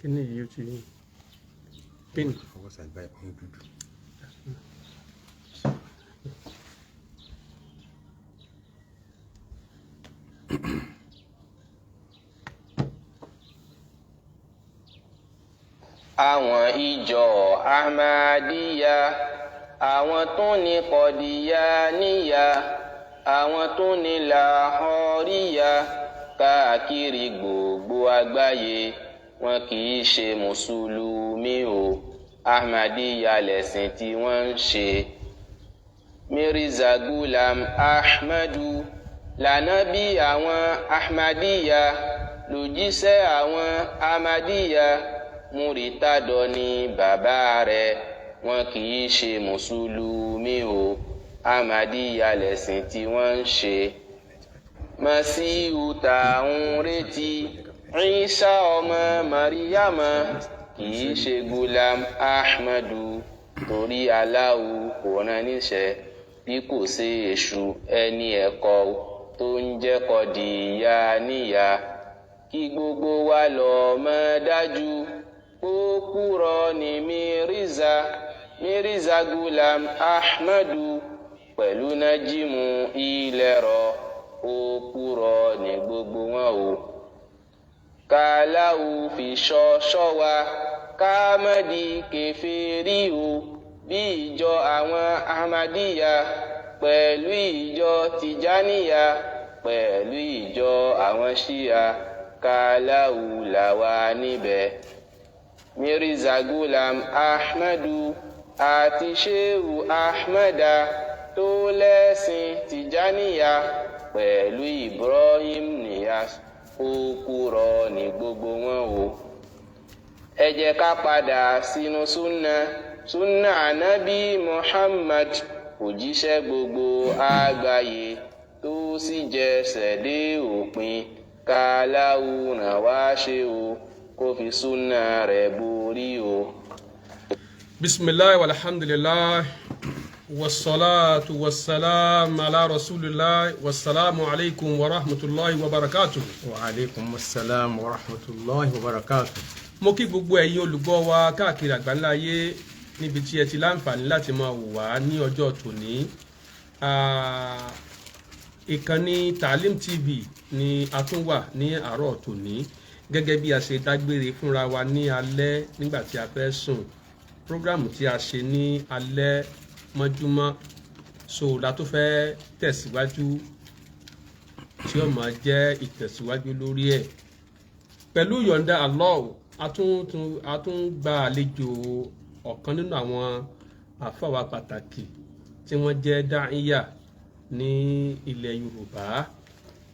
Kí ni yìí ó ti pin? Fọwọ́ sàgbà báyìí, ó dúdú. Àwọn ìjọ Ahmadiyya, àwọn tó ní Kọdíyà níyà, àwọn tó ní Làhọríyà káàkiri gbogbo àgbáyé, wọn kì í ṣe mùsùlùmí o. Ahmadiyya lẹ̀sìn tí wọ́n ń ṣe. Mirza Ghulam Ahmadu lànábì àwọn Ahmadiyya, lòjíṣẹ́ àwọn Ahmadiyya. Múritádọ ní bàbá rẹ̀. Wọn kì í ṣe mùsùlùmí o. Ahmadiyya lẹ̀sìn tí wọ́n ń ṣe. Masihu tá ń retí, Isa ọmọ Mariama, kì í ṣe Gulam Ahmadu, torí Aláhu kò rán níṣẹ́, bí kò sí èṣù ẹni ẹ̀kọ́ tó ń jẹ́ Kọdíyà níyà. Kí gbogbo wa lọ́ọ́ mọ̀ dájú pópúrọ́ ní Mirza, Mirza Gulam Ahmadu pẹ̀lú Nájímù Ilẹ̀rọ, òpùrọ́ ní gbogbo wọn o. Kàláwù fi ṣọ́ wa ká má di kèfèrí o, bí ìjọ àwọn Ahmadiyya pẹ̀lú ìjọ Tìjáníyà pẹ̀lú ìjọ àwọn Ṣíà. Kàláwù làwà níbẹ̀. Mirza Gulam Ahmadu àti Sheu Ahmada tó lẹ́sìn Tìjáníyà pẹ̀lú Ibrahim Niyas, òpùrọ́ ní gbogbo wọn o. Ẹ jẹ́ ká padà sínú súnà, súnà ànábì Muhammad, òjíṣẹ́ gbogbo àgbáyé tó sì jẹsẹ̀ dé òpin. Kàláwù ràn wá ṣe o, kó fi súnà rẹ̀ borí o. Bisimilahi walhamdulilah, wasalaatu wasalaam ala rasulillah, wasalaamu alaykum wa rahmatulahi wa barakatuh. Wa aleykum salaam wa rahmatulahi wa barakatuh. Mo kí gbogbo ẹ̀yin olùgbọ́ wa káàkiri àgbáńlá ayé níbi tí ẹ ti láǹfààní láti máa wò wá ní ọjọ́ tòní. Ìkànnì Taalim TV ni a tún wà ní àárọ̀ tòní, gẹ́gẹ́ bí a ṣe dágbére fúnra wa ní alẹ́ nígbà tí a fẹ́ sùn. Program tí a ṣe ní alẹ́ mọ́júmọ́ so la tó fẹ́ tẹ̀síwájú, tí ó máa jẹ́ ìtẹ̀síwájú lórí ẹ̀. Pẹ̀lú yọ̀ǹda Allah, a tún gba àlejò ọ̀kan nínú àwọn àfàwà pàtàkì tí wọ́n jẹ́ dáìyà ní ilẹ̀ Yorùbá,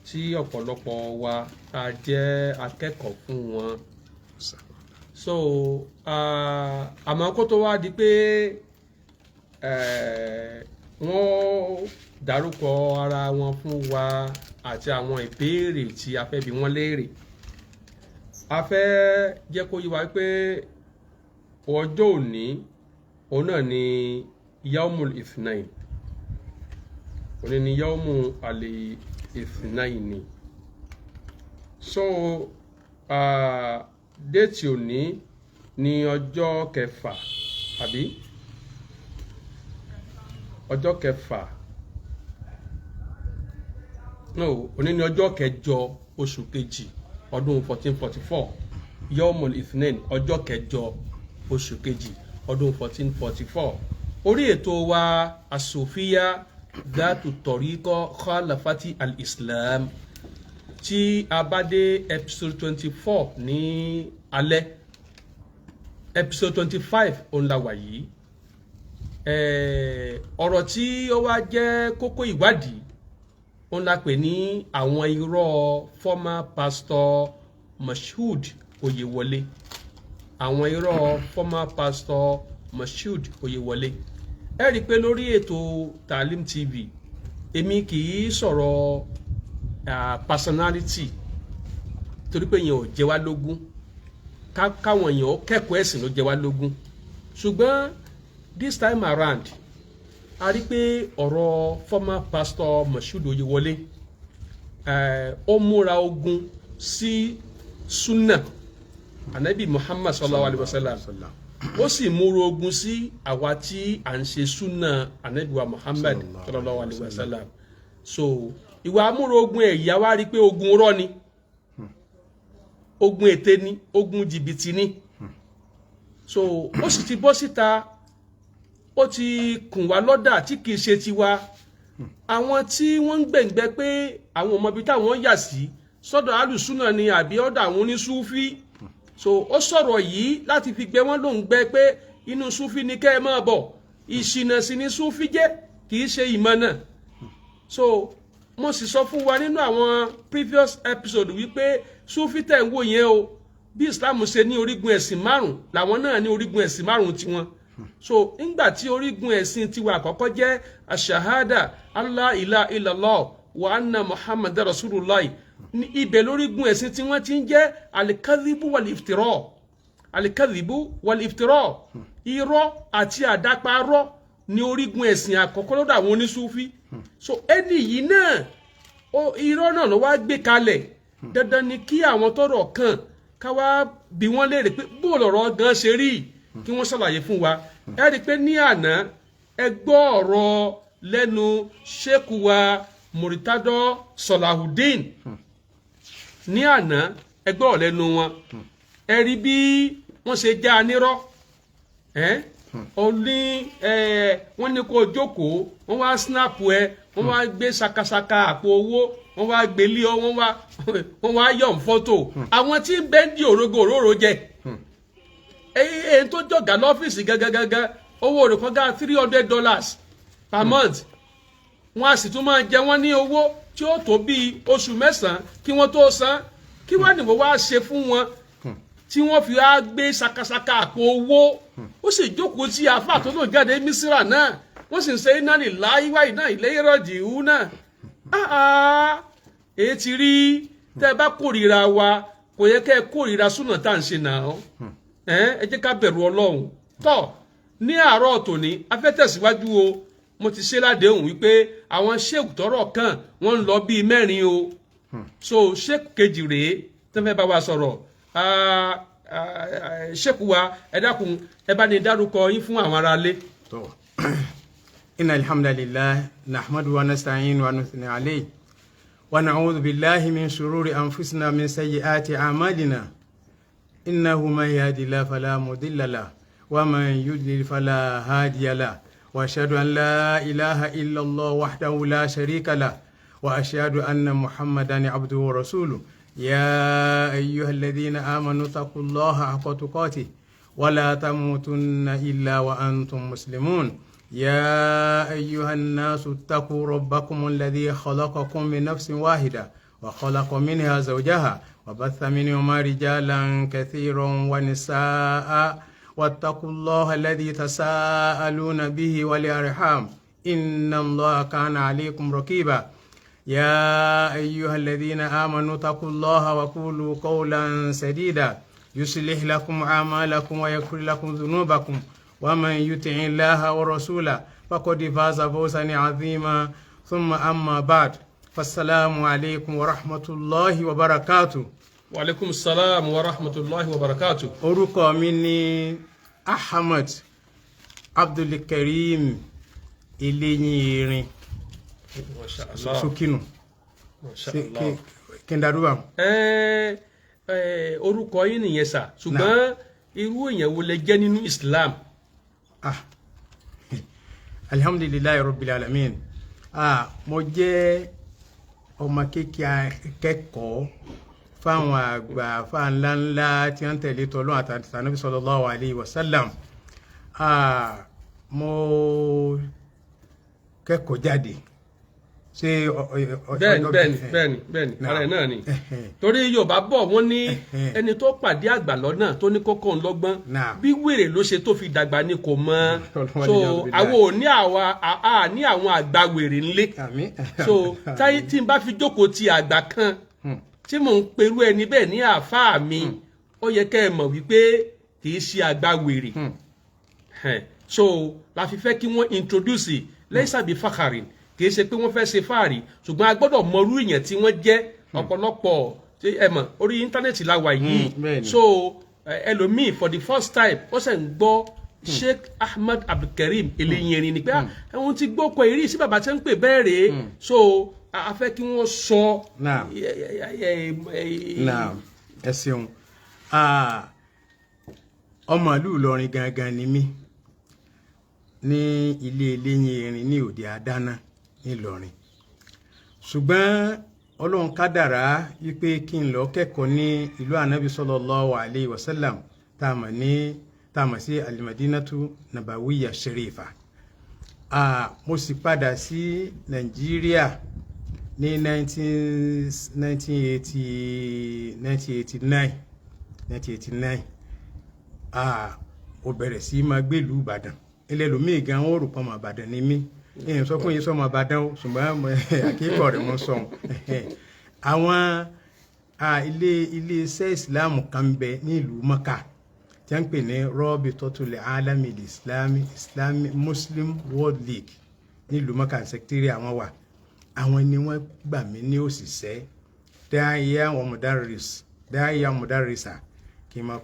tí ọ̀pọ̀lọpọ̀ wa a jẹ́ akẹ́kọ̀ọ́ fún wọn. So àmọ́ kó tó wá di pé wọ́n dárúkọ ara wọn fún wa àti àwọn ìbéèrè tí a fẹ́ bi wọ́n léèrè, a fẹ́ jẹ́ kó yé wa pé ọjọ́ òní, òun náà ni yaumul ithnain. Òní ni yaumu al ithnain ni. So date òní ní ọjọ́ kẹfà, àbí ọjọ́ kẹfà? No, òní ní ọjọ́ kẹjọ oṣù kejì ọdún 1444, yaumul ithnain, ọjọ́ kẹjọ oṣù kejì ọdún 1444. Orí ètò wa, Asòfíà Dátù Tọ̀ríkọ́ Khalafati al-Islam, tí a bá dé episode 24 ní alẹ́, episode 25 òun la wà yìí. Ọ̀rọ̀ tí ó wá jẹ́ kókó ìwádìí, òun la pè ní àwọn irọ́ former pastor Moshood Oyewole. Àwọn irọ́ former pastor Moshood Oyewole. Ẹ rí i pé lórí ètò Taalim TV, èmi kì í sọ̀rọ̀ personality, torí pé yẹn ò jẹ wá lógún. Káwọn èèyàn ó kẹ́kọ̀ọ́ ẹ̀sìn ló jẹ wá lógún. Ṣùgbọ́n this time around, a rí pé ọ̀rọ̀ former pastor Moshood Oyewole, ó múra ogun sí sunna. Anabi Muhammad sallallahu alayhi wa sallam. Ó sì múra ogun sí àwa tí à ń ṣe súnà Anabi wa Muhammad sallallahu alayhi wa sallam. So ìwà amúra ogun ẹ̀yà wa rí i pé ogun rọ́ ni, ogun ète ni, ogun jìbìtì ni. So ó sì ti bọ́ síta, ó ti kùn wá lọ́dà tí kìí ṣe tiwa. Àwọn tí wọ́n ń gbẹ̀ngbẹ́ pé àwọn ọmọ ibi táwọn yà sí sọ́dọ̀ alùsùnà ni àbí ọ̀dọ̀ àwọn onísúfí. So ó sọ̀rọ̀ yìí láti fi gbẹ wọ́n lóun gbẹ pé inú súfí ni kẹ́ ẹ máa bọ̀. Ìṣìnà sí ni súfí jẹ́, kì í ṣe ìmọ̀nà. So mo sì sọ fún wa nínú àwọn previous episode wípé súfí tẹ̀ ń wò yẹn o, bí Islam ṣe ní orígun ẹ̀sìn márùn, làwọn náà ní orígun ẹ̀sìn márùn tiwọn. So nígbà tí orígun ẹ̀sìn tiwa àkọ́kọ́ jẹ́ ashahada allah ilaha illallah wa anna Muhammad rasulullah, ní ibẹ̀ lórígun ẹ̀sìn tí wọ́n ti ń jẹ́ alikadhibu wal iftira, alikadhibu wal iftira, irọ́ àti àdáparọ́ ní orígun ẹ̀sìn àkọ́kọ́ lọ́dọ̀ àwọn onísúfí. So ẹni yìí náà, irọ́ náà ló wá gbé kalẹ̀. Dandan ni kí àwọn tọ́rọ̀ kàn ká wá bi wọ́n léèrè pé bó lọ̀rọ̀ gan ṣe rí, kí wọ́n ṣàlàyé fún wa. Ẹ rí i pé ní àná ẹ gbọ́ ọ̀rọ̀ lẹ́nu Sheikh wa Muritadọ Salahudeen. Ní àná ẹ gbọ́ ọ̀rọ̀ lẹ́nu wọn, ẹ rí bí wọ́n ṣe já a nírọ́. Ẹ́ ó ní ẹ wọ́n ní kó jókòó, wọ́n wá snap ẹ, wọ́n wá gbé sakasaka àpò owó, wọ́n wá gbélé ọ, wọ́n wá yọ̀ fọ́tò àwọn tí ń bẹ́ ń di òrógó òróró jẹ. Èyí tó jọ̀gá lọ́fíìsì gangan, owó rẹ̀ kọjá $300 per month. Wọ́n á sì tún máa jẹ wọ́n ní owó tí ó tó bíi oṣù 9 kí wọ́n tó san. Kí wọ́n ní wọ́n wá ṣe fún wọn tí wọ́n fi wá gbé sakasaka àpò owó? Ó sì jókòó tí àáfàá tó lò jáde Mísírà náà, wọ́n sì ń ṣe iná ní láyíwá iná ilé ìrọ̀jì ìhú náà. Èyí ti rí tẹ́ ẹ bá kórìíra wa, kò yẹ kẹ́ ẹ kórìíra súnà tá à ń ṣe náà. Ẹ jẹ́ ká bẹ̀rù Ọlọ́run. Tọ́ ní àárọ̀ tòní a fẹ́ tẹ̀síwájú o. Mo ti ṣe ládéhùn wípé àwọn sheik tọ́rọ̀ kàn wọ́n ń lọ bíi mẹ́rin o. So sheik kejì rèé tó fẹ́ bá wa sọ̀rọ̀. Sheik wa, ẹ dákun, ẹ bá ní dárúkọ yín fún àwọn aráalé. To inna alhamdulillah nahmadu wa nasta'in wa nuthni alayhi wa na'udhu billahi min shururi anfusina, min sayyiati a'malina. Innahu man yahdihillahu fala mudilla lahu wa man yudlil fala hadiya lahu. Wa ashhadu an la ilaha illa Allah wahdahu la sharika lahu wa ashhadu anna Muhammadan abduhu wa rasuluhu. Ya ayyuha alladhina amanu taqullaha haqqa tuqatih wa la tamutunna illa wa antum muslimun. يا أيها الناس اتقوا ربكم الذي خلقكم من نفس واحدة وخلق منها زوجها وبث منهما رجالا كثيرا ونساء واتقوا الله الذي تساءلون به والأرحام إن الله كان عليكم رقيبا. يا أيها الذين آمنوا اتقوا الله وقولوا قولا سديدا يصلح لكم أعمالكم ويغفر لكم ذنوبكم ومن يطع الله ورسوله فقد فاز فوزا عظيما. ثم أما بعد، فالسلام عليكم ورحمة الله وبركاته. Wa alaikum salam wa rahmatulahi wa barakatu. Orúkọ mi ni Ahmed Abdulkareem Eléyìn Erin. Masha Allah. Sókínù. Masha Allah. Kí n darúgbà. Ẹ orúkọ yín nìyẹn sà, ṣùgbọ́n irú èèyàn wo lẹ jẹ́ nínú Islam? Ah, alhamdulillahi rabbil alamin. Ah, mo jẹ́ ọmọ kékeré akẹ́kọ̀ọ́ fáwọn àgbà àfa ńláńlá tí wọ́n ń tẹ̀lé tọ́lọ́ àti Ànábì sallallahu alayhi wa sallam. Ah, mo kẹ́kọ̀ọ́ jáde ṣé Bẹ́ẹ̀ni, bẹ́ẹ̀ni, bẹ́ẹ̀ni, bẹ́ẹ̀ni, ara ẹ̀ náà ni. Torí Yorùbá bọ̀, wọ́n ní ẹni tó pàdé àgbà lọ́nà tó ní kókó ńlọ́gbọ́n, bí wèrè ló ṣe tó fi dàgbà ni kò mọ̀. So àwọn ò ní àwa a ní àwọn àgbà wèrè ńlé. Àmín. So táyé tí n bá fi jókòó ti àgbà kan tí mò ń perú ẹni bẹ́ẹ̀ ní àáfàá mi, ó yẹ kẹ́ ẹ mọ̀ wípé kì í ṣe àgbà wèrè. So la fi fẹ́ kí wọ́n introduce lẹ́sàbí fàkàrìn. Kì í ṣe pé wọ́n fẹ́ ṣe fáàrí, ṣùgbọ́n a gbọ́dọ̀ mọrú èèyàn tí wọ́n jẹ́. Ọ̀pọ̀lọpọ̀ tí ẹ mọ̀, orí íńtánẹ́ẹ̀tì la wà yìí. Bẹ́ẹ̀ni. So Ẹlòmíì for the first time ó sì ń gbọ́ Sheikh Ahmed Abdulkareem Eléyìnrin ni pé àwọn tí gbọ́ kọ ìrísí bàbá tí ń pè bẹ́ẹ̀ rèé. So a fẹ́ kí wọ́n sọ. Naam. Naam, ẹ ṣeun. Ọmọ ìlú Ìlọrin gangan ni mí, ní ilé Eléyìn Erin ní òde Àdáná nílọrin, ṣùgbọ́n Ọlọ́run kádàrá wípé kí n lọ kẹ́kọ̀ọ́ ní ìlú Ànábì sallallahu alayhi wa sallam, tá a mọ̀ ní tá a mọ̀ sí Alimadinatu Nabawiya Sharifa. Mo sì padà sí Nàìjíríà ní 1980, 1989, 1989. Mo bẹ̀rẹ̀ sí máa gbèlú Ìbàdàn. Ẹlẹ́lòmíì gan ó rò pọ̀ mọ́ Ìbàdàn ni mí. Èèyàn sọ fún yín sọmọ Ìbàdàn o, ṣùgbọ́n àkíkọ̀ rẹ̀ wọ́n sọ àwọn ilé iṣẹ́ ìsìláàmù kan bẹ ní ìlú Mọ́kà tí wọ́n ń pè ní Rabitatul Alami Islami, Islamic Muslim World League, ní ìlú Mọ́kà. Sẹkítírì àwọn wà, àwọn ni wọ́n gbà mí ní òṣìṣẹ́ dáhìá àwọn mudarris, dáhìá mudarrisa, kí n máa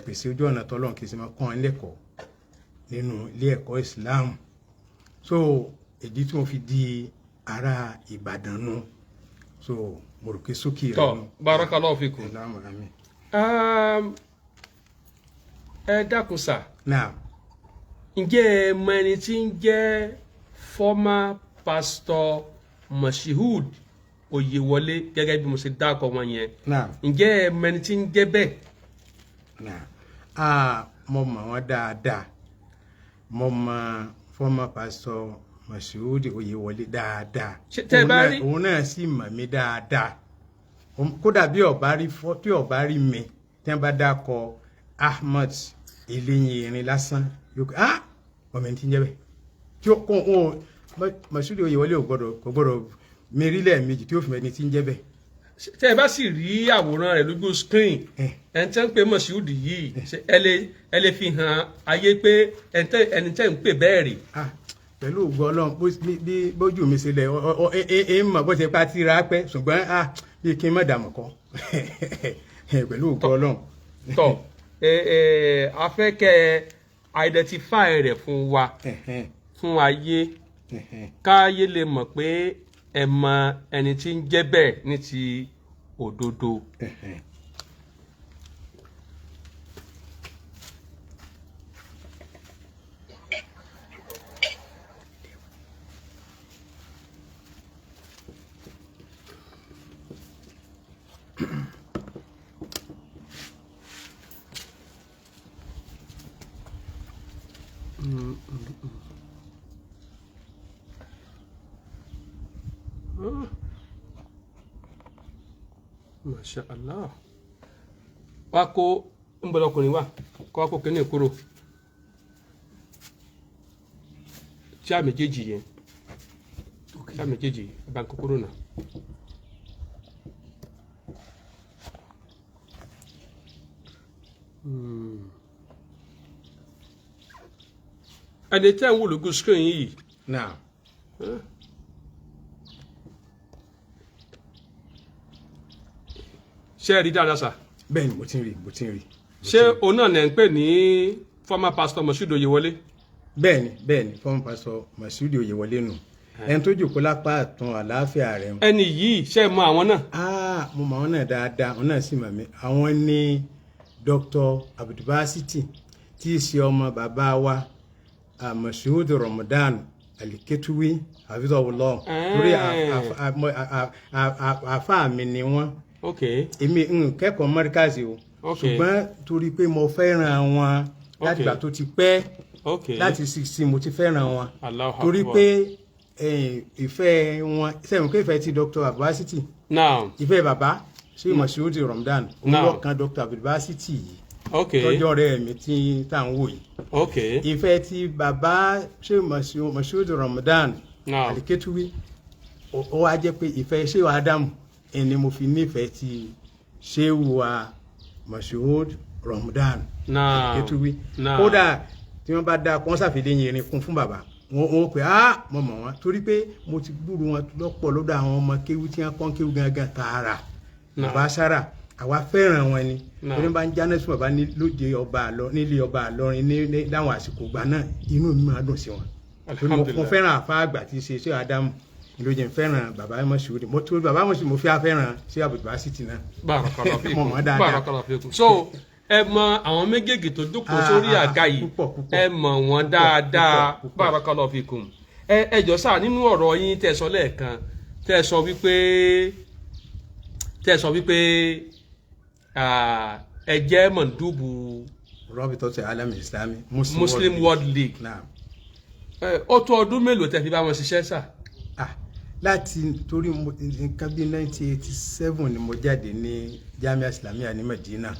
pèsè ojú ọ̀nà tọ́lọ́run, kí n sì máa kọ́ ọ́n lẹ́kọ̀ọ́ nínú ilé ẹ̀kọ́ ìsìláàmù. So ìdí tí mo fi di ará Ìbàdàn nu. So mo rò pé sókè rẹ Tọ́ nù. Barakallahu fikum. Ìlànà àmì. Ẹ dákun sà. Náà. Ǹjẹ́ ẹ mọ ẹni tí ń jẹ́ former pastor Moshood Oyèwọlé gẹ́gẹ́ bí mo ṣe dákọ̀ wọn yẹn? Náà. Ǹjẹ́ ẹ mọ ẹni tí ń jẹ́ bẹ́ẹ̀? Náà, mo mọ̀ wọ́n dáadáa. Mo mọ̀ former pastor Moshood Oyèwọlé dáadáa. Ṣé tẹ́ ẹ bá rí- Òun náà sì mọ̀ mí dáadáa. Kódà bí ọba rí fọ́, tí ọba rí mi, tí wọ́n bá dákọ̀ Ahmed Eléyìn Erin lásán, yóò kọ́ ọmọ ẹni tí ń jẹ́ bẹ́ẹ̀ tí ó kó òun. Moshood Oyèwọlé ò gbọ́dọ̀, kò gbọ́dọ̀ mérí lẹ́ẹ̀mejì tí ó fi mọ ẹni tí ń jẹ́ bẹ́ẹ̀. Tẹ́ ẹ bá sì rí àwòrán rẹ̀ lójú screen, ẹni tẹ́ ń pè Moshood yìí, ṣé ẹ lè fi hàn ayé pé ẹni tẹ́ ń pè bẹ́ẹ̀ rè? Pẹ̀lú ògo Ọlọ́run, bí bójú mi ṣe lẹ̀ ọ ọ ẹ ẹ ẹ mọ̀ bó ṣe pa ti ra pẹ́, ṣùgbọ́n bí kí n má dààmú kọ́, pẹ̀lú ògo Ọlọ́run. Tọ́ ẹ ẹ a fẹ́ kẹ́ ẹ identify rẹ̀ fún wa, fún ayé, káyé lè mọ̀ pé ẹ mọ ẹni tí ń jẹ́ bẹ́ẹ̀ ní ti òdodo. Masha Allah. Wá kó ń bọ̀ ọkùnrin wa kó wá kó kíní kúrò tí a méjèèjì yẹn, tí a méjèèjì bá ń kó kúrò náà. Ẹni tẹ́ ń wò lójú screen yìí, Náà. Ṣé ẹ rí dáadáa sà? Bẹ́ẹ̀ ni, mo ti ń rí, mo ti ń rí. Ṣé òun náà lẹ́ ń pè ní former pastor Moshood Oyèwọlé? Bẹ́ẹ̀ ni, bẹ́ẹ̀ ni, former pastor Moshood Oyèwọlé nù, ẹni tó jòkó lápá àtún àlàáfíà rẹ̀. Ẹni yìí, ṣé ẹ mọ àwọn náà? Mo mọ àwọn náà dáadáa, àwọn náà sì mọ̀ mí. Àwọn ní Dr. Abdulbasiti, tí í ṣe ọmọ bàbá wa Moshood Ramadan Aliketuwi hafizahullah, torí àáfàá mi ni wọ́n. Èmi ń kẹ́kọ̀ọ́ mọ́ríkàsì o, ṣùgbọ́n torí pé mo fẹ́ràn wọn láti ìgbà tó ti pẹ́, láti 16 mo ti fẹ́ràn wọn. Allahu Torí Akbar. pé ìfẹ́ wọn sẹ́yìn pé ìfẹ́ ti Dr. Abdulbasiti, ìfẹ́ bàbá ṣé Moshood Ramadan òun lọ́kàn Dr. Abdulbasiti yìí, tọ́jọ́ ọ̀rẹ́ mi tí tá à ń wò yìí. Ìfẹ́ ti bàbá ṣé Moshood Ramadan Aliketuwi, ó wá jẹ́ pé ìfẹ́ ṣé Ádámù ẹni mo fi nífẹ̀ẹ́ ti ṣé wa Moshood Ramadan Aliketuwi. Kódà tí wọ́n bá dá kó wọ́n ṣàfihàn irin kún fún bàbá wọn, wọn pè á, mo mọ̀ wọ́n torí pé mo ti gbúrú wọn lọ́pọ̀ lọ́dọ̀ àwọn ọmọ kéwú tí wọ́n kọ́ kéwú gangan tààrà, bàbá sára. Àwa fẹ́ràn wọn ni. Naam. Torí bá ń jáná sí bàbá ní lóde ọba àlọ nílé ọba àlọrin ní láwọn àsìkò ìgbà náà, inú mi máa dùn sí wọn. Torí mo Alhamdulillah. fẹ́ràn àfa àgbà tí í ṣe ṣé Ádámù ló jẹ́ n fẹ́ràn bàbá Mọ̀ṣúrì. Mo tó bàbá Mọ̀ṣúrì, mo fi afẹ́ràn ṣé Abdulbasiti náà. Barakallahu fikum. Mo mọ̀ dáadáa. Barakallahu fikum. So ẹ mọ àwọn méjèèjì tó jókòó sórí àga yìí? Púpọ̀, púpọ̀. Ẹ mọ̀ wọ́n dáadáa? Púpọ̀, púpọ̀. Barakallahu fikum. Ẹ jọ sáà, nínú ọ̀rọ̀ yín tẹ́ sọ lẹ́ẹ̀kan, tẹ́ sọ wípé ẹ jẹ́ mọ̀ndúbù Rabitatu Alam Islami Muslim World League. Naam. Ó tó ọdún mélòó tẹ́ fi bá wọn ṣiṣẹ́ sà? Láti torí nǹkan bíi 1987 ni mo jáde ní Jamia Islamia ní Medina.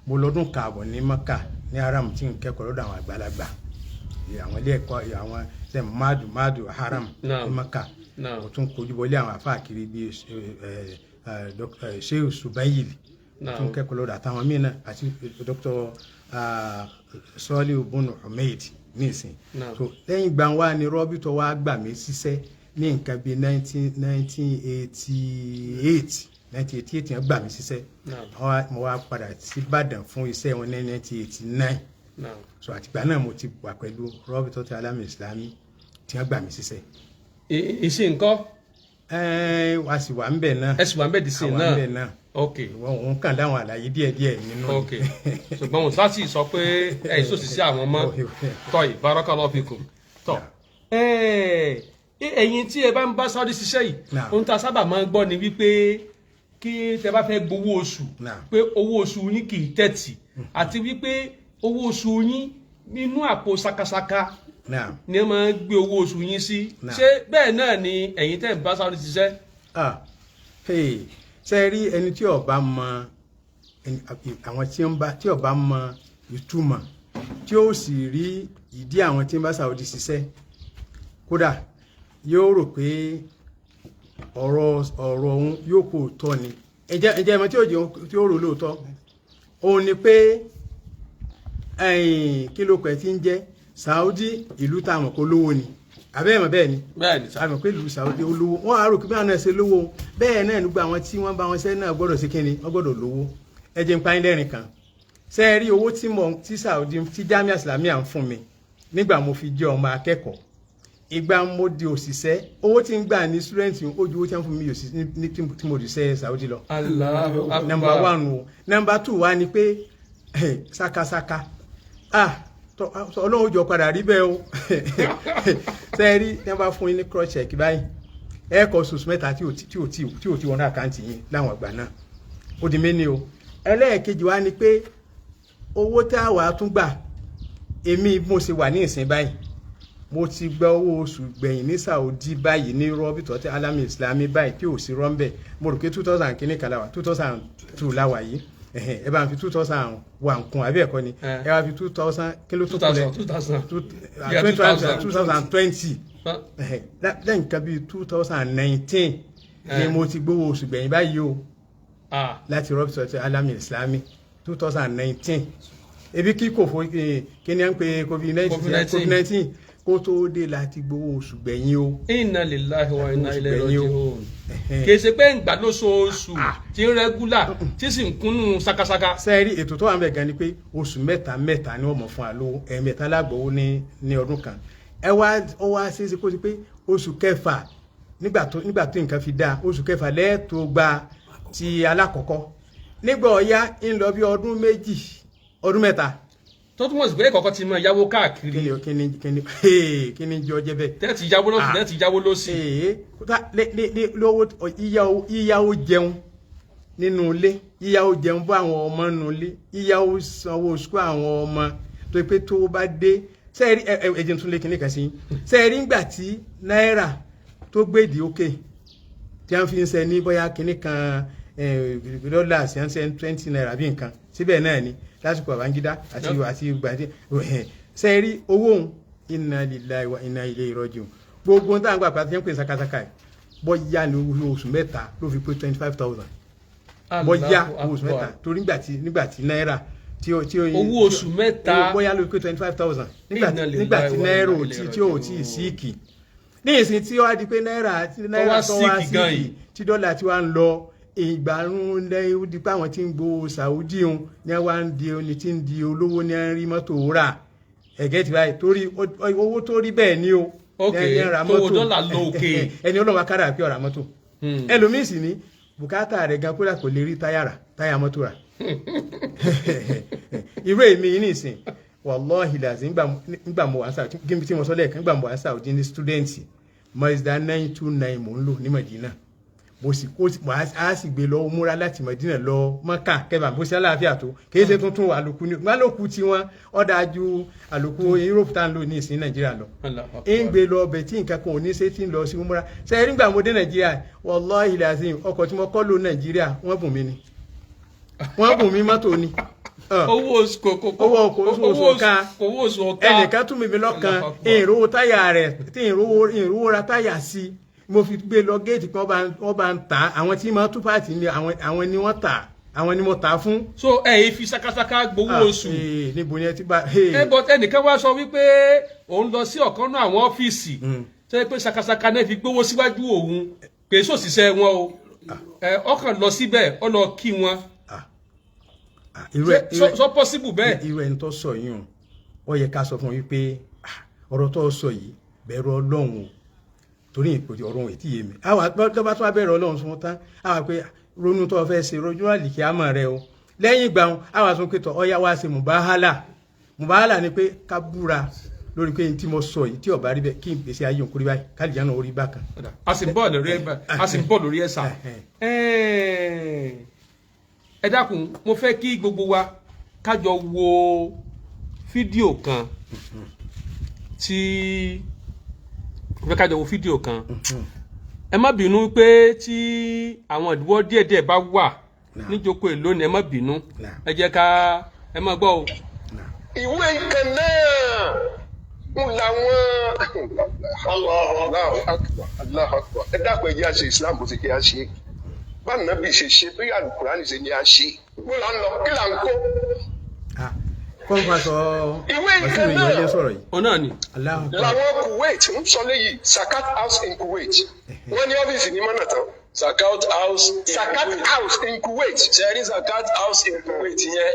Mo lọ́dún kaàbọ̀ ní Maka ní haram tí n kẹ́kọ̀ọ́ lọ́dọ̀ àwọn àgbàlagbà, àwọn ilé ẹ̀kọ́, àwọn ṣe madu madu haram Naam. ní Maka. Naam. Mo tún kojú bọlé àwọn afáà kiri bíi Dr. Sheikh Subayil. Mo Naam. tún kẹ́kọ̀ọ́ lọ́dọ̀ àtàwọn míì náà àti Dr. Sọ́ọ́lì bunu Umaid nísìn. Naam. So lẹ́yìn ìgbà wa ni rọ́bìtọ̀ wa gbà mí síṣẹ́ ní nǹkan bíi 1988, 1988 yẹn gbà mí síṣẹ́. Naam. Mo wá padà sí Ìbàdàn fún iṣẹ́ wọn ní 1989. Naam. So àtìgbà náà mo ti wà pẹ̀lú rọ́bìtọ̀ Alam Islami tí wọ́n gbà mí síṣẹ́. Ìsìn nǹkan? Ẹ́ẹ́, wá sì wà ń bẹ̀ náà. Ẹ sì wà ń bẹ̀ dì sí Àwa náà? ń bẹ̀ náà. Ok. Òun kàn dáhùn àlàyé díẹ̀díẹ̀ nínú. Ok, ṣùgbọ́n òun sá sì sọ pé ẹ ìsòsì sí àwọn mọ́. Tọ́yì, barakallahu fikum. Tọ́ ẹ̀yin tí ẹ bá ń bá Saudi ṣiṣẹ́ yìí, Naam. ohun tá a sábà máa ń gbọ́ ni wípé kí tẹ bá fẹ́ gbowó oṣù, Naam. pé owó oṣù yín kì í tẹ̀tì, àti wípé owó oṣù yín nínú àpò sakasaka Naam. ni ẹ máa ń gbé owó oṣù yín sí. Naam. Ṣé bẹ́ẹ̀ náà ni ẹ̀yin tẹ́ ń bá Saudi ṣiṣẹ́? Hey, ṣe rí ẹni tí ó bá mọ àwọn tí ń bá tí ó bá mọ ìtumọ̀ tí ó sì rí ìdí àwọn tí ń bá Saudi ṣiṣẹ́, kódà yóò rò pé ọ̀rọ̀ òun yóò kó tọ́ ni. Ẹ̀jẹ̀ ẹ̀mọ tí ó jẹ́ tí ó rò lóòótọ́ òun ni pé ẹ̀yìn kí ló pẹ̀ tí ń jẹ́ Saudi, ìlú tá a mọ̀ kó lówó ni, àbẹ́ẹ̀mọ̀ bẹ́ẹ̀ ni? Bẹ́ẹ̀ ni sá. Àmọ̀ pé ìlú Saudi olówó, wọ́n á rò pé báwọn náà ṣe lówó, bẹ́ẹ̀ náà nígbà àwọn tí wọ́n bá wọn ṣe náà gbọ́dọ̀ ṣe kíni, wọ́n gbọ́dọ̀ lówó. Ẹ jẹ́ n pa yín lẹ́rìn kan. Ṣe é rí owó tí mo tí Saudi tí Jamia Islamia ń fún mi nígbà mo fi jẹ́ ọmọ akẹ́kọ̀ọ́, ìgbà mo di òṣìṣẹ́, owó tí ń gbà ní student ó ju owó tí wọ́n fún mi òṣìṣẹ́ ní tí mo di ṣe Saudi lọ. Allahu Akbar. Number one o. Number two wa ni pé sakasaka, tọ Ọlọ́run jọ padà rí bẹ́ẹ̀ o. Ṣe rí tí wọ́n bá fún yín ní cross check báyìí, ẹ kọ oṣù 3 tí ò tí wọnú àkáǹtì yín láwọn ìgbà náà. Ó di méní o. Ẹlẹ́ẹ̀kejì wa ni pé owó tá a wàá tún gbà, èmi bí mo ṣe wà ní ìsìn báyìí, mo ti gba owó oṣù gbẹ̀yìn ní Saudi báyìí ní rọ́bìtọ́ tí Alami Islami báyìí tí ò sí rọ́ńbẹ̀. Mo rò pé 2000 kìíní kan láwà, 2002 láwà yìí. Ẹ̀hẹ̀n, ẹ bá ń fi 2001 kún, àbí ẹ̀kọ́ ni? Eh. Ẹ wá fi 2000 kí ló tún 2000 kúnlẹ̀? 2000. Yeah, 2000. 2020, lẹ́yìn nǹkan bíi 2019 ni Eh. mo ti gbowó oṣù gbẹ̀yìn báyìí o láti rọ́bìtọ́ tí Alami Islami 2019. Ebi kí kò fo kí ni à ń pè COVID-19? COVID-19. COVID-19 kó tó dé láti gbowó oṣù gbẹ̀yìn o. Inna lillahi wa inna ilayhi Gbẹ̀yìn o. raji'un. Ẹ̀hẹ́n. Kì í ṣe pé ń gbà lóṣooṣù tí ń regular tí sì ń kúnnú sakasaka. Sẹ́ẹ̀rí ètò tó wà ń bẹ̀ gan ni pé oṣù mẹ́ta mẹ́ta ni wọ́n mọ̀ fún wa lówó, ẹ̀ẹ̀mẹ́ta lágbowó ní ọdún kan. Ẹ wá ó wá ṣeé ṣe kó ṣe pé oṣù kẹfà, nígbà tó nǹkan fi dáa, oṣù kẹfà lẹ́ẹ̀tọ́ gba ti alákọ̀ọ́kọ́, nígbà ọ̀ya ń lọ bí ọdún 2, ọdún 3. Tó túmọ̀ sí pé kọ̀ọ̀kan ti mọ yáwó káàkiri. Kí ni jọ jẹ́ bẹ́ẹ̀? Tẹ́ ti yáwó lọ́sùn, tẹ́ ti yáwó lọ́sì. Ee, kódà lé lówó yíyáwó jẹun nínú ilé, yíyáwó jẹun bọ́ àwọn ọmọ nínú ilé, yíyáwó sanwó sukú àwọn ọmọ tó pé tó bá dé. Sẹ́ẹ̀rí ẹ ẹ ẹ̀jẹ̀ tún lé kinní kan sí sẹ́ẹ̀rí ńgbà tí náírà tó gbèdì òkè tí wọ́n fi ń ṣe ní bóyá kinní kan dọ́là sí ń ṣe ₦20 bí nǹkan síbẹ̀ náà ni lásìkò Babangida àti gbàdé. Sẹ́ẹ̀rí owó òun, inna lillahi wa inna ilayhi raji'un, gbogbo táwọn gbà pàtó yẹn ń pè ní sakasaka yìí, bóyá ní oṣù 3 ló fi pé 25,000, bóyá owó oṣù 3, torí nígbà tí náírà tí ó Owó oṣù 3. Bóyá ló fi pé 25,000 nígbà Inna lillahi nígbà tí wa náírà inna ò tí ilayhi tí ò tí ì raji'un. síìkì ní ìsìn tí ó wá di pé náírà tí náírà wá tó wá síìkì gan síìkì yìí. tí dọ́là tí wá ń lọ. Ìgbàrún lẹ́yìn ó di pé àwọn tí ń gbowó Saudi òun ní wá ń di oní tí ń di olówó ní ń rí mọ́tò rà ẹ̀gẹ́ ti báyìí torí owó tó rí bẹ́ẹ̀ ni o. Ok, ní ń ra tówó mọ́tò. dọ́là lọ òkè. Ẹni Ọlọ́run wa kára pé ó ra mọ́tò. Ẹlòmíì sì ní bùkátà rẹ̀ gan kódà kò lè rí táyà rà, táyà mọ́tò rà. Irú èmi yìí nìsín, wàláhì làzí, ńgbà mo wà ní Saudi, kí n tí mo sọ lẹ́ẹ̀kan, ńgbà mo wà ní Saudi ní student, Mazda 929 mò ń lò ní Madina. Mo sì kó á sì gbé lọ múra láti Madina lọ Mọ́kà kẹfà bó ṣe àlàáfíà tó kìí ṣe tuntun. Àlòkù ní àlòkù tiwọn ọ̀dà ju àlòkù Europe tá ń lò ní ìsìn Nàìjíríà lọ. Ń gbé lọ ọbẹ̀ tí nǹkan kan ò ní ṣe tí ń lọ sí múra ṣe é. Nígbà mo dé Nàìjíríà, wàláhì làzí, ọkọ̀ tí mo kọ́ lò Nàìjíríà, wọ́n bùn mí ni, wọ́n bùn mí mọ́tò ni. Owó oṣù kò Owó ọkọ̀ oṣù ọ̀ka. Owó oṣù ọ̀ka. Ẹnìkan tún mímí lọ́kàn ìrówó táyà rẹ̀ tí ìrówó ra táyà sí, mo fi gbé lọ géètì pé wọ́n bá ń tà á. Àwọn tí máa tú páàtì ni àwọn ni wọ́n tà, àwọn ni mo tà á fún. So ẹ yìí fi sakasaka gbowó oṣù? Níbo ni ẹ ti bá? Ẹ bọ, ẹnìkan wá sọ wípé òun lọ sí ọ̀kan náà àwọn ọ́fíìsì tó yẹ pé sakasaka náà fi gbowó síwájú òun, kì í sòṣìṣẹ́ wọn o. Ẹ ọkàn lọ síbẹ̀, ọ lọ kí wọn. So possible bẹ́ẹ̀? Irú ẹni tó sọ yìí o, ó yẹ ká sọ fún yín pé ọ̀rọ̀ tó sọ yìí, bẹ̀rù Ọlọ́run o, torí ìpò ọ̀rọ̀ òun ètí yé mi. Àwọn tó bá tún wá bẹ̀rù Ọlọ́run fún tán, àwọn pé ronú tó fẹ́ ṣe rojú àlìkí àmọ́ rẹ o. Lẹ́yìn ìgbà wọn, àwọn àtún pé tọ ọyá wá ṣe mùbáhálà. Mùbáhálà ni pé ká búra lórí pé n tí mo sọ yìí, tí ó bá rí bẹ́ẹ̀, kí n pèsè ayé òǹkórí báyìí, kálíjà náà orí bákan. A sì ń bọ̀ lórí ẹ̀sà. Ẹ dákun, mo fẹ́ kí gbogbo wa kájọ wo fídíò kan tí mo fẹ́ kájọ wo fídíò kan. Ẹ má bínú pé tí àwọn ìdíwọ́ díẹ̀díẹ̀ bá wà níjókòó èlò ni, ẹ má bínú. Ẹ jẹ́ ká ẹ má gbọ́ o. Ìwé kan náà ń làwọn. Allahu Akbar, Allahu Akbar. Ẹ dákun, ẹ jẹ́ àṣẹ Islam bó ti kí a ṣe, bá nàbì ṣe ṣe, bí Alukurani ṣe ní a ṣe. Bó là ń lọ, kí là ń kó? Kọ́ńfà sọ. Ìwé nǹkan ọ̀sùn ìyẹn náà. Sọ̀rọ̀ yìí. Ọ náà ni. Allahu Akbar. Làwọn Kuwait ń sọ léyìí, Zakat House in Kuwait, wọ́n ní ọ́fíìsì ní mọ́nà tán. Zakat House in Zakat Kuwait. House in Kuwait. Ṣẹ́rí Zakat House in Kuwait yẹn,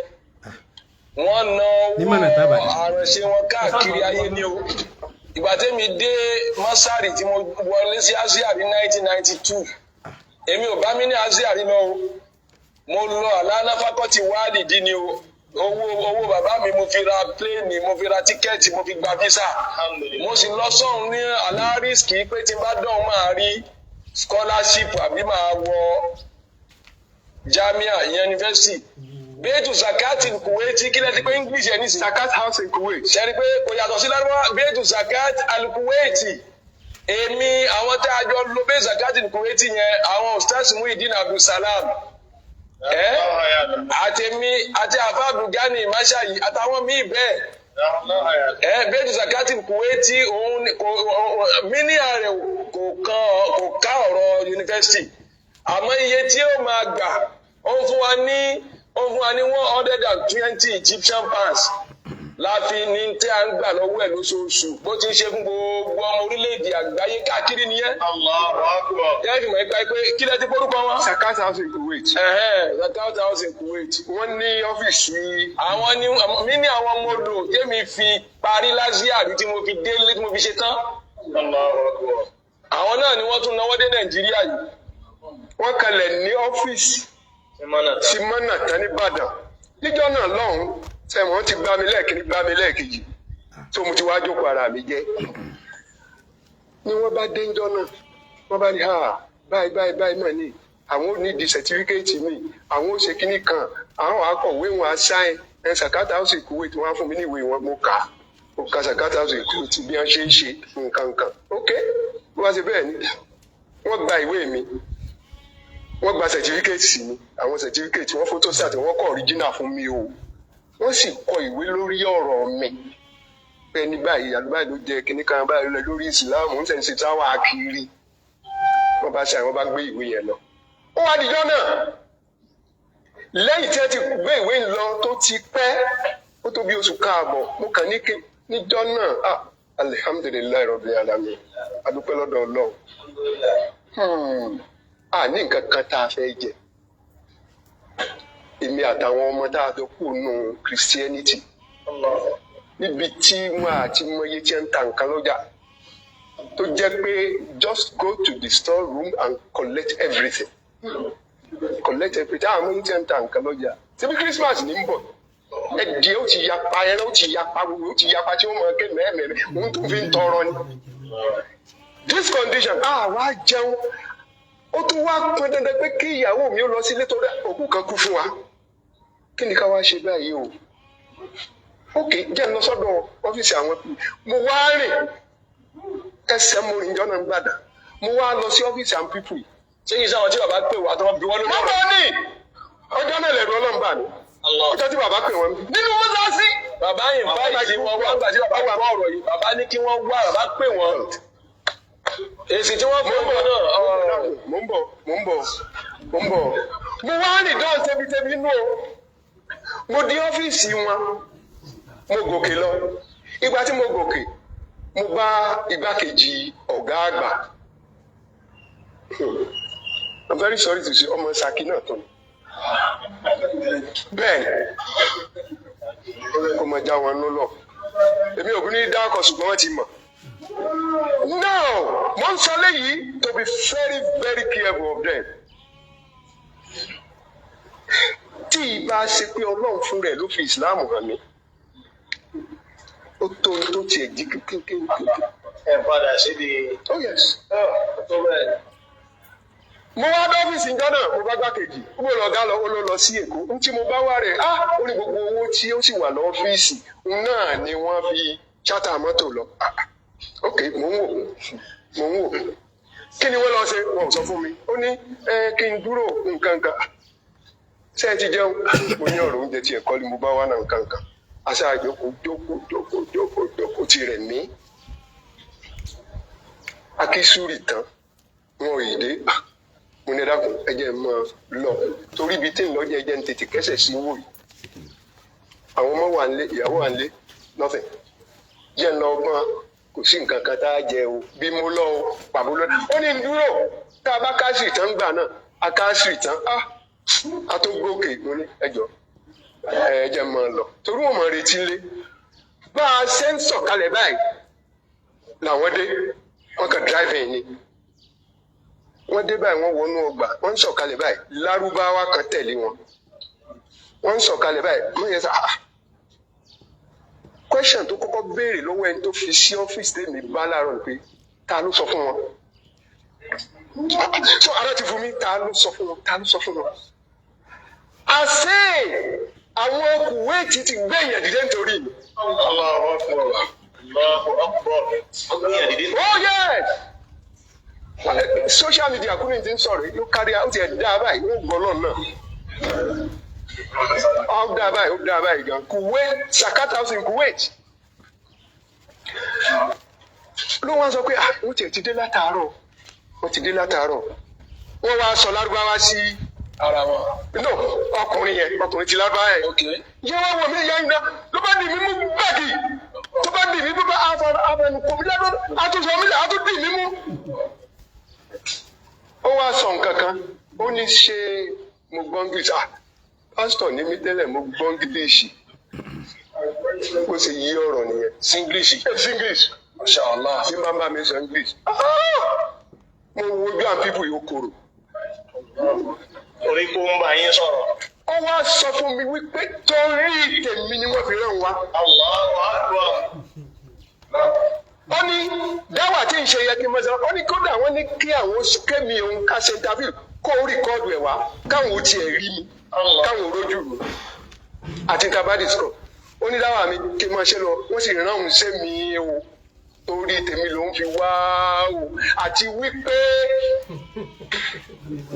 wọ́n ná Ní Mọ̀nà Tán owó Ìbàdàn. àránṣẹ́ wọn káàkiri ayé ni o. Ìgbà tẹ́mi dé Masari tí mo wọlé sí Asia ní 1992, èmi ò bá mi ní Asia rí lọ o. Mo lọ àlànà fakọ́tì wálìdí ni o. Owó bàbá mi mo fi ra pléènì, mo fi ra tíkẹ́ẹ̀tì, mo fi gba visa, mo sì lọ sọ́hun ní alárísìkì pé tí n bá dọ̀hún máa rí scholarship àbí máa wọ jamia ìyẹn university. Bẹ́ẹ̀tù Zakati Kuwaiti, kí lẹ́tí pé English ẹ̀ ní sí? Zakat House in Kuwait. Ṣẹ́ni pé kò yàtọ̀ sí lárúbáwá. Bẹ́ẹ̀tù Zakat al-Kuwaiti, èmi àwọn tá a jọ lo bẹ́ẹ̀ Zakati al-Kuwaiti yẹn, àwọn Ustaz Muhyiddin Abdulsalam ẹ àtẹ̀mí àti àfa Abdulgani Mashayi àtàwọn míì bẹ́ẹ̀. Ẹ bẹ́ẹ̀tù Zakati al-Kuwaiti, òun ni- kò mílíà rẹ̀ kò kan kò ká ọ̀rọ̀ yunifásitì, àmọ́ iye tí ó máa gbà, ó fún wa ní 120 Egyptian pounds láfi ní tí a ń gbà lọ́wọ́ ẹ̀ lóṣooṣù. Bó ti ń ṣe fún gbogbo ọmọ orílẹ̀-èdè àgbáyé káàkiri nìyẹn. Yẹ́n fi mọ̀ nípa pé kí lẹ́ ti porúkọ wọn? Zakat House in Kuwait. Zakat House in Kuwait. Wọ́n ní ọ́fíìsì. Àwọn ní mí ní àwọn ọmọ odò tèmi fi parí lásìá tí mo fi délé tí mo fi ṣe tán. Àwọn náà ni wọ́n tún náwó dé Nàìjíríà yìí. Wọ́n kalẹ̀ ní ọ́fíìsì sí mọ́nà tán nìbàdàn níjọ́ náà lọ́hùn-ún. Sẹ́wọ̀n wọ́n ti gbá mi lẹ́ẹ̀kíní, gbá mi lẹ́ẹ̀kejì, tó mo ti wá jókòó ara mi jẹ́ ni wọ́n bá dé ńjọ́ náà, wọ́n bá ní ha báyìí báyìí báyìí mà ní àwọn ò ní di certificate mi, àwọn ò ṣe kíní kan, àwọn akọ̀wé wọn á sáyẹn ẹ̀. Zakat House in Kuwait, wọ́n á fún mi ní ìwé wọn, mo kà á, mo ka Zakat House in Kuwait bí wọ́n ṣe ń ṣe nǹkan nǹkan. Ok, wọ́n bá ṣe bẹ́ẹ̀ ni wọ́n gba ìwé mi, wọ́n gba certificate sí mi, àwọn certificate wọ́n photostat, wọ́n kọ original fún mi o. Wọ́n sì kọ ìwé lórí ọ̀rọ̀ mi pé ní báyìí àlùbáyìí ló jẹ kíní kan báyìí lọ lórí ìsìláàmù ń sẹ́yìn ṣe táwa kiri. Wọ́n bá ṣe àwọn bá gbé ìwé yẹn lọ. Ó wá dijọ́ náà, lẹ́yìn tí ẹ ti gbé ìwé lọ tó ti pẹ́, ó tó bí oṣù káàbọ̀, mo kàn ní kí níjọ́ náà, ah, alihamudulilayi rabbil alamin, adúpẹ́ lọ́dọ̀ Ọlọ́run. A ní nǹkan kan tá a fẹ́ jẹ. Èmi àtàwọn ọmọ tá a jọ kú nù Christianity, níbi tí wọn àti mọye tí ń ta nǹkan lọ́jà, tó jẹ́ pé just go to the store room and collect everything, collect everything. Àwọn mọye tí ń ta nǹkan lọ́jà síbi Christmas ní ń bọ̀, ẹdí ó ti yapa, ẹran ó ti yapa, gbogbo ó ti yapa, tí ó mọ ké mẹ́ẹ̀mẹ́ẹ̀ òun tó fi ń tọrọ ni. This condition, ah, wá jẹun, ó tún wá pọn dandan pé kí ìyàwó mi ó lọ sílé torí òkú kan kú fún wa. Kí ni ká wá ṣe báyìí o? Ok, jẹ́ ń lọ sọ́dọ̀ ọ́fíìsì àwọn. Mo wá rìn ẹsẹ̀, mo rìn jọ́nà gbàdà, mo wá lọ sí ọ́fíìsì àwọn people yìí. Ṣé kìí sáwọn tí bàbá pè wá tó wọ́n bí wọ́n lórí Wọ́n ọ̀rọ̀? bọ́ ní ọjọ́ náà lẹ̀rù ọlọ́mbà mi, ọjọ́ tí bàbá pè wọ́n nínú mọ́sáàsì. Bàbá yìí báyìí tí wọ́n wá nígbà tí bàbá gbọ́ ọ̀rọ̀ yìí, bàbá ní kí wọ́n wá, bàbá pè wọ́n. Èsì tí wọ́n fún wọn náà. Mo ń bọ̀, mo ń bọ̀, mo ń bọ̀. Mo wá rìn dán tẹbitẹbi nú o. Mo dé ọ́fíìsì wọn, mo gòkè lọ. Ìgbà tí mo gòkè, mo bá igbákejì ọ̀gá àgbà. I'm very sorry to say, ọmọ Ṣakí náà tó ni. Bẹ́ẹ̀ ni, kó máa já wọn nú lọ. Èmi ò ní dákọ̀, ṣùgbọ́n wọ́n ti mọ̀. Now, mo ń sọ léyìí to be very very careful of them. Tí ìbá ṣe pé Ọlọ́run fún rẹ̀ ló fi Ìsìláàmù hàn mí, ó tó tó tiẹ̀ jí kékeré. Ẹ padà síbi. Oh yes. Tó bẹ́ẹ̀. Mo wá dọ́fíìsì ìjọ náà, mo bá gbákejì, ó bò lọ́gá lọ, ó ló lọ sí Èkó. N tí mo bá wá rẹ̀, á ó ní gbogbo owó tí ó sì wà lọ́fíìsì náà ni wọ́n fi ṣátà mọ́tò lọ. Ah, ah. Ok, mò ń wò, mò ń wò, kí ni wọ́n lọ ṣe? Wọn ò sọ fún mi. Ó ní ẹ kí n dúró nǹkan kan. Ṣé ẹ ti jẹun? Mo ní ọ̀rọ̀ oúnjẹ tí ẹ̀kọ́ ni mo bá wà náà nǹkan kan. Àṣà àjókòó jókòó jókòó jókòó jókòó ti rẹ̀ mí. Akísúrì tán, wọn ò yìí dé. Mo ní dákun, ẹ jẹ́ n máa lọ torí ibi tí ń lọ jẹ́, ẹ jẹ́ n tètè kẹ́sẹ̀ sí wò yìí. Àwọn ọmọ wà nílé, ìyàwó wà nílé, nothing. Jẹ́ ń lọ ọgbọ́n, kò sí nǹkan kan tá a jẹ o. Bí mo lọ o, pàbó lọ. Ó ní n dúró tá a bá káṣíì tán gbà náà. A káṣíì tán, á a tó gòkè. Mo ní ẹjọ́, ẹ jẹ́ n máa lọ torí wọn máa retí lé. Bá a ṣe ń sọ̀kalẹ̀ báyìí làwọn dé. Wọn kàn driving ni. Wọ́n dé báyìí, wọ́n wọnú ọgbà, wọ́n ń sọ̀kalẹ̀ báyìí, lárúbáwá kan tẹ̀lé wọn. Wọ́n ń sọ̀kalẹ̀ báyìí, wọ́n yẹ sọ, ah, question tó kọ́kọ́ béèrè lọ́wọ́ ẹni tó fi sí ọ́fíìsì tèmi bá láàárọ̀ ni pé, ta ló sọ fún wọn? So ara ti fún mi, ta ló sọ fún wọn? Ta ló sọ fún wọn? Àṣé àwọn Kuwait ti gbé èèyàn dìde nítorí mi. Allahu Akbar. Allahu Akbar. Ọgbìn dìde. Oh yes, social media kúrò ní ti ń sọ̀rọ̀ yìí, ló kárí. Ó ti ẹ̀ dá báyìí, ó gbọ́ lọ́nà náà, ó dá báyìí, ó dá báyìí gan. Kuwait, Zakat House in Kuwait ló wá sọ pé, ah, wọ́n tiẹ̀ ti dé látàárọ̀, wọ́n ti dé látàárọ̀. Wọ́n wá sọ lárúbáwá sí Ara wọn. No, ọkùnrin yẹn, ọkùnrin ti lárúbáwá yẹn yẹ wá wọ mí yẹn gbà, ló bá dì mí mú báàgì, tó bá dì mí mú bá afẹnu kò mí lẹ́nu, àtúnṣe mi lẹ àtúndì mí mú. Ó wá sọ nǹkan kan, ó ní ṣe mo gbọ́ English? Ah, pásítọ̀ ní mí tẹ́lẹ̀, mo gbọ́ English. Bó ṣe yí ọ̀rọ̀ nìyẹn. Singlish. English. Masha Allah. Ní bá ń bá mi sọ English. Ah! Mo wojú àwọn people yìí, ó korò. Orí kó ń bá yín sọ̀rọ̀. Ó wá sọ fún mi wípé torí tèmi ni wọ́n fi rán wa. Allahu Akbar. Ó ní dáwà tí ń ṣe yẹ kí n mọ̀ sọ. Ó ní kódà wọ́n ní kí àwọn kémi òun ká ṣe interview, kó o record ẹ̀ wá, káwọn ò tiẹ̀ rí mi, káwọn ò rójú mi àti nǹkan bá disco. Ó ní dáwà mi kí n máa ṣe lọ, wọ́n sì rán òun ṣé mi o, torí tèmi lòún fi wá o, àti wípé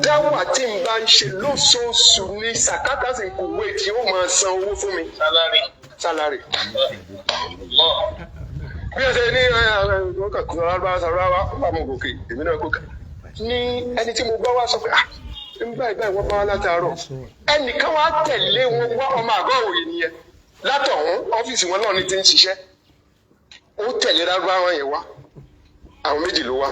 dáwà tí n bá ń ṣe lóṣooṣù ní Zakat in Kuwait tí ó máa san owó fún mi. Salary. Salary. Allah. Bí ẹ ṣe ní ẹ kàn kúrò lárúbáwá sàrúbáwá, ó bá mo gòkè, èmi náà gòkè ní. Ẹni tí mo bá wá sọ pé, ah, ń báyìí báyìí, wọ́n bá wá látàárọ̀, ẹnìkan wá tẹ̀lé wọn wá, ọmọ àgọ́ òye nìyẹn látọ̀hún, ọ́fíìsì wọn náà ní ti ń ṣiṣẹ́. Ó tẹ̀lé lárúbáwá yẹn wá, àwọn méjì ló wá.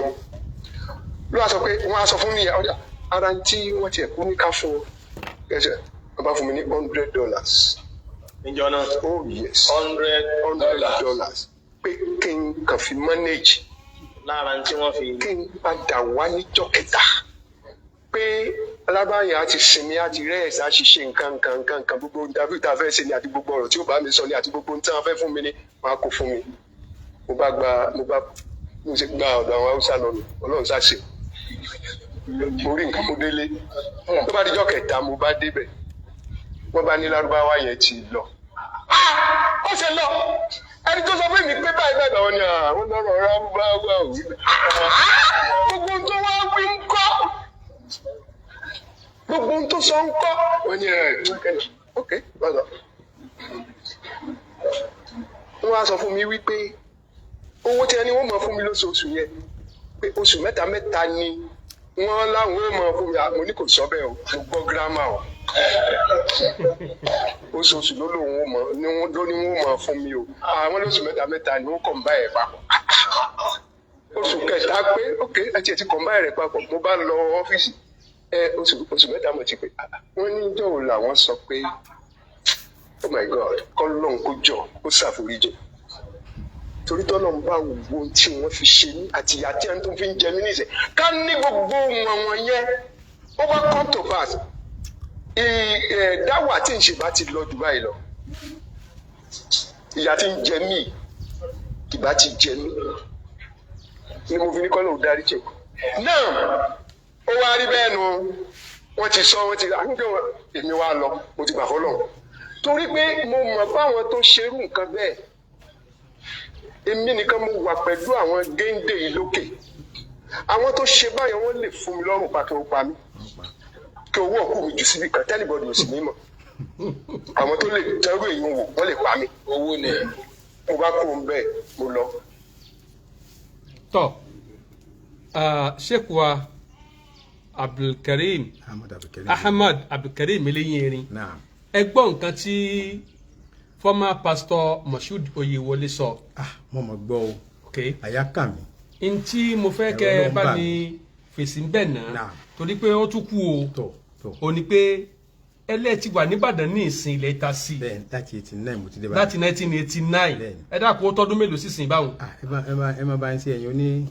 Ló wá sọ pé wọ́n á sọ fún nìyẹn ọjà ara tí wọ́n tiẹ̀ kú ní ká fún ọ ẹsẹ̀. Wọ́n bá fún mi ní $100. Níjọ́ náà. Oh yes, $100 $100 pé kí n kàn fi manage. Lára tí wọ́n fi. Kí n padà wá níjọ́ kẹta, pé alábàáyé á ti sinmi, á ti rest, á ṣiṣẹ́ nǹkan nǹkan nǹkan nǹkan, gbogbo interview tá a fẹ́ ṣe ni, àti gbogbo ọ̀rọ̀ tí ó bá mi sọ ni, àti gbogbo ohun tí wọ́n fẹ́ fún mi ni wọ́n á kó fún mi. Mo bá gba, mo bá mo ṣe gba ọ̀dọ̀ àwọn Haúsá lọ nù. Ọlọ́run ṣàṣe, mo rí nǹkan, mo délé. Tó bá dijọ́ kẹta, mo bá débẹ̀, wọ́n bá ní lárúbáwá yẹn ti lọ. Ó ṣe lọ, ẹni tó sọ fún mi pé báyìí báyìí, báwọn ni àwọn lọ́rọ̀ lárúbáwá ò wí bẹ́ẹ̀. Gbogbo ohun tó wá wí ń kọ́, gbogbo ohun tó sọ ń kọ́? Wọ́n ní ẹ̀ ok bàtà. Wọ́n á sọ fún mi wípé owó tí ẹni wọ́n mọ̀ fún mi lóṣooṣù yẹn, pé oṣù mẹ́ta mẹ́ta ni wọ́n láwọn ò mọ̀ fún mi. Mo ní kò sọ bẹ́ẹ̀ o, mo gbọ́ gírámà o. Oṣooṣù ló lóun ó mọ̀ ní wọ́n ló ní wọ́n mọ̀ fún mi o. Àwọn lóṣù mẹ́ta mẹ́ta ni wọ́n kàn bá ẹ̀ papọ̀. Oṣù kẹta pé ok, ẹ tiẹ̀ ti kàn bá ẹ̀ papọ̀. Mo bá lọ ọ́fíìsì ẹ, oṣù mẹ́ta mo ti pé. Wọ́n ní jọ̀wọ́ làwọn sọ pé oh my God, kọ́ lóun kó jọ kó ṣàforíjì, torí tọ́lọ̀ ń bá wo ohun tí wọ́n fi ṣe mí àti ìyà tí ẹni tó fi ń jẹ mí níṣẹ́, ká ní gbogbo wọn wọn yẹn ó bá come to pass, dáwà tí ń ṣe bá ti lọ jù báyìí lọ, ìyà tí ń jẹ mí ìbá ti jẹ mí ni. Mo fi ní kọ́ lóun dárí jẹ náà. Ó wá rí bẹ́ẹ̀ nu, wọ́n ti sọ, wọ́n ti àgbẹ̀ wọn. Èmi wá lọ, mo ti gbà fọlọ́run, torí pé mo mọ̀ báwọn tó ṣerú nǹkan bẹ́ẹ̀. Èmi nìkan mo wà pẹ̀lú àwọn géńdé yìí lókè. Àwọn tó ṣe báyọ̀, wọ́n lè fún mi lọ́rùn pa, kí ó pa mí, kí owó òkú mi jù síbi kan tí anybody ò sì ní mọ̀. Àwọn tó lè dẹ́rù èyí wò, wọ́n lè pa mí. Owó ni. Mo bá kó ń bẹ́ẹ̀, mo lọ. Tọ́, sheikh wa Abdulkareem Ahmad Abdulkareem. Ahmad Abdulkareem Eléyín Erin. Naam. Ẹ gbọ́ nǹkan tí former pastor Moshood Oyewole sọ. Ah, mo mọ̀ gbọ́ o. Ok. Àyà kà mí. Ntí mo fẹ́ kẹ́ Ẹ̀rọ ẹ ló ń bá bà ní fèsì ń bẹ̀ náà, Naam. torí pé ó tún kú o. Tó tó. Ó ní pé ẹlẹ́ẹ̀tì wà nìbàdàn ní ìsìn ilẹ̀ ìta sí. Bẹ́ẹ̀, láti 89 mo ti dé báyìí. Láti 1989. Bẹ́ẹ̀ni. Ẹ dákun, ó tọ́dún mélòó sísìn báwọn? Ah, ẹ má bá ń ṣe ẹ̀yin oní ẹ̀yin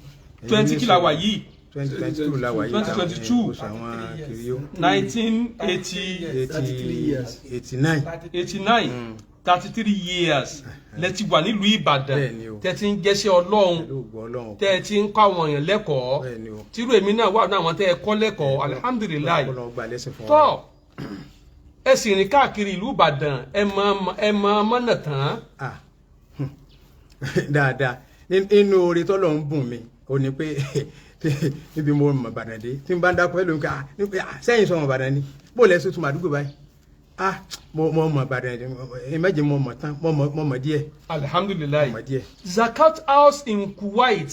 20 oní kí la wà yìí? 2022 la wà yìí. 2022. Oṣù àwọn kiriyó. 1980. 89. 89, 33 years lẹ ti wà nílùú Ìbàdàn. Bẹ́ẹ̀ni o. Tẹ́ ti ń jẹ́ṣẹ́ Ọlọ́run, Pẹ̀lú ògo Ọlọ́run. tẹ́ ti ń kọ́ àwọn èèyàn lẹ́kọ̀ọ́. Bẹ́ẹ̀ni o. Tírú èmi náà wà ní àwọn tẹ́ ẹ kọ́ lẹ́kọ̀ọ́, alihamudulilayi. Ọlọ́run gbà lẹ́sìn fún wa. Tọ́, ẹ sì rìn káàkiri ìlú Ìbàdàn, ẹ mọ mọ́nà tán. Ah, dáadáa. Nínú oore tọ́lọ̀ ń bùn mi ò ní pé níbi mo mọ̀ Ìbàdàn dé, tí n bá ń dákọ̀ ẹ́ lóun ká sẹ́yìn sọ̀rọ̀ Ìbàdàn ni bó lẹ́ sọ tún àdúgbò báyìí. Ah, mo mọ̀ Ìbàdàn ẹ méjì, mo mọ̀ tán, mo mọ̀ díẹ̀. Alihamudulilayi. Mo mọ̀ díẹ̀. Zakat House in Kuwait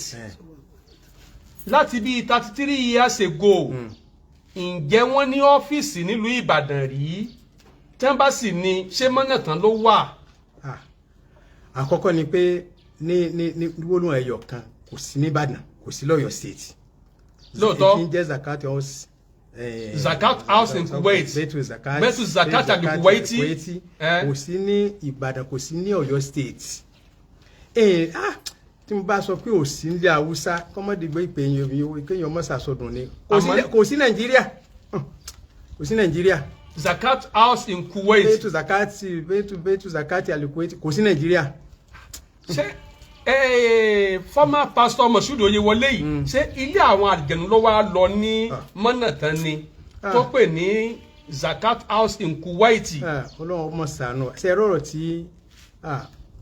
láti bíi 33 years ago, ǹjẹ́ wọ́n ní ọ́fíìsì nílùú Ìbàdàn rí? Tí wọ́n bá sì ní, ṣé mọ́nà tán ló wà? Ah, àkọ́kọ́ ni pé ní gbólóhùn ẹyọ kan, kò sí ní Ìbàdàn, kò sí lọ́yọ̀ State. Lóòótọ́. Èyí ń jẹ́ Zakat House. Zakat House in Kuwait. Baitu Zakat. Baitu Zakat Baitu al-Kuwaiti. Kuwaiti. Eh. Kò sí ní Ìbàdàn, kò sí ní Ọ̀yọ́ State. Ah, tí mo bá sọ pé ò sí nílẹ̀ Haúsá, kọ́mọ́dé ìpè yẹn kéèyàn mọ́ sàsọdùn ni. Kò sí Nàìjíríà, kò sí Nàìjíríà. Zakat House in Kuwait. Baitu Zakat, Baitu Zakat al-Kuwaiti, kò sí Nàìjíríà. Ṣé former pastor Moshood Oyewole yìí, ṣé ilé àwọn àlùjànnú ló wá lọ ní mọ́nà tán ni tó pè ní Zakat House in Kuwait? Ah, Ọlọ́run mọ̀ sànù. Ṣe rọrọ̀ tí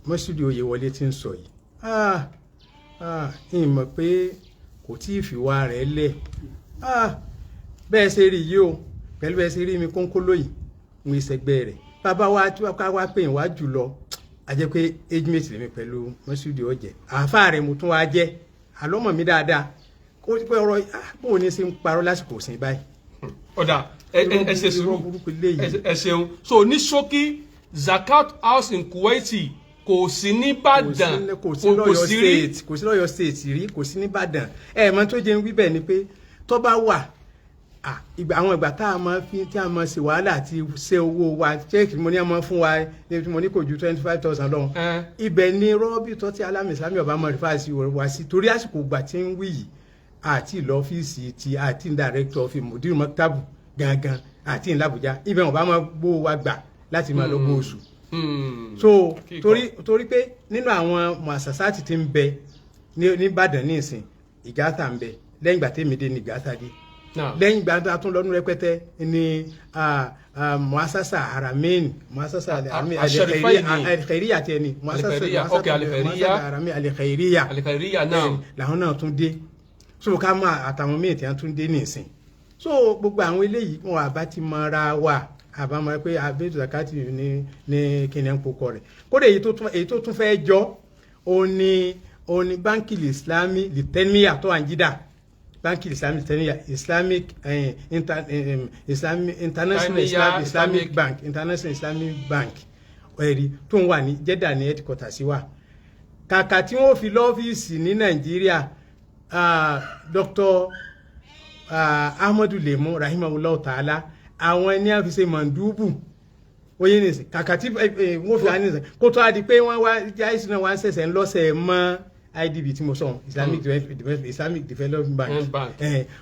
Moshood Oyewole ti ń sọ yìí, ah, ah, ń mọ̀ pé kò tí ì fìwà rẹ̀ lẹ̀. Ah, bẹ́ẹ̀ ṣe rí yìí o, pẹ̀lú bẹ́ẹ̀ ṣe rí mi kónkó lóyìí ń ìṣẹ̀gbẹ́ rẹ̀ bàbá wa tí wọ́n wá pè wá jùlọ, a jẹ́ pé age mate lèmi pẹ̀lú Moshood ọ̀jẹ̀ àáfàá rẹ̀ mo tún wá jẹ́ àlọ́mọ̀ mi dáadáa kó pé ọ̀rọ̀ bóun ní ṣe ń parọ́ lásìkò òsín báyìí. Ọ̀dà, ẹ ṣe sùúrù. Irọ́ burúkú léyìí. Ẹ ṣeun. So ní ṣókí, Zakat House in Kuwait kò sí nìbàdàn. Kò sí lọ́yọ̀ State, kò sí lọ́yọ̀ State rí, kò sí nìbàdàn. Ẹ mọ̀ tó jẹ́ ń wí bẹ́ẹ̀ ni pé tó bá wà Ìgbà àwọn ìgbà tá a máa fi tí a máa ṣe wàhálà àti ṣe owó wa, ṣéèkì mo ní a máa fún wa ní tí mo ní kò ju 25,000 lọ. Ibẹ̀ ni rọ́bì tó ti alámìsámi ọba máa rífà sí wá sí, torí àsìkò ìgbà tí ń wí yìí, àti lọ́fíìsì ti àti director of mudiru maktabu gangan àti ìlàbújá, ibẹ̀ wọn bá máa gbó wa gbà láti máa lọ gbó oṣù. So Kíkọ. torí pé nínú àwọn muasasati tí ń bẹ ní Ìbàdàn ní ìsìn, Ìgátà ń bẹ. Lẹ́yìn ìgbà tèmi dé ní Ìgátà dé. Lẹ́yìn ìgbà tó a tún lọ́dún rẹpẹtẹ ní muasasa Haramein, muasasa Haramein Ash-Sharifaini. Al-Khairiyya àti ẹni muasasa Al-Khairiyya, ok, Al-Khairiyya. Muasasa Haramein Al-Khairiyya. Al-Khairiyya náà. Làwọn náà tún dé. So ká mọ àtàwọn míì tí wọn tún dé nìsín. So gbogbo àwọn eléyìí, wọn àbá ti mọra wa, àbá mọ pé abéjọ zakati ní kíni ń pokọ rẹ. Kódà èyí tó tún fẹ́ jọ, òní Báńkì Islami Litẹ́níyà tó wà ní Jídà, Báńkì Islami Litẹ́níyà, Islamic Islamic International Tẹ́níyà, Islamic Islamic Bank, International Islamic Bank, ẹ̀rí tó ń wà ní Jeddah ní headquarters sí wa. Kàkà tí wọ́n fi lọ́fíìsì ní Nàìjíríà, Dr. Ahmadu Lemu rahimahullah ta'ala, àwọn ẹni à fi ṣe mọ̀ndúbù oyè nìsín. Kàkà tí wọ́n fi wá nìsín, kó tó a di pé wọ́n wá jáìsì náà wá ń ṣẹ̀ṣẹ̀ ń lọ́sẹ̀ mọ́ IDB tí mo sọ, Islamic Development Bank. Bank.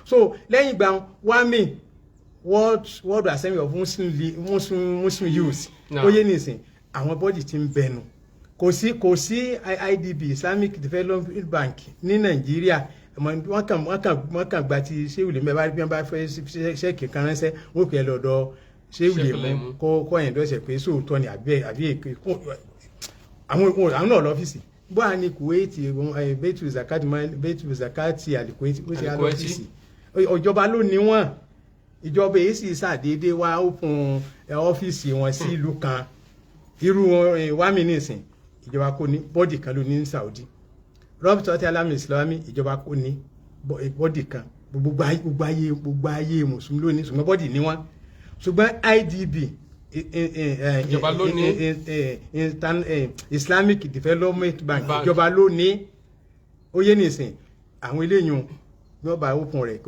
So lẹ́yìn ìgbà WAMY, World Assembly of Muslim Youth, oyè nìsín, àwọn body tí ń bẹnu. Kò sí IDB, Islamic Development Bank, ní Nàìjíríà. Wọ́n kàn gba ti Ṣéwù Lèmú. Bá bí wọ́n bá fẹ́ ṣẹ́ẹ̀kì kan ránṣẹ́, wọ́n pè é lọ́dọ̀ Ṣéwù Sheikh Lèmú Lemu. kó ẹ̀yìn dọ́sẹ̀ pé sóòótọ́ ni àbí èké. Àwọn náà lọ́fíìsì bó a ní Kuwait, Beitu Zakati, Beitu Zakati Alikuwaiti, ó ti á Al-Kuwaiti. lọ́fíìsì. Ìjọba ló ní wọn. Ìjọba èyí sì ṣàdédé wá open ọ́fíìsì wọn sí ìlú kan. Irú WAMY nìsín, ìjọba kò ní, body kan ló ní ní Saudi. Robert Alami Islami, ìjọba kò ní, body kan. Gbogbo ayé mùsùlùmí ló ní, ṣùgbọ́n body ní wọn. Ṣùgbọ́n IDB, Ìjọba ló ní. Islamic Development Bank, Bank. ìjọba ló ní. Ó yé nìsín, àwọn eléyìí bí wọ́n bá open rẹ̀,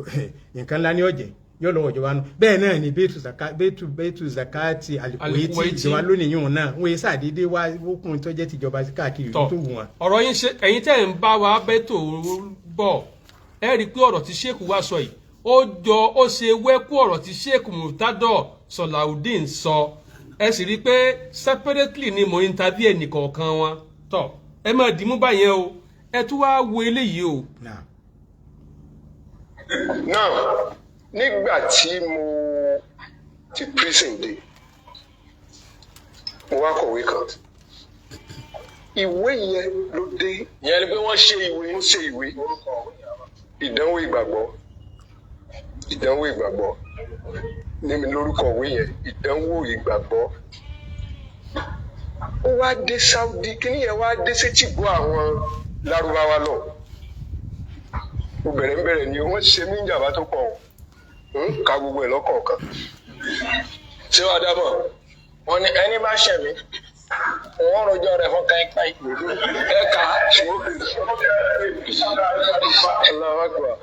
nǹkan ńlá ní ọ̀jẹ̀ yóò lọ́wọ́ ìjọba nù. Bẹ́ẹ̀ náà ni Beitu Zakati Alikuwaiti, Al-Kuwaiti. ìjọba lónìí yìí náà. Wọ́n yẹ sàdédé wá open tó jẹ́ tìjọba káàkiri ìlú tó wù wọ́n. Ọ̀rọ̀ yín ṣe. Ẹ̀yin tẹ́ ń bá wa bẹ́tò bọ̀, ẹ rí i pé ọ̀rọ̀ tí Sheikh wa sọ yìí, ó jọ ó ṣe wẹ́kú ọ̀rọ̀ tí Sheikh Murtado Sọláudeen sọ. Ẹ sì rí i pé separately ni mo interview ẹnìkọ̀ọ̀kan wọn. Tọ ẹ máa dìímú báyẹn o. Ẹ tún wá wo eléyìí o. Náà. Now, nígbà tí mo ti prison dé, mo wá kọ̀wé kan. Ìwé yẹn ló dé. Ìyẹn ni pé wọ́n ṣe ìwé. Mo ṣe ìwé ìdánwò ìgbàgbọ́. Ìdánwò ìgbàgbọ́ ní mi lórúkọ ìwé yẹn, ìdánwò ìgbàgbọ́. Ó wá dé Saudi, kíní yẹn wá dé sétìgbọ́ àwọn Lárúbáwá lọ. Mo bẹ̀rẹ̀ ń bẹ̀rẹ̀ ni wọ́n ṣe mí ń jàmbá tó pọ̀ o, ń ka gbogbo ẹ̀ lọ́kọ̀ọ̀kan. Ṣé wàá dábọ̀ wọn ni ẹni bá ṣẹ̀ mí, wọ́n rojọ́ rẹ̀ fún káínkáín. Ẹ kà á. Allahu Akbar.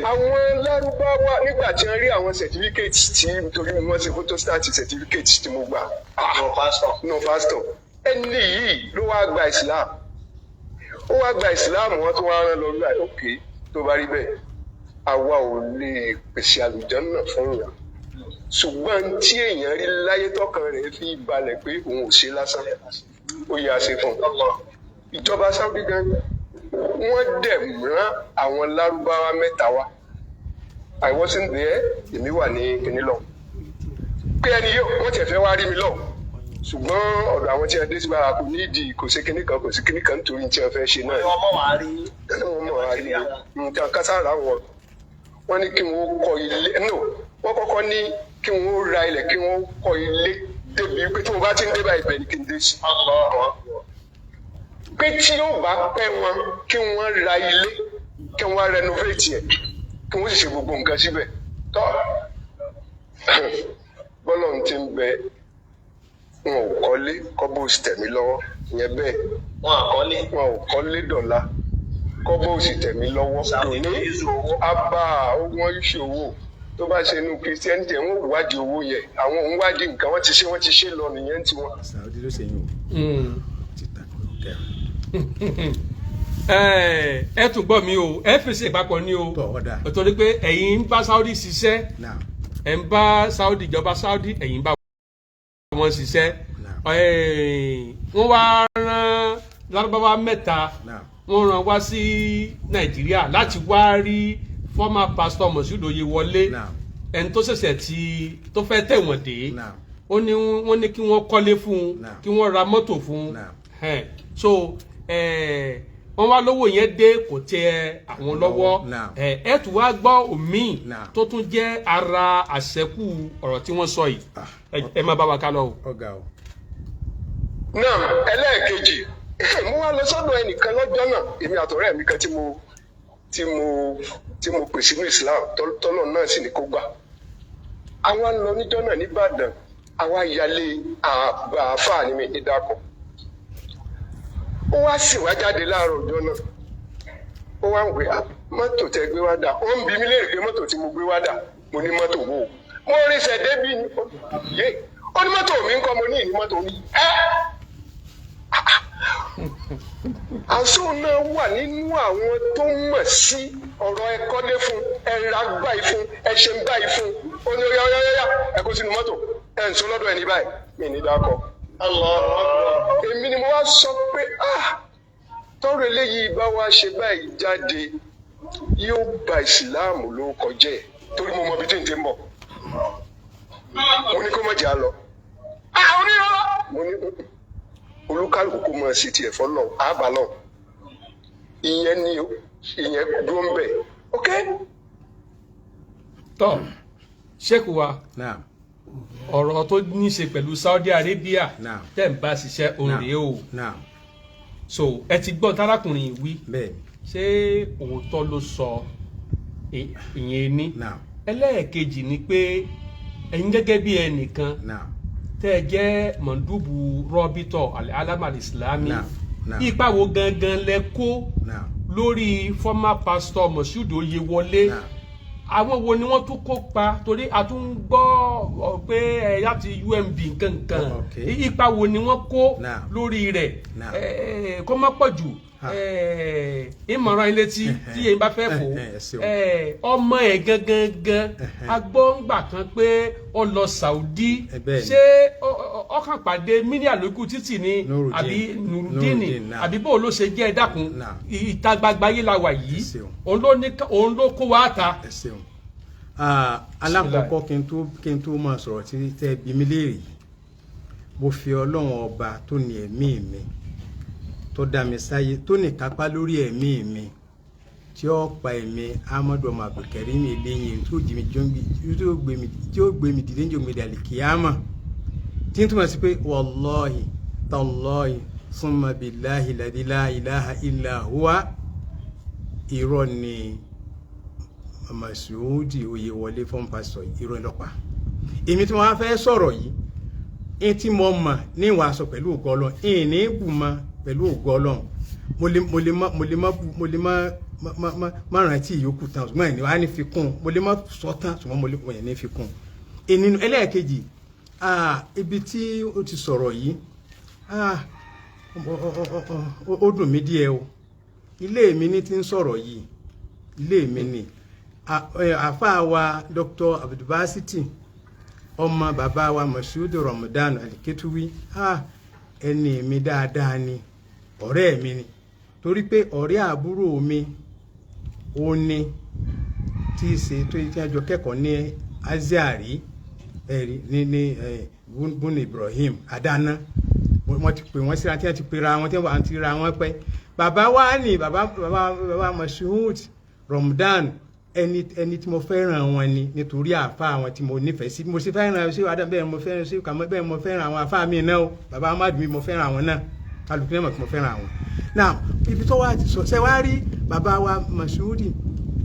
Àwọn Lárúbáwá, nígbà tí wọ́n rí àwọn certificate tí, torí wọ́n ṣe photostat certificate tí mo gbà. No, pastor, ẹni yìí ló wá gba Islam. Ó wá gba Islam, wọ́n tún wá rán lọ gbà. Ok, tó bá rí bẹ́ẹ̀, àwa ò lè pèsè àlùjánnà fún yàn, ṣùgbọ́n tí èèyàn rí láyé tọkàn rẹ̀ fi balẹ̀ pé òun ò ṣe lásán, ó yà á ṣe fún un. Ìjọba Saudi gan, wọ́n dẹ̀ rán àwọn Lárúbáwá mẹ́ta wá. I wasn't there, èmi wà ní kinní lọ pé ẹni yóò wọ́n tiẹ̀ fẹ́ wá rí mi lọ, ṣùgbọ́n ọ̀dọ̀ àwọn tí a dé síbára kò ní ìdí, kò sí kinní kan, kò sí kinní kan, nítorí tí a fẹ́ ṣe náà. Wọ́n mọ̀ wá rí. Wọ́n mọ̀ wá rí mi nǹkan kására wọn. Wọ́n ní kí wọ́n kọ́ ilé. No, wọ́n kọ́kọ́ ní kí wọ́n ra ilẹ̀, kí wọ́n kọ́ ilé débi pé tí mo bá ti ń dé báyìí, ibẹ̀ ni kí n dé sí. Pé tí yóò bá pẹ́ wọn, kí wọ́n ra ilé, kí wọ́n renovate ẹ̀, kí wọ́n sì ṣe gbogbo nǹkan síbẹ̀. Tọ́ bọ́lọ̀ ń ti ń bẹ, wọn ò kọ́lé kọ́bọ̀ sì tẹ̀mí lọ́wọ́ ìyẹn bẹ́ẹ̀. Wọn àkọlé. Wọn ò kọ́lé dọ̀la. Kọ́bọ̀ òsì tẹ̀mí lọ́wọ́ lóní abá wọn ṣòwò tó bá ṣe inú Christianity, wọn ò wádìí owó yẹn, àwọn òun wádìí nǹkan, wọ́n ti ṣe lọ nìyẹn tiwọn. Saudi ló ṣe yín o. Ti ta kẹ. Ẹ tún gbọ́ mi o, ẹ fèsì ìpapọ̀ ni o. Tọ́ ọ̀dà. Torí pé ẹ̀yin ń bá Saudi ṣiṣẹ́. Náà. Ẹ̀ ń bá Saudi, ìjọba Saudi, ẹ̀yin ń bá wọn ṣiṣẹ́. Náà. Wọ́n wá rán lárúbáwá mẹ́ta. Náà. Wọ́n rán wá sí Nàìjíríà láti wá rí former pastor Moshood Oyewole, Náà. ẹni tó ṣẹ̀ṣẹ̀ tí tó fẹ́ tẹ̀wọ̀n dé. Náà. Ó ní wọ́n ní kí wọ́n kọ́lé fún un, Náà. kí wọ́n ra mọ́tò fún un. Náà. So wọ́n wá lówó yẹn dé, kò tẹ àwọn lọ́wọ́. Náà. Ẹ tún wá gbọ́ òmíì Náà. tó tún jẹ́ ara àṣẹ́kù ọ̀rọ̀ tí wọ́n sọ yìí. Ah. Ẹ má bá wa ká lọ o. Ọ̀gá o. Náà ẹlẹ́ẹ̀kejì, mo wá lọ sọ́dọ̀ ẹnìkan lọ́jọ́ náà, èmi àtọ̀rẹ́ mi kan tí mo pè sínú Islam, tọ́lọ̀ náà sì ní kó gbà. Àwa ń lọ níjọ́ náà nìbàdàn, àwa yalé àáfàá ni mi ní dákọ̀. Ó wá sì wá jáde láàárọ̀ ọjọ́ náà, ó wá ń pè á, mọ́tò tẹ gbé wá dà? Ó ń bi mí léèrè pé mọ́tò tí mo gbé wá dà? Mo ní mọ́tò wo? Mo rí sẹ̀ débi ni yé, ó ní mọ́tò mi ń kọ́. Mo ní ìní mọ́tò mi ẹ́. Àṣọ náà wà nínú àwọn tó mọ̀ sí ọ̀rọ̀ ẹ̀kọ́lé fún, ẹ̀ra báyìí fún, ẹ̀ṣẹ̀ báyìí fún. Ó ní óyá óyá óyá, ẹ kó sínú mọ́tò, ẹ̀ ń sọ lọ́dọ̀ ẹni báyìí, mi ní dákọ̀. Èmi ni mo wá sọ pé, ah, tọrọ eléyìí bá wá ṣe báyìí jáde, yóò ba ìsìláàmù lórúkọ jẹ́, torí mo mọ ibi tí n ti ń bọ̀. Mo ní kó má jẹ́ àlọ́. Ah, onírọ́. Mo ní olúkálùkù kó máa ṣe tiẹ̀ fọlọ́ àbálọ̀. Ìyẹn ni ìyẹn dúró ń bẹ̀, ok. Tọ́ ṣéèkù wa, Náà. ọ̀rọ̀ tó ní í ṣe pẹ̀lú Saudi Arabia Náà. tẹ̀ ń bá ṣiṣẹ́ òun rèé o. Náà. So ẹ ti gbọ́n tárákùnrin yìí wí. Bẹ́ẹ̀. Ṣé òótọ́ ló sọ? Ìyẹn ní. Náà. Ẹlẹ́ẹ̀kejì ni pé ẹ̀yin gẹ́gẹ́ bí ẹnìkan Náà. tẹ́ ẹ jẹ́ mọ̀ndúbù rọ́bítọ̀ alámàlì ìsìlámì, Náà. Náà. ipa wo gangan lẹ kó Náà. lórí former pastor Moshood Oyewole? Náà. Àwọn wo ni wọ́n tún kópa? Torí a tún ń gbọ́ ọ pé ẹ láti UMB nkankan. Ipa wo ni wọ́n kó Náà. lórí rẹ̀? Náà. Kó má pọ̀ jù. Ha. Ìmọ̀ràn ilé tí tí èyí bá fẹ́ fò. Ẹ ṣeun. Ọmọ ẹ̀ gangan gan, agbóǹgbà kan pé ó lọ Saudi. Bẹ́ẹ̀ ni. Ṣé ọkàn pàdé mílíà lókù títì ni? Nurudeen. Àbí Nurudeen? Nurudeen, náà. Àbí bó ló ṣe jẹ́? Ẹ dákun. Náà. Ìta gbangba yìí la wà yìí. Ẹ ṣeun. Òun ló ní òun ló kó wa ta. Ẹ ṣeun. Ah, alákọ̀ọ́kọ́, kí n tó máa sọ̀rọ̀ tí tẹ́ bí mi léèrè yìí, mo fi Ọlọ́run Ọba tó ní ẹ̀mí mi, tó dá mi sáyé, tó ní kápá lórí ẹ̀mí mi, tí ó pa ẹ̀mí Ahmadu ọmọ Abdulkarim eléyìn tí ó jí mi jọ́ngbì, tí ó gbé mi dìde ní jòǹgbé dàlí kìámà, tí n túmọ̀ sí pé wàlọ́ọ̀hì tàlọ́ọ̀hì summa billahi ladhi la ilaha illa huwa, irọ́ ni Mashood Oyewole fọ́n pásítọ̀, irọ́ ńlọ́pàá. Èmi tí wọ́n á fẹ́ sọ̀rọ̀ yìí, ẹni tí mo mọ̀ ní ìwà sọ pẹ̀lú ògo Ọlọ́run, ìní ní bù mọ́ pẹ̀lú ògo Ọlọ́run. Mo lè má rántí ìyókù tán, ṣùgbọ́n ìní wàá ní fi kún un. Mo lè má sọ tán, ṣùgbọ́n mo lè mo ní fi kún un. Ìnínú ẹlẹ́ẹ̀kejì, ibi tí ó ti sọ̀rọ̀ yìí, ó dùn mí díẹ̀ o. Ilé mi ní ti ń sọ̀rọ̀ yìí, ilé mi ni àáfàá wa Dr. Abdulbasiti, ọmọ bàbá wa Moshood Ramadan Aliketuwi. Ẹni mi dáadáa ni, ọ̀rẹ́ mi ni, torí pé ọ̀rẹ́ àbúrò mi ó ní tí í ṣe tó tí a jọ kẹ́kọ̀ọ́ ní Aziari, ẹ̀rí ní Bun Ibrahim Adana. Wọ́n ti pè wọ́n síra, tí wọ́n ti pera wọn, tí wọ́n ti ra wọn pẹ́. Bàbá wa ní bàbá Moshood Ramadan, ẹni tí mo fẹ́ràn wọn ni, nítorí àáfà wọn tí mo nífẹ̀ẹ́ sí. Mo sì fẹ́ràn sí Adam, bẹ́ẹ̀ mo fẹ́ràn sí Kàmọ́, bẹ́ẹ̀ mo fẹ́ràn àwọn àáfà mi náà o. Bàbá Amadu mi, mo fẹ́ràn àwọn náà, kálukú náà mọ̀ pé mo fẹ́ràn àwọn. Now, ibi tó wá ti sọ ṣe wá rí bàbá wa Moshood,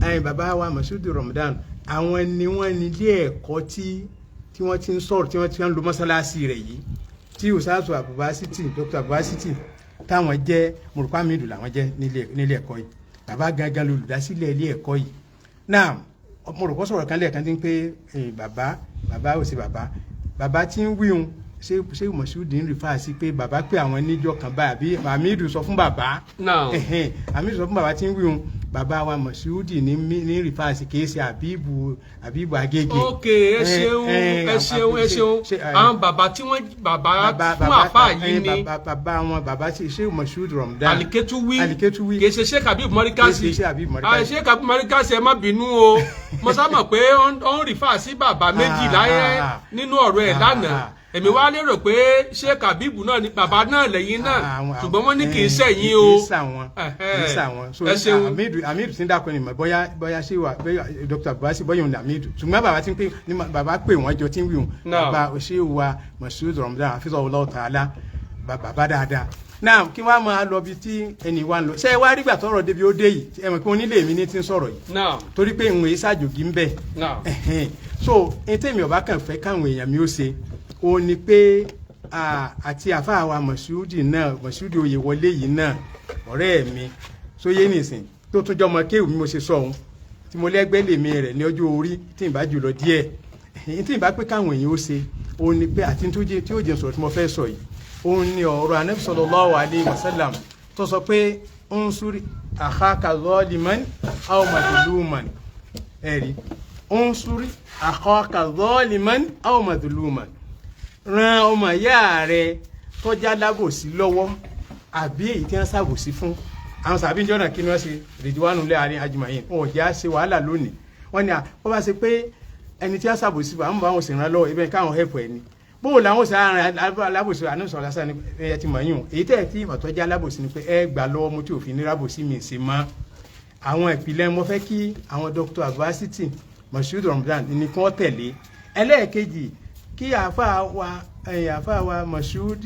ẹ̀yìn bàbá wa Moshood Ramadan, àwọn ni wọ́n ní ilé ẹ̀kọ́ tí wọ́n ti ń sọ̀rọ̀, tí wọ́n ti ń lo mọ́sálásí rẹ̀ yìí, tí Usasu Abubasiti, Dr. Abubasiti, táwọn jẹ́ mọ̀rùpá mídù làwọn jẹ́ nílé ẹ̀kọ́ yìí. Bàbá gangan lolùdásílẹ̀ ilé ẹ̀kọ́ yìí. Náà mo rò kó sọ̀rọ̀ kan lẹ́ẹ̀kan tí ń pé bàbá bàbá ò sí bàbá bàbá tí ń wíhun. Ṣé Mọ̀ṣúdì ń rìfà sí pé bàbá pé àwọn níjọ́ kan báyìí, àbí Hamidu sọ fún bàbá? Now. Hamidu sọ fún bàbá tí ń wíhun, bàbá wa Mọ̀ṣúdì ní rìfà sí, kì í ṣe Àbíbù Agége. Ok, ẹ ṣeun, ẹ ṣeun, ẹ ṣeun. Àwọn bàbá tí wọ́n bàbá fún àfáà yìí ni bàbá wọn, bàbá ṣe Mọ̀ṣúdì Ramadan Aliketuwi. Aliketuwi. Kì í ṣe Sheikh Habib Mọ́ríkàsì. Kì í ṣe Sheikh Habib Mọ́ríkàsì. Ah, Sheikh Habib Mọ́ríkàsì, ẹ má bínú o. Mo sá mọ̀ pé ó ń rìfà sí bàbá méjì láyé nínú ọ̀rọ̀ ẹ̀ lánàá. Èmi wá lérò pé Sheikh Habib náà ni bàbá náà lẹ́yìn náà, ṣùgbọ́n wọ́n ní kì í ṣẹ̀yìn o. Kì í ṣàwọn, kì í ṣàwọn. So Ẹ ṣeun. Hamidu tí ń dákun ni mọ̀, bóyá ṣé wà, bóyá Dr. Abubakar, bóyá òun ni Hamidu, ṣùgbọ́n bàbá tí ń pè ní bàbá pè wọ́n jọ tí ń wí òun. Bàbá ṣé wà Moshood Ramadan hafizahullah ta'ala, bàbá dáadáa náà. Kí wọ́n á máa lọ bí tí ẹnì wa ń lọ. Ṣé ẹ wá rí gbà tọrọ débi ó dé yìí, ẹ mọ̀ pé onílé mi ní ti ń sọ̀rọ̀ yìí, torí pé ìwọ̀n yìí ṣàjòjì ń bẹ̀. So ní tèmi ọba kàn fẹ́ káwọn èèyàn mi ó ṣe, ó ní pé àti àfáà wa Mọ̀ṣúdì náà, Mọ̀ṣúdì Oyèwọlé yìí náà, ọ̀rẹ́ mi sóyé nìsín tó tún jọmọ kéwù mi, mo ṣe sọ òun tí mo lẹ́gbẹ́ lèmi rẹ̀ ní ọjọ́ orí tí ì bá jùlọ díẹ̀. Èyí tí ì bá pé káwọn èèyàn ó ṣe, ó ní pé àti tó jẹ́ tí ó jẹ́ sọ̀rọ̀ tí mo fẹ́ sọ yìí, ó ní ọ̀rọ̀ Ànábì sallallahu alaihi wasallam tó sọ pé unsuri akhaka zaliman aw madluman. Ẹ̀rí unsuri akhaka zaliman aw madluman, ran ọmọ ìyá rẹ tọ́já lábòsí lọ́wọ́ àbí èyí tí wọ́n ṣàbòsí fún. Àwọn sàbí ìjọ náà, kí ni wọ́n ṣe? Rìdíwánú lé àárín ajumayin, wọn ò jẹ́ àṣe wàhálà lónìí. Wọ́n ní wọ́n bá ṣe pé ẹni tí wọ́n ṣàbòsí fún, àwọn bá wọn sì ràn lọ́wọ́ ibẹ̀ káwọn help ẹ̀ ni bóò làwọn ṣe àárín alábòsí. Àánú lásán ni ẹ ti mọ̀ yín o. Èyí tẹ̀ tí ọ̀tọ́jà alábòsí ni pé ẹ gbà lọ́wọ́ mú tí òfin ní rábòsí mi ṣe mọ́. Àwọn ìpìlẹ̀ mo fẹ́ kí àwọn Dr. Abubasiti Moshood Ramadan ní kí wọ́n tẹ̀lé. Ẹlẹ́ẹ̀kejì, kí àáfàá wa Moshood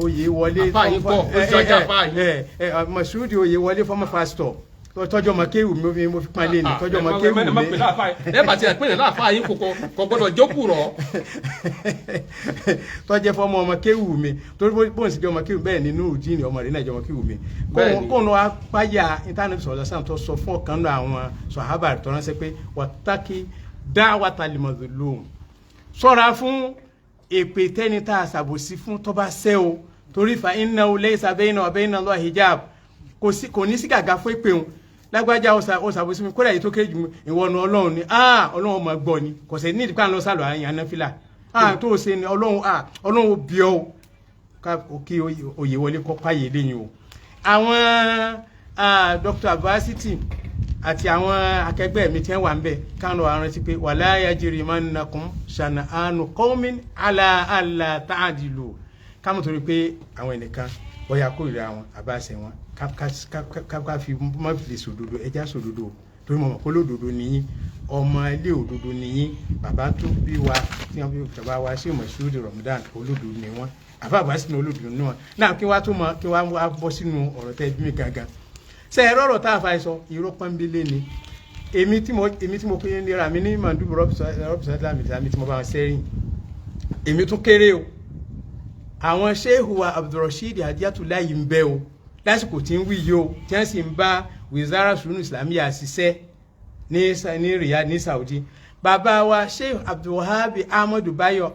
Oyèwọlé. Àáfàá yín pọ̀, ó ti ọjà àáfàá yín. Moshood Oyèwọlé, former pastor, tọ́jú ọmọ kéwù mi, mo fi pọ́n lé ní tọ́jú ọmọ kéwù ẹ má mi. pè láàfáà yín. Ẹ bá tiẹ̀ pè ní láàfáà yín, kò gbọ́dọ̀ jókòó rọ̀. Tọ́jẹ́ fọmọ ọmọ kéwù mi, torí bóun sì jẹ́ ọmọ kéwù bẹ́ẹ̀ nínú òjì ọmọ rẹ̀ náà jẹ́ ọmọ kéwù mi. Kóun wá páyà internet sọ̀rọ̀ sàn tó sọ fún ọ̀kan náà àwọn sọ̀hábà tó ránṣẹ́ pé wattaqi da'watal mazlum, ṣọ́ra fún èpè tẹ́ni tá a ṣàbòsí fún tó bá ṣẹ́ o, torí fa innahu laysa bayna wa bayna Allahi hijab, kò sí, kò ní sí gàgà fún èpè òun. Lágbájá, ó ṣàbòsí mi, kódà èyí tó kéré jù mí, ìwọ nu Ọlọ́run ni, Ọlọ́run ọmọ gbọ́ ni, kò sẹ́ ní ìdíkà ń lọ sálọ àyàn anáfíà tó o ṣe ni Ọlọ́run, Ọlọ́run ó bí ọ o. Kí Oyèwọlé kọ́ páyé lẹ́yìn o. Àwọn Dr. Abubasiti àti àwọn akẹgbẹ́ mi tí wọ́n wà ń bẹ̀ kánú àwọn rántí pé wala yajrimannakum shana'anu qawmin ala alla ta'dilu, káwọn torí pé àwọn ẹnìkan bóyá kórìíra wọn àbáṣe wọn, ká fi má lè sòdodo. Ẹja sòdodo, torí mo mọ̀ pé olódodo nìyí, ọmọ ilé òdodo nìyí. Bàbá tó bí wa, tí wọ́n bí bàbá wa sí Moshood Ramadan, olódodo ni wọ́n. Àbá àbá sínú olódodo ni wọ́n náà. Kí wàá tó mọ, kí wàá bọ́ sínú ọ̀rọ̀ tẹ́ bí mi gangan. Ṣe ẹ̀rọ ọ̀rọ̀ tá a fa sọ, irọ́ pọ́nbélé ni. Èmi tí mo pé nira mi ní mandubu rọ́bìsọ̀ mi tí mo bá wọn sẹ́rìn, èmi tún kéré o. Àwọn Shehu wa Abdulrasheed Hadiyatullahi ń bẹ o lásìkò tí ń wí yìí o, tí wọ́n sì ń bá Wizara Sunu Islamiyya ṣiṣẹ́ ní Riyadh ní Saudi. Bàbá wa Sheikh Abdulwahab Ahmadu Bayo,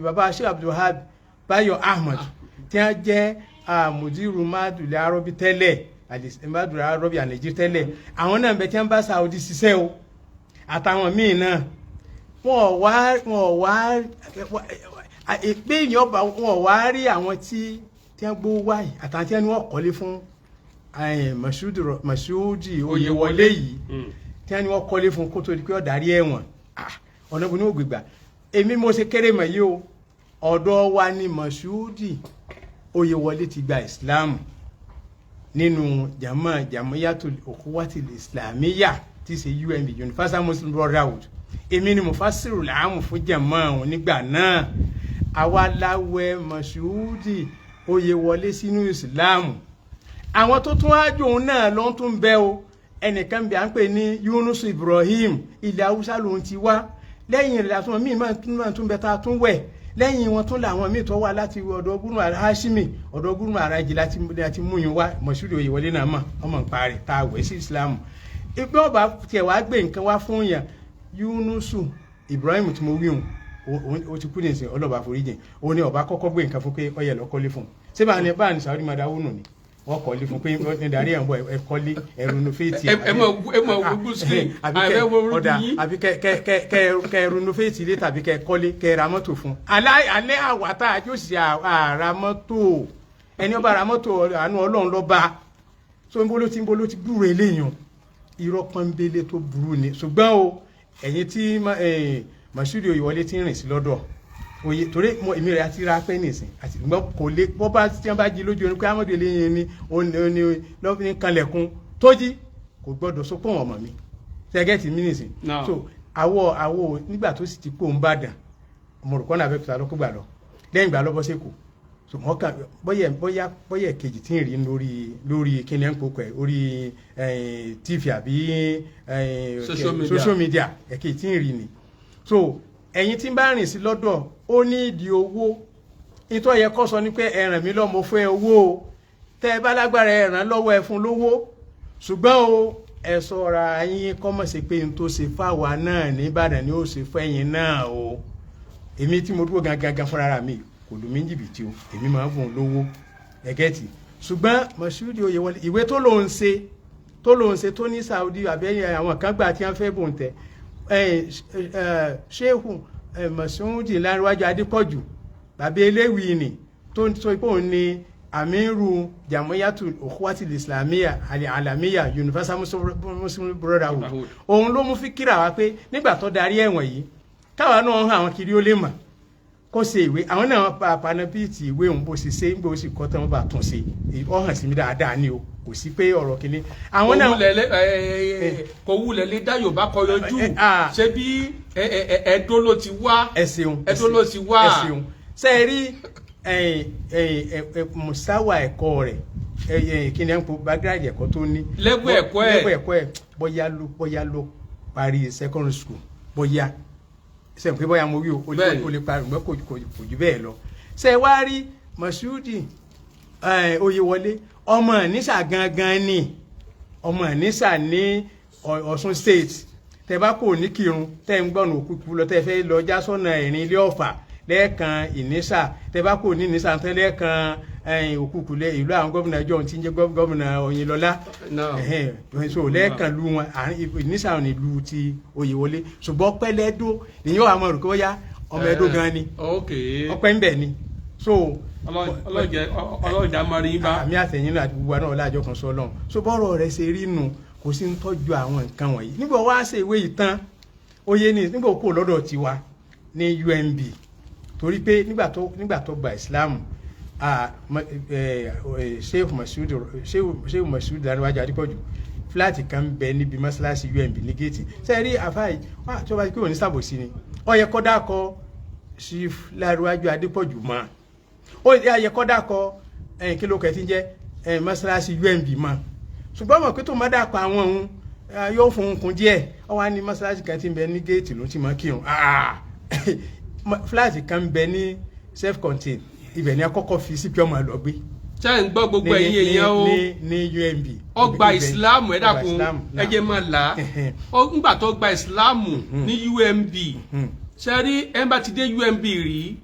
bàbá Sheikh Abdulwahab Bayo Ahmad tí wọ́n jẹ́ mudiru madulẹ̀ arọ́bí tẹ́lẹ̀, madulẹ̀ arọ́bí ànàjí tẹ́lẹ̀, àwọn náà ń bẹ tí wọ́n bá Saudi ṣiṣẹ́ o, àtàwọn míì náà. Wọn wá pé èèyàn bá wọn wá rí àwọn tí wọ́n gbówó wáyé àtàwọn tí wọ́n ní wọ́n kọ́lé fún Moshood Oyèwọlé yìí, tí wọ́n ní wọ́n kọ́lé fún kó tó di pé ó darí ẹ̀wọ̀n. Ọ̀nà bó ní ògbìgbà. Èmi mo ṣe kéré mọ̀ yìí o, ọ̀dọ̀ wa ni Moshood Oyèwọlé ti gba Islam nínú jama Jamiyatul Ukhuwatil Islamiyya tí í ṣe UMB, Universal Muslim Brotherhood. Èmi ni mufasiru làámù fún jama òun nígbà náà. Àwa láwẹ̀ Moshood Oyèwọlé sínú Islam. Àwọn tó tún wájú òun náà ló ń tún bẹ o. Ẹnìkan bí à ń pè ní Yunus Ibrahim, ilẹ̀ Haúsá lòun ti wá. Lẹ́yìn rẹ̀ àtúnwọ̀n míì máa tún bẹ tá a tún wẹ̀. Lẹ́yìn wọn tún làwọn míì tó wá láti ọ̀dọ̀ Gúrùmù Hashimi, ọ̀dọ̀ Gúrùmù Araji láti mú yín wá. Moshood Oyèwọlé náà mọ̀ ọmọ nǹpa rẹ̀ tá a wẹ̀ sí Islam. Ìgbẹ́ ọba tiẹ̀ wá gbé nǹkan wá fún yàn, Yunusu Ibrahim tí mo wí hùn, ó ti kú ní ìsìn, ọlọ́ba àforíjìn. Òun ni ọba kọ́kọ́ gbé nǹkan fún pé ọyẹ lọ kọ́lé fún un. Ṣé báà ní Saudi máa dáwó nù ni wọ́n kọ́lé fún pé ní darí ẹ̀ ń bọ̀, ẹ kọ́lé, ẹ renovate. Ẹ mọ gbogbo screen. Àbí kẹ ọ̀dà, àbí kẹ kẹ kẹ kẹ kẹ renovate ilé, tàbí kẹ kọ́lé, kẹ ra mọ́tò fún. Alẹ́ àwàtà àjọṣe àrà mọ́tò, ẹni ọba ra mọ́tò, àánú Ọlọ́run ló bá. So ń bolo ti gbúrò eléyàn, irọ́ pọ́nbélé tó burú ni. Ṣùgbọ́n o, ẹ̀yin tí Moshood Oyèwọlé ti ń rìn sí lọ́dọ̀ oye, torí mo èmi rẹ̀ àti ra pẹ́ nìsín àti gbọ́n kò lè bọ́ bá tí wọ́n bá jí lójú oorun pé Amadu eléyìn ni òní lọ́ọ́ kanlẹ̀kùn tó jí, kò gbọ́dọ̀ sọ pé ọmọ mi sẹ́gẹ̀tì mi nìsín. So àwọ̀ nígbà tó sì ti kó ń bàdàn, mo rò kọ́nà Abẹ́òkúta ló kó gbà lọ, lẹ́yìn ìgbà lọ́bọ́ sẹ́kọ̀ọ́. So wọ́n kàn bóyá bóyá bóyá kejì tí ń rí lórí kíni ẹ̀ ń kókò ẹ̀ orí TV àbí Social media. Social media, ẹ̀kejì tí ń rí ni. So ẹ̀yin tí ń bá rìn sí lọ́dọ̀, ó ní ìdí owó. Ìtọ́ yẹ kó sọ ni pé ẹ ràn mí lọ́mọ fún ẹ owó o, tẹ́ ẹ bá lágbára, ẹ ràn lọ́wọ́, ẹ fún lówó. Ṣùgbọ́n o, ẹ ṣọ́ra yín, kọ́mọ̀ sí pé n tó ṣe fáwa náà ní Ìbàdàn ni ó ṣe fẹ́yìn náà o. Èmi tí mo dúró gangan gan fúnra mi, kò lù mí jìbìtì o, èmi máa ń fún un lówó ẹgẹ́tì. Ṣùgbọ́n Moshood Oyèwọlé, ìwé tó lòun ṣe tó ní Saudi àbẹ́yẹ àwọn kan gbà tí wọ́n fẹ́ bòun tẹ̀, Shehu Moshood Lárúwájú Adépọ̀jù, bàbá eléwì ni, tó ń sọ pé òun ni amiru Jamiyatu Ukhuwati Islamiyya Alamiya Universal Muslim Brotherhood, òun ló mú fíkìrà wá pé nígbà tó darí ẹ̀wọ̀n yìí, káwa náà hàn àwọn kiri ó lè mọ̀ kó ṣe ìwé. Àwọn náà pa panabiti ìwé òun, bó ṣe ṣe ń bó ṣe kọ́ tán, wọ́n bá tún ṣe, ó hàn sí mi dáadáa ni o. Kò sí pé ọ̀rọ̀ kìíní àwọn náà kò wulẹ̀ lè dá Yorùbá kọ yọjú. Ṣé bí Ẹdó ló ti wá? Ẹ ṣeun. Ẹdó ló ti wá. Ẹ ṣeun. Ṣe é rí musawa ẹ̀kọ́ rẹ̀, kí ni ẹ̀ ń po background ẹ̀kọ́ tó ní? Level ẹ̀kọ́ ẹ̀. Level ẹ̀kọ́ ẹ̀, bóyá ló parí secondary school, bóyá ṣe pé bóyá mo wí o, ó lè parí, ṣùgbọ́n kò jù bẹ́ẹ̀ lọ. Ṣe wá rí Moshood Oyèwọlé, ọmọ Ìnísà gangan ni, ọmọ Ìnísà ní Ọ̀ṣun State. Tẹ bá kò ní kírun, tẹ ń gbọ́nà òkúkú lọ, tẹ fẹ́ lọ já sọ́nà Ẹ̀rín Ilé Ọ̀fà, lẹ́ẹ̀kan Ìnísà. Tẹ bá kò ní Ìnísà tẹ, lẹ́ẹ̀kan òkúkú lẹ ìlú àwọn gómìnà john tí ń jẹ́ gómìnà Oyinlọ́lá. So lẹ́ẹ̀kan lu wọn, Ìnísà ní ìlú ti Oyèwọlé, ṣùgbọ́n pẹ́lẹ́dó nìyẹn wà mọ̀ rò kó yá ọmọ Ẹdó gan ni. Ọpẹ́ ń bẹ̀ ni. So Ọlọ́jà máa rí bá. Àmì àtẹ̀yìn náà àti gbogbo àná ọlájọ kan sọ lọ́hùn. So bọ́rọ̀ rẹ̀ ṣe rí nù, kò sí ń tọ́jú àwọn nǹkan wọ̀nyí. Nígbà wá ṣe ìwé yìí tán, oyè ní nígbà kó lọ́dọ̀ tiwa ní UMB, torí pé nígbà tó gba Islam, Sheikh Moshood Lárúwájú Adépọ̀jù, flat kan bẹ níbi mọ́ṣáláṣí UMB ní géètì. Sẹ́ẹ̀rí àfáà yìí tí wọ́n bá ti pé òní sàbòsí ni, ó yẹ kó dákọ Chief Lárúwájú Adépọ̀jù mọ́, ó yẹ kó dákọ kí ló kẹ́ ti ń jẹ́ mọ́ṣáláṣí UMB mọ́. Ṣùgbọ́n mọ̀ pé tó má dákọ àwọn òun, yóò fún un kún díẹ̀. Ó wá ní mọ́ṣáláṣí kan tí ń bẹ ní géètì ló ti mọ́ kírun. Flat kan bẹ ní self contained, ibẹ̀ ni a kọ́kọ́ fi sí pé ọmọ lọ gbé. Ṣé ń gbọ́ gbogbo ẹ̀yin èèyàn o? Ní UMB. Ó gba ìsìláàmù. Ẹ dákun, ẹ jẹ́ máa là á. Ńgbà tó gba ìsìláàmù ní UMB, ṣe rí ẹ bá ti dé UMB rí,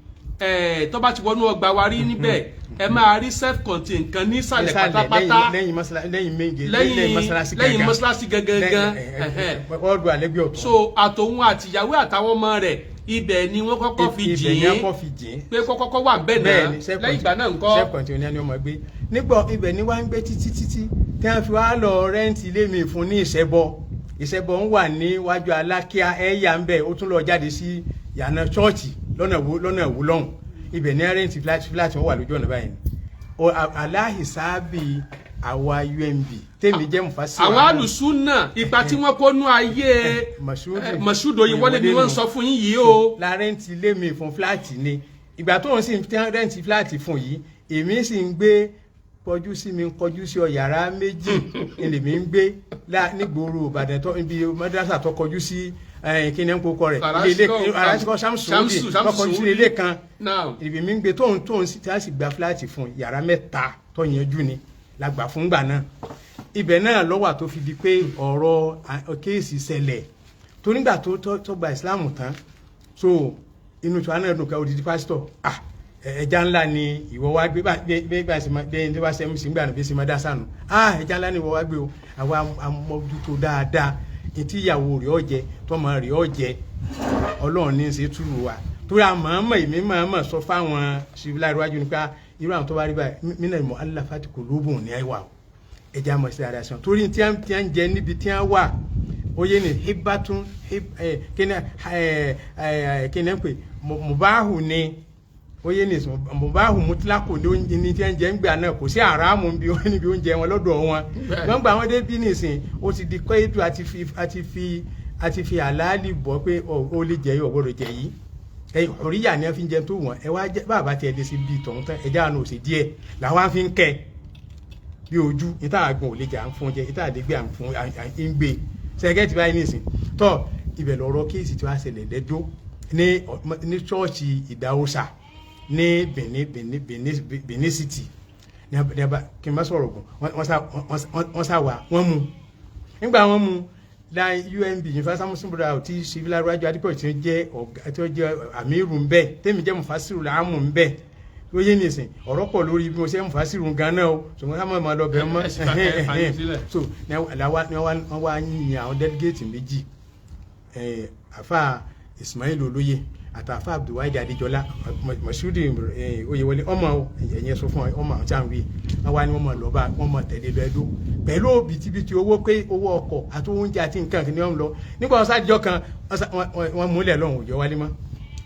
tó bá ti wọnú ọgbà wa rí níbẹ̀, ẹ máa rí self contained kan nísàlẹ̀ pátápátá. Lẹ́yìn méje, lẹ́yìn mọ́sálásí. Lẹ́yìn mọ́sálásí gangan. Ọdún àlẹ́gbẹ̀ ọ̀tún. So àtòun àtìyàwó àtàwọn ọmọ rẹ̀, ibẹ̀ ni wọ́n kọ́kọ́ fi jìn Ibẹ̀ ni wọ́n kọ́ fi jìn. Pé kọ́kọ́ wà bẹ́ẹ̀ náà. Lẹ́yìn ìgbà náà ńkọ́? Self contained ni ọmọ gbé nígbà, ibẹ̀ ni wọ́n ń gbé títí títí tí wọ́n fi wá lọ rent ilé mi fún ní Ìṣẹ́bọ. Ìṣẹ́bọ ń wà níwájú Alákíá, ẹ̀yà ń bẹ̀, ó tún lọ jáde sí yànnà chọ́ọ̀chì lọ́nà wo lọ́hùn. Ibẹ̀ ní rent flat wọ́n wà lójú ọ̀nà báyìí ni aláhìsáàbì àwa UMB tèmi jẹ́ mufasi. Àwọn alùsùnà, ipa tí wọ́n kó nú ayé Moshood Oyèwọlé ni wọ́n ń sọ fún yín yìí o. La rent ilé mi fún flat ni. Ìgbà tó ń sì ń rent flat fún yìí, èmi sì ń gbé kọjú sí mi, kọjú sí ọ, yàrá méjì lèmi ń gbé nígboro Ìbàdàn tó ibi madrasa tó kọjú sí. Kí ni ń kókọ rẹ̀, ilé Karasikọ- Karasikọ Samsudi Samsu- lọ́kọjú sí ilé kan. Naam. Ibi mi ń gbé tóun tí a sì gba fúláàtì fún yàrá 3 tó yanjú ni la gbà fún gbà náà. Ibẹ̀ náà lọ́wọ́ tó fi di pé ọ̀rọ̀ kéèsì ṣẹlẹ̀ tó nígbà tó gba ìsìláàmù tán. So inú tí wàá náà dùn ká odidi pásítọ̀, ah, ẹja ńlá ni ìwọ wá gbé bá bí bá ṣe máa bí ẹni tó bá ṣe mc ńgbà náà bí ṣe máa dá sànù, ah, ẹja ńlá ni ìwọ wá gbé o. Àwa amójútó dáadáa, etí ìyàwó rẹ̀ ó jẹ, tọmọ rẹ̀ ó jẹ, Ọlọ́run ní í ṣe túrú wa. Torí àmọ́mọ́ èmi mọ̀ọ́mọ̀ sọ fáwọn síbílà iwájú nípa irú àwọn tó bá rí báyìí, mí náà mọ̀ aláfàtì kò lóbùn ní ẹwà o, ẹja mọ̀ sí ara sàn torí tí a ń jẹ níbi tí a wà. Oyè ni hibatun kíni kíni ń pè mubahu ni. Oyè ni mubahu mutlako ní oúnjẹ ní tí a ń jẹ ń gbà náà, kò sí àràmù níbi oúnjẹ wọn lọ́dọ̀ wọn. Bẹ́ẹ̀ni. Gbọ́ngbà wọn dé bí nìsín, ó ti di kọ́ ètò àti fi àlàálì bọ́ pé ó lè jẹ yìí, ò gbọ́dọ̀ jẹ yìí. Ẹ òríyà ni ẹ fi ń jẹ tó wọn. Ẹ wá jẹ bàbá tiẹ̀ lè ṣe bíi tọ̀hún tán, ẹjẹ́ àánú òsè díẹ̀ làwọn á fi ń kẹ́ bí ojú ìta àgbọn ò lè jà ń fún jẹ, ìta àdégbé à ń fún à ń gbé sẹgẹtì báyìí nìsín. Tọ ibẹ̀ lọ̀rọ̀ kéèsì tí wàá ṣẹlẹ̀ lẹ́jọ́ ní ṣọ́ọ̀ṣì Ìdáwòsà ní Benin Benin Benin Benin City ní abá kí n bá sọ̀rọ̀ gùn. Wọ́n sá wà, wọ́n mú. Nígbà wọ́n mú la UMB, Universal Muslim Brotherhood, tí civil arájú adípọ̀ tí ó jẹ́ ọ̀gá, tí ó jẹ́ àmírù ń bẹ, tèmi jẹ́ mufasiru làámù ń bẹ. Ó yé nìsín, ọ̀rọ̀ pọ̀ lórí bí mo ṣe mufasiru gan náà o, ṣùgbọ́n ká má máa lọ bẹ̀ mọ́. Ẹ sì ẹ fàyè sílẹ̀. So ní wọ́n wá yin àwọn delegate méjì, àfa Ismail Olóyè àti àfa Abdulwahid Adéjọlá Masudi Oyèwọlé ọmọ ẹ̀yẹ sọ fún ọmọ àwọn tí a ń wí. Wọ́n wá ní wọ́n mọ̀ lọ́ba, wọ́n mọ̀ tẹ̀lé lọ ẹdó pẹ̀lú òbítíbitì owó, pé owó ọkọ̀ àti oúnjẹ àti nǹkan kan ni wọ́n ń lọ. Nígbà wọn sáájọ́ kan wọ́n múlẹ̀ lọ́hùn òjò wálé mọ́.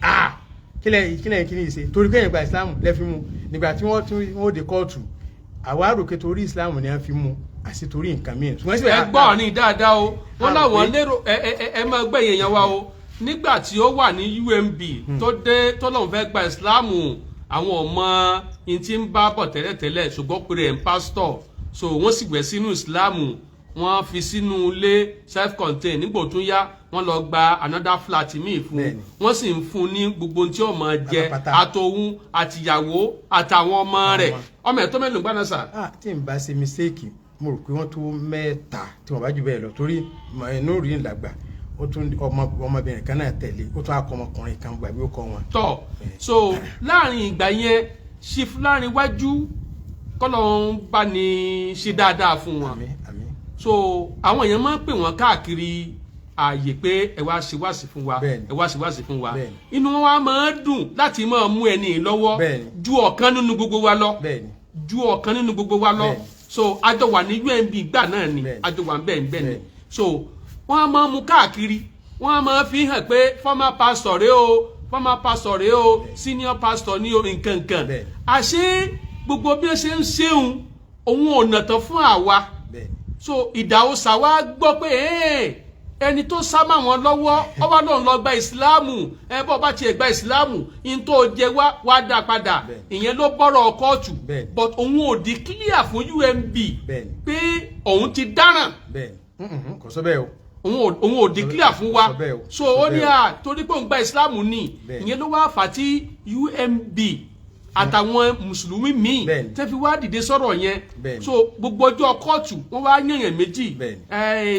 Ah, kílẹ̀ kíni ìṣe torí kéèyàn gba Islam lẹ́fi mú. Nígbà tí wọ́n tún wọ́n dé kóòtù, àwa rò pé torí Islam ni wọ́n fi mú, àti torí nǹkan mìíràn. Ṣùgbọ́n síbẹ̀ Ẹ gbọ́ ní dáadáa o, wọ́n a rò láwọn pé- lérò ẹ máa gbẹ̀yìn èèyàn wa o. Nígbà tí ó wà ní UMB tó dé tó lóun fẹ́ gba ìsìláàmù, àwọn ọmọ yìí tí ń bá bọ̀ tẹ́lẹ̀tẹ́lẹ̀, ṣùgbọ́n pé rẹ̀ ń pásítọ̀, so wọ́n sì gbẹ̀ sínú ìsìláàmù, wọ́n fi sínú ilé self contained. Nígbà tó yá, wọ́n lọ gba another flat míì fún. Wọ́n sì ń fún ní gbogbo ohun tí ó máa jẹ, Pátápátá. àtòun àtìyàwó àtàwọn ọmọ rẹ̀. Àwọn. Ọmọ ẹ̀ tó mélòó gbọ́dọ̀ sà? Ah, tí n bá ṣe mistake, mo rò pé wọ́n tó 3, tí wọ́n bá jù bẹ́ẹ̀ lọ, torí inú rí ìlàgbà, ó tún ọmọbìnrin kan náà tẹ̀lé, ó tún akọ ọmọkùnrin kan, gbàgbé ó kọ wọn. Tọ, so láàrin ìgbà yẹn, Chief Lárinwájú, kọ́lọ́ ń bá ní ṣe dáadáa fún wọn. Àmín, àmín. So àwọn èèyàn máa ń pè wọ́n káàkiri ààyè pé ẹ wá ṣe wáàsí fún wa, ẹ wá ṣe wáàsí fún wa. Inú wọn wá máa ń dùn láti máa mú ẹni yìí lọ́wọ́ ju ọ̀kan nínú gbogbo wa lọ, ju ọ̀kan nínú gbogbo wa lọ. So àjọ wà ní UMB gbà náà ni. Àjọ wà bẹ́ẹ̀ bẹ́ẹ̀ ni. So wọ́n á máa mú káàkiri, wọ́n á máa fi hàn pé former pastor rèé o, former pastor rèé o, senior pastor ní o, nǹkan nǹkan. Àṣé gbogbo bí ó ṣe ń ṣeun òun ò nà tán fún àwa. So Ìdáwòsà wa gbọ́ pé "Ẹ́ẹ̀, ẹni tó sá mọ́ wọn lọ́wọ́ ọba lòun lọ gba ìsìláàmù, ẹ bọ́ bá tiẹ̀ gba ìsìláàmù, in tó jẹ wá wá dá padà." Ìyẹn ló bọ́rọ̀ kóòtù. But òun ò di clear fún UMB pé òun ti dáràn. Bẹ́ẹ̀ni. Mm-mm, kò sọ bẹ́ẹ̀ o. Òun ò declare fún wa. Sọ bẹ́ẹ̀ o, So sọ ó ní bẹ́ẹ̀ o. à torí pé òun gba ìsìláàmù ni. Ìyẹn ló wá fà á tí UMB àtàwọn mùsùlùmí míì tẹ́ fi wá dìde sọ̀rọ̀ yẹn. So gbogbo ọjọ́ kóòtù, wọ́n wá yànyàn méjì,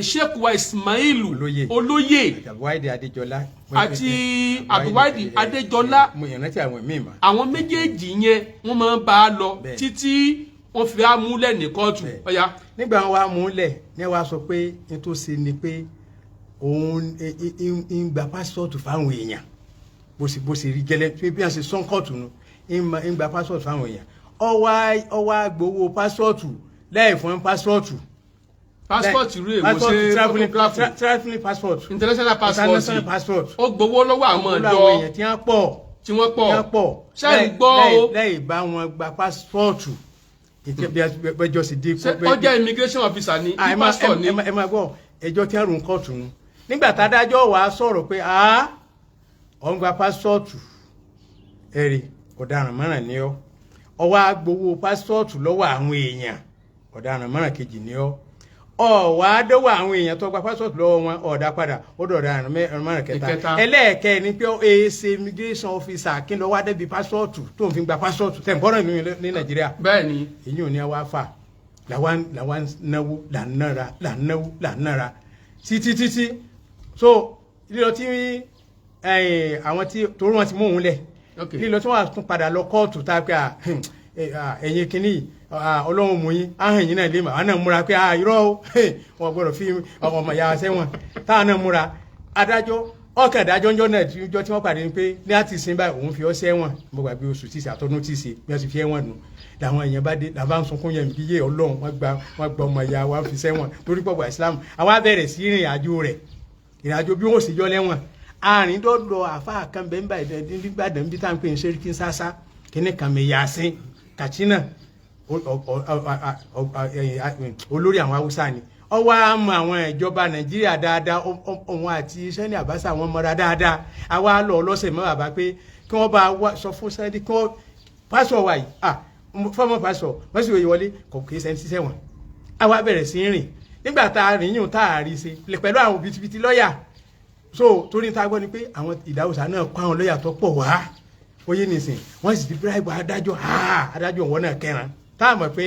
Sheikh wa Ismailu Olóyè. Olóyè Àti Abdulwahid Adéjọlá. Àti Abdulwahid Adéjọlá. Mo ìrántí àwọn míì mà. Àwọn méjèèjì yẹn, wọ́n máa ń bá a lọ títí wọ́n fi á múlẹ̀ ní kóòtù. Ọ̀ya. Nígbà wọn wá múlẹ̀ ní wàá sọ pé n tó ṣe ni pé òun ń gba pásítọ̀tù fáwọn èèyàn, bó ṣe rí gẹ́lẹ́ pé bí wọ́n ṣe sọ́n kóòtù nu, ń gba pásítọ̀tù fáwọn èèyàn, ó wá gbowó pásítọ̀tù láì fún pásítọ̀tù. Passport irú èwo? Passport, ṣe travelling photograph? Travelling passport. International passport. International passport. Ó gbowó lọ́wọ́ àwọn Olú àwọn ọ̀dọ́ èèyàn tí wọ́n pọ̀ tí wọ́n pọ̀. Tí wọ́n pọ̀. Ṣé ń gbọ́ o? Láì bá wọn gba pásítọ̀tù ìtẹ́ bí ẹjọ́ sì dé. Ṣé ó jẹ́ immigration officer ni Ah, ní passport ni? Ẹ máa gbọ́ ẹjọ́ tí wọ́n rò ń kóòtù nu. Nígbà tádájọ́ wàá sọ̀rọ̀ pé a ọ̀ ń gba pásítọ̀tù, ẹ̀rì ọ̀daràn mọ́ràn ni ọ́, ó wá gbowó pásítọ̀tù lọ́wọ́ àwọn èèyàn, ọ̀daràn mọ́ràn kejì ni ọ́. Ọ̀wá dọ́wọ́ àwọn èèyàn tó gba passport lọ́wọ́ wọn, ọ̀dà padà, ó dọ̀dà àrùn kẹta. Ìkẹta. Ẹlẹ́ẹ̀kẹ́ ni pé èsè immigration officer kí n lọ wá débi passport tó ń fi gba passport tẹ̀ ń bọ́rọ̀ ní Nàìjíríà. Bẹ́ẹ̀ ni. Èyí ò ní wá fà làwa náwó, là ń nára, là ń náwó, là ń nára títí títí. So lílọ tí àwọn tí torí wọn ti mú òun lẹ̀, lílọ tí wọ́n tún padà lọ kóòtù tá a pé ẹ̀yin kínní yìí, Ọlọ́run mú yín ahọ́n yín náà lè mà, àwọn náà múra pé irọ́ o, wọn gbọ́dọ̀ fi ọmọ ìyá wa sẹ́wọ̀n, táwọn náà múra. Adájọ́ ọkàn ìdájọ́ ńjọ́ náà jọ tí wọ́n pàdé ni pé ní àti sin báyìí òun fi ọ́ sẹ́wọ̀n. Mo gbàgbé oṣù tí ìṣe àtọ́dún tí ìṣe bí wọ́n ti fi ẹ̀wọ̀n nù làwọn èèyàn bá dé làbá ń sunkún yẹn bí yé Ọlọ́run, wọ́n gba ọmọ ìyá wa fi sẹ́wọ̀n torí pọ̀pọ̀ Islam. Àwọn á bẹ̀rẹ̀ sí ìrìn àjò rẹ̀, ìrìn àjò bí wọ́n sì yọ lẹ́wọ̀n. Àrìndọ́dọ̀ àfáà kan bẹ́ẹ̀ ń bá ìdẹ́gbàdàn bí tá à ń pè ní Sẹ́ríkí Sásá kíní kan mi Yasin Katsina, olórí àwọn Haúsá ni. Ọwọ́ á mọ àwọn ìjọba Nàìjíríà dáadáa, òun àti Sani Abacha wọn mọra dáadáa. Àwa lọ ọlọ́sẹ̀ mọ́ bàbá pé kí wọ́n bá wá sọ fún Sani kí wọ́n pásọ̀ wà yìí, fọmọ pásọ̀ wọ́n sì wòye wọlé kò kì í sẹ́ni sísẹ́ wọn. Àwa bẹ̀rẹ̀ sí í rìn. Nígbà tá a rìn yùn tá a rí ṣe pẹ̀lú àwọn òbítíbitì lọ́ọ̀yà, so torí tá a gbọ́ ni pé àwọn ìdáwòsàn náà kó àwọn lọ́ọ̀yà tó pọ̀ wá, oyè nìsín, wọ́n sì ti bíráìbù adájọ́, adájọ́ wọn náà kẹran tá a mọ̀ pé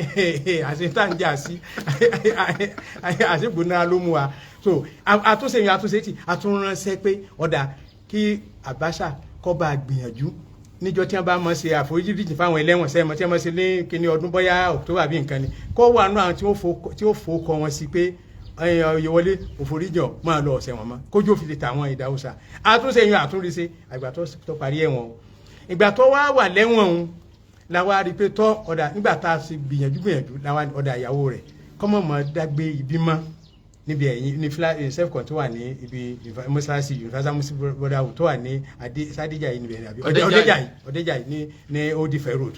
àṣẹ tá à ń jà sí àṣegbónára ló mú wa. So àtúnṣe yẹn, àtúnṣe tí àtúnránṣẹ́ pé ọ̀dà kí Abacha kó bá gbìyànjú níjọ́ tí wọ́n bá mọ̀ ṣe àforíjì fáwọn ẹlẹ́wọ̀n sẹ́mọ̀ tí wọ́n mọ̀ ṣe ní kíní ọdún, bóyá October bí nǹkan ni, kó wà nù àwọn tí ó fò kọ wọn sí pé Oyèwọlé òforíjọ máa lọ ọ̀sẹ̀ wọn mọ́, kójú òfin lè ta àwọn ìdáwọ́sà. Àtúnṣe yẹn, àtúnṣe àgbà tó parí ẹ̀wọ̀n o. Ìgbà tó wá wà lẹ́wọ̀n òun làwa rí i pé tọ́ ọ̀dà, nígbà tá a ṣe gbìyànjú gbìyànjú, làwa ọ̀dà ìyàwó rẹ̀ kọ́mọ̀ mọ́ dágbé ibi mọ́ níbi ẹ̀yìn ní self control tó wà ní ibi mọ́ṣáláṣí Universal Muslim Brotherhood tó wà ní Sádíjà yìí níbẹ̀ àbí Ọ̀dẹ́jà yìí, Ọ̀dẹ́jà yìí ní Old Ife Road.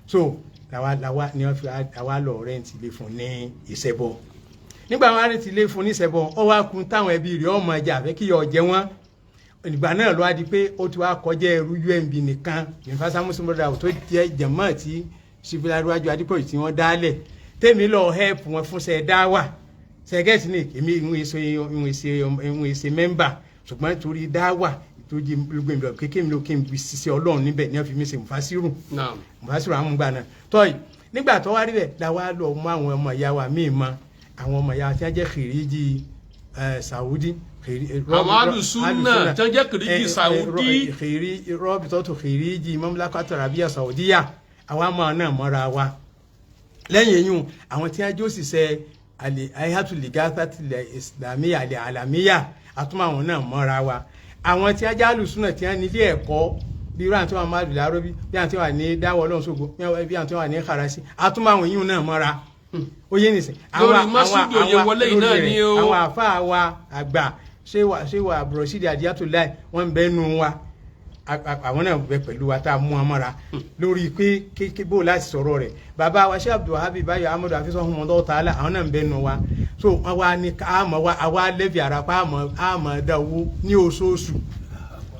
So làwa ni wọ́n fi àwa lọ rent ilé fún ní Ìṣẹ́bọ. Nígbà wọn rent ilé fún ní Ìṣẹ́bọ, ọ wá kun táwọn ẹbí rẹ̀ ọmọ ẹja àfẹ́ kí yọ jẹ wọ́n. Ìgbà náà ló wá di pé ó ti wá kọjá ẹrú UMB nìkan, Universal Muslim Brotherhood tó jẹ́ jẹ̀mọ́ tí Sífìláríwájú Adépọ̀jù tí wọ́n dálẹ̀, tèmi lọ help wọn fún sẹ́ dá wà sẹ́gẹ́tì ní èmi ìwọ̀n èsè member, ṣùgbọ́n torí dá wà tó jí gbé mi lọ kékeré mi ló kí n fi ṣiṣẹ́ Ọlọ́run níbẹ̀ ní wọ́n fi mi ṣe mufasiru. Mufasiru àwọn gbà náà tọ́yì. Nígbà tó wá rí bẹ̀ la wá lọ mú àwọn ọmọ ìyá wa míì mọ àwọn ọmọ ìyá wa tí wọ́n jẹ́ kìrìjì Saudi. Àwọn alùsùnà tí wọ́n jẹ́ kìrìjì Saudi. Kìrì rọ́bìtọ́tù kìrìjì Mamlakatu Arabia Saudiya, àwọn àmọ́ náà mọ́ra wa. Lẹ́yìn eyín àwọn tí wọ́n jẹ́ òṣìṣẹ́ àlè ayatollah islamiyya àlè alamiya, àtúmọ̀ àwọn náà mọ́ra wa. Àwọn tí wọ́n jẹ́ alùsùnà tí wọ́n ní ilé ẹ̀kọ́ bí irú àwọn tí wọ́n máa lù lárọ́bí, bí àwọn tí wọ́n wà ní dáwọ́ Ọlọ́run ṣògo, bí àwọn tí wọ́n wà ní karasi, àtúmọ̀ àwọn eyín náà mọ́ra. Ó yé nìsín. Lórí Masudi Oyèwọlé yìí náà ni o. Àwọn àfáà wa àgbà ṣé wà Abdulrasheed Adiyatullah, wọ́n ń bẹ́ẹ̀ nu wa, àwọn náà bẹ pẹ̀lú wa tá a mú wọn mọ́ra lórí pé kéké bó láti sọ̀rọ̀ rẹ̀. Bàbá wa ṣé Abdulwahab Bayo Amadu àfisọ́ ọmọdé ọ̀tá àwọn náà ń bẹ́ẹ̀ nu wa. So wọn wá ní àmọ́ wa àwa lẹ́bi ara pa àmọ́ dá owó ní oṣooṣù,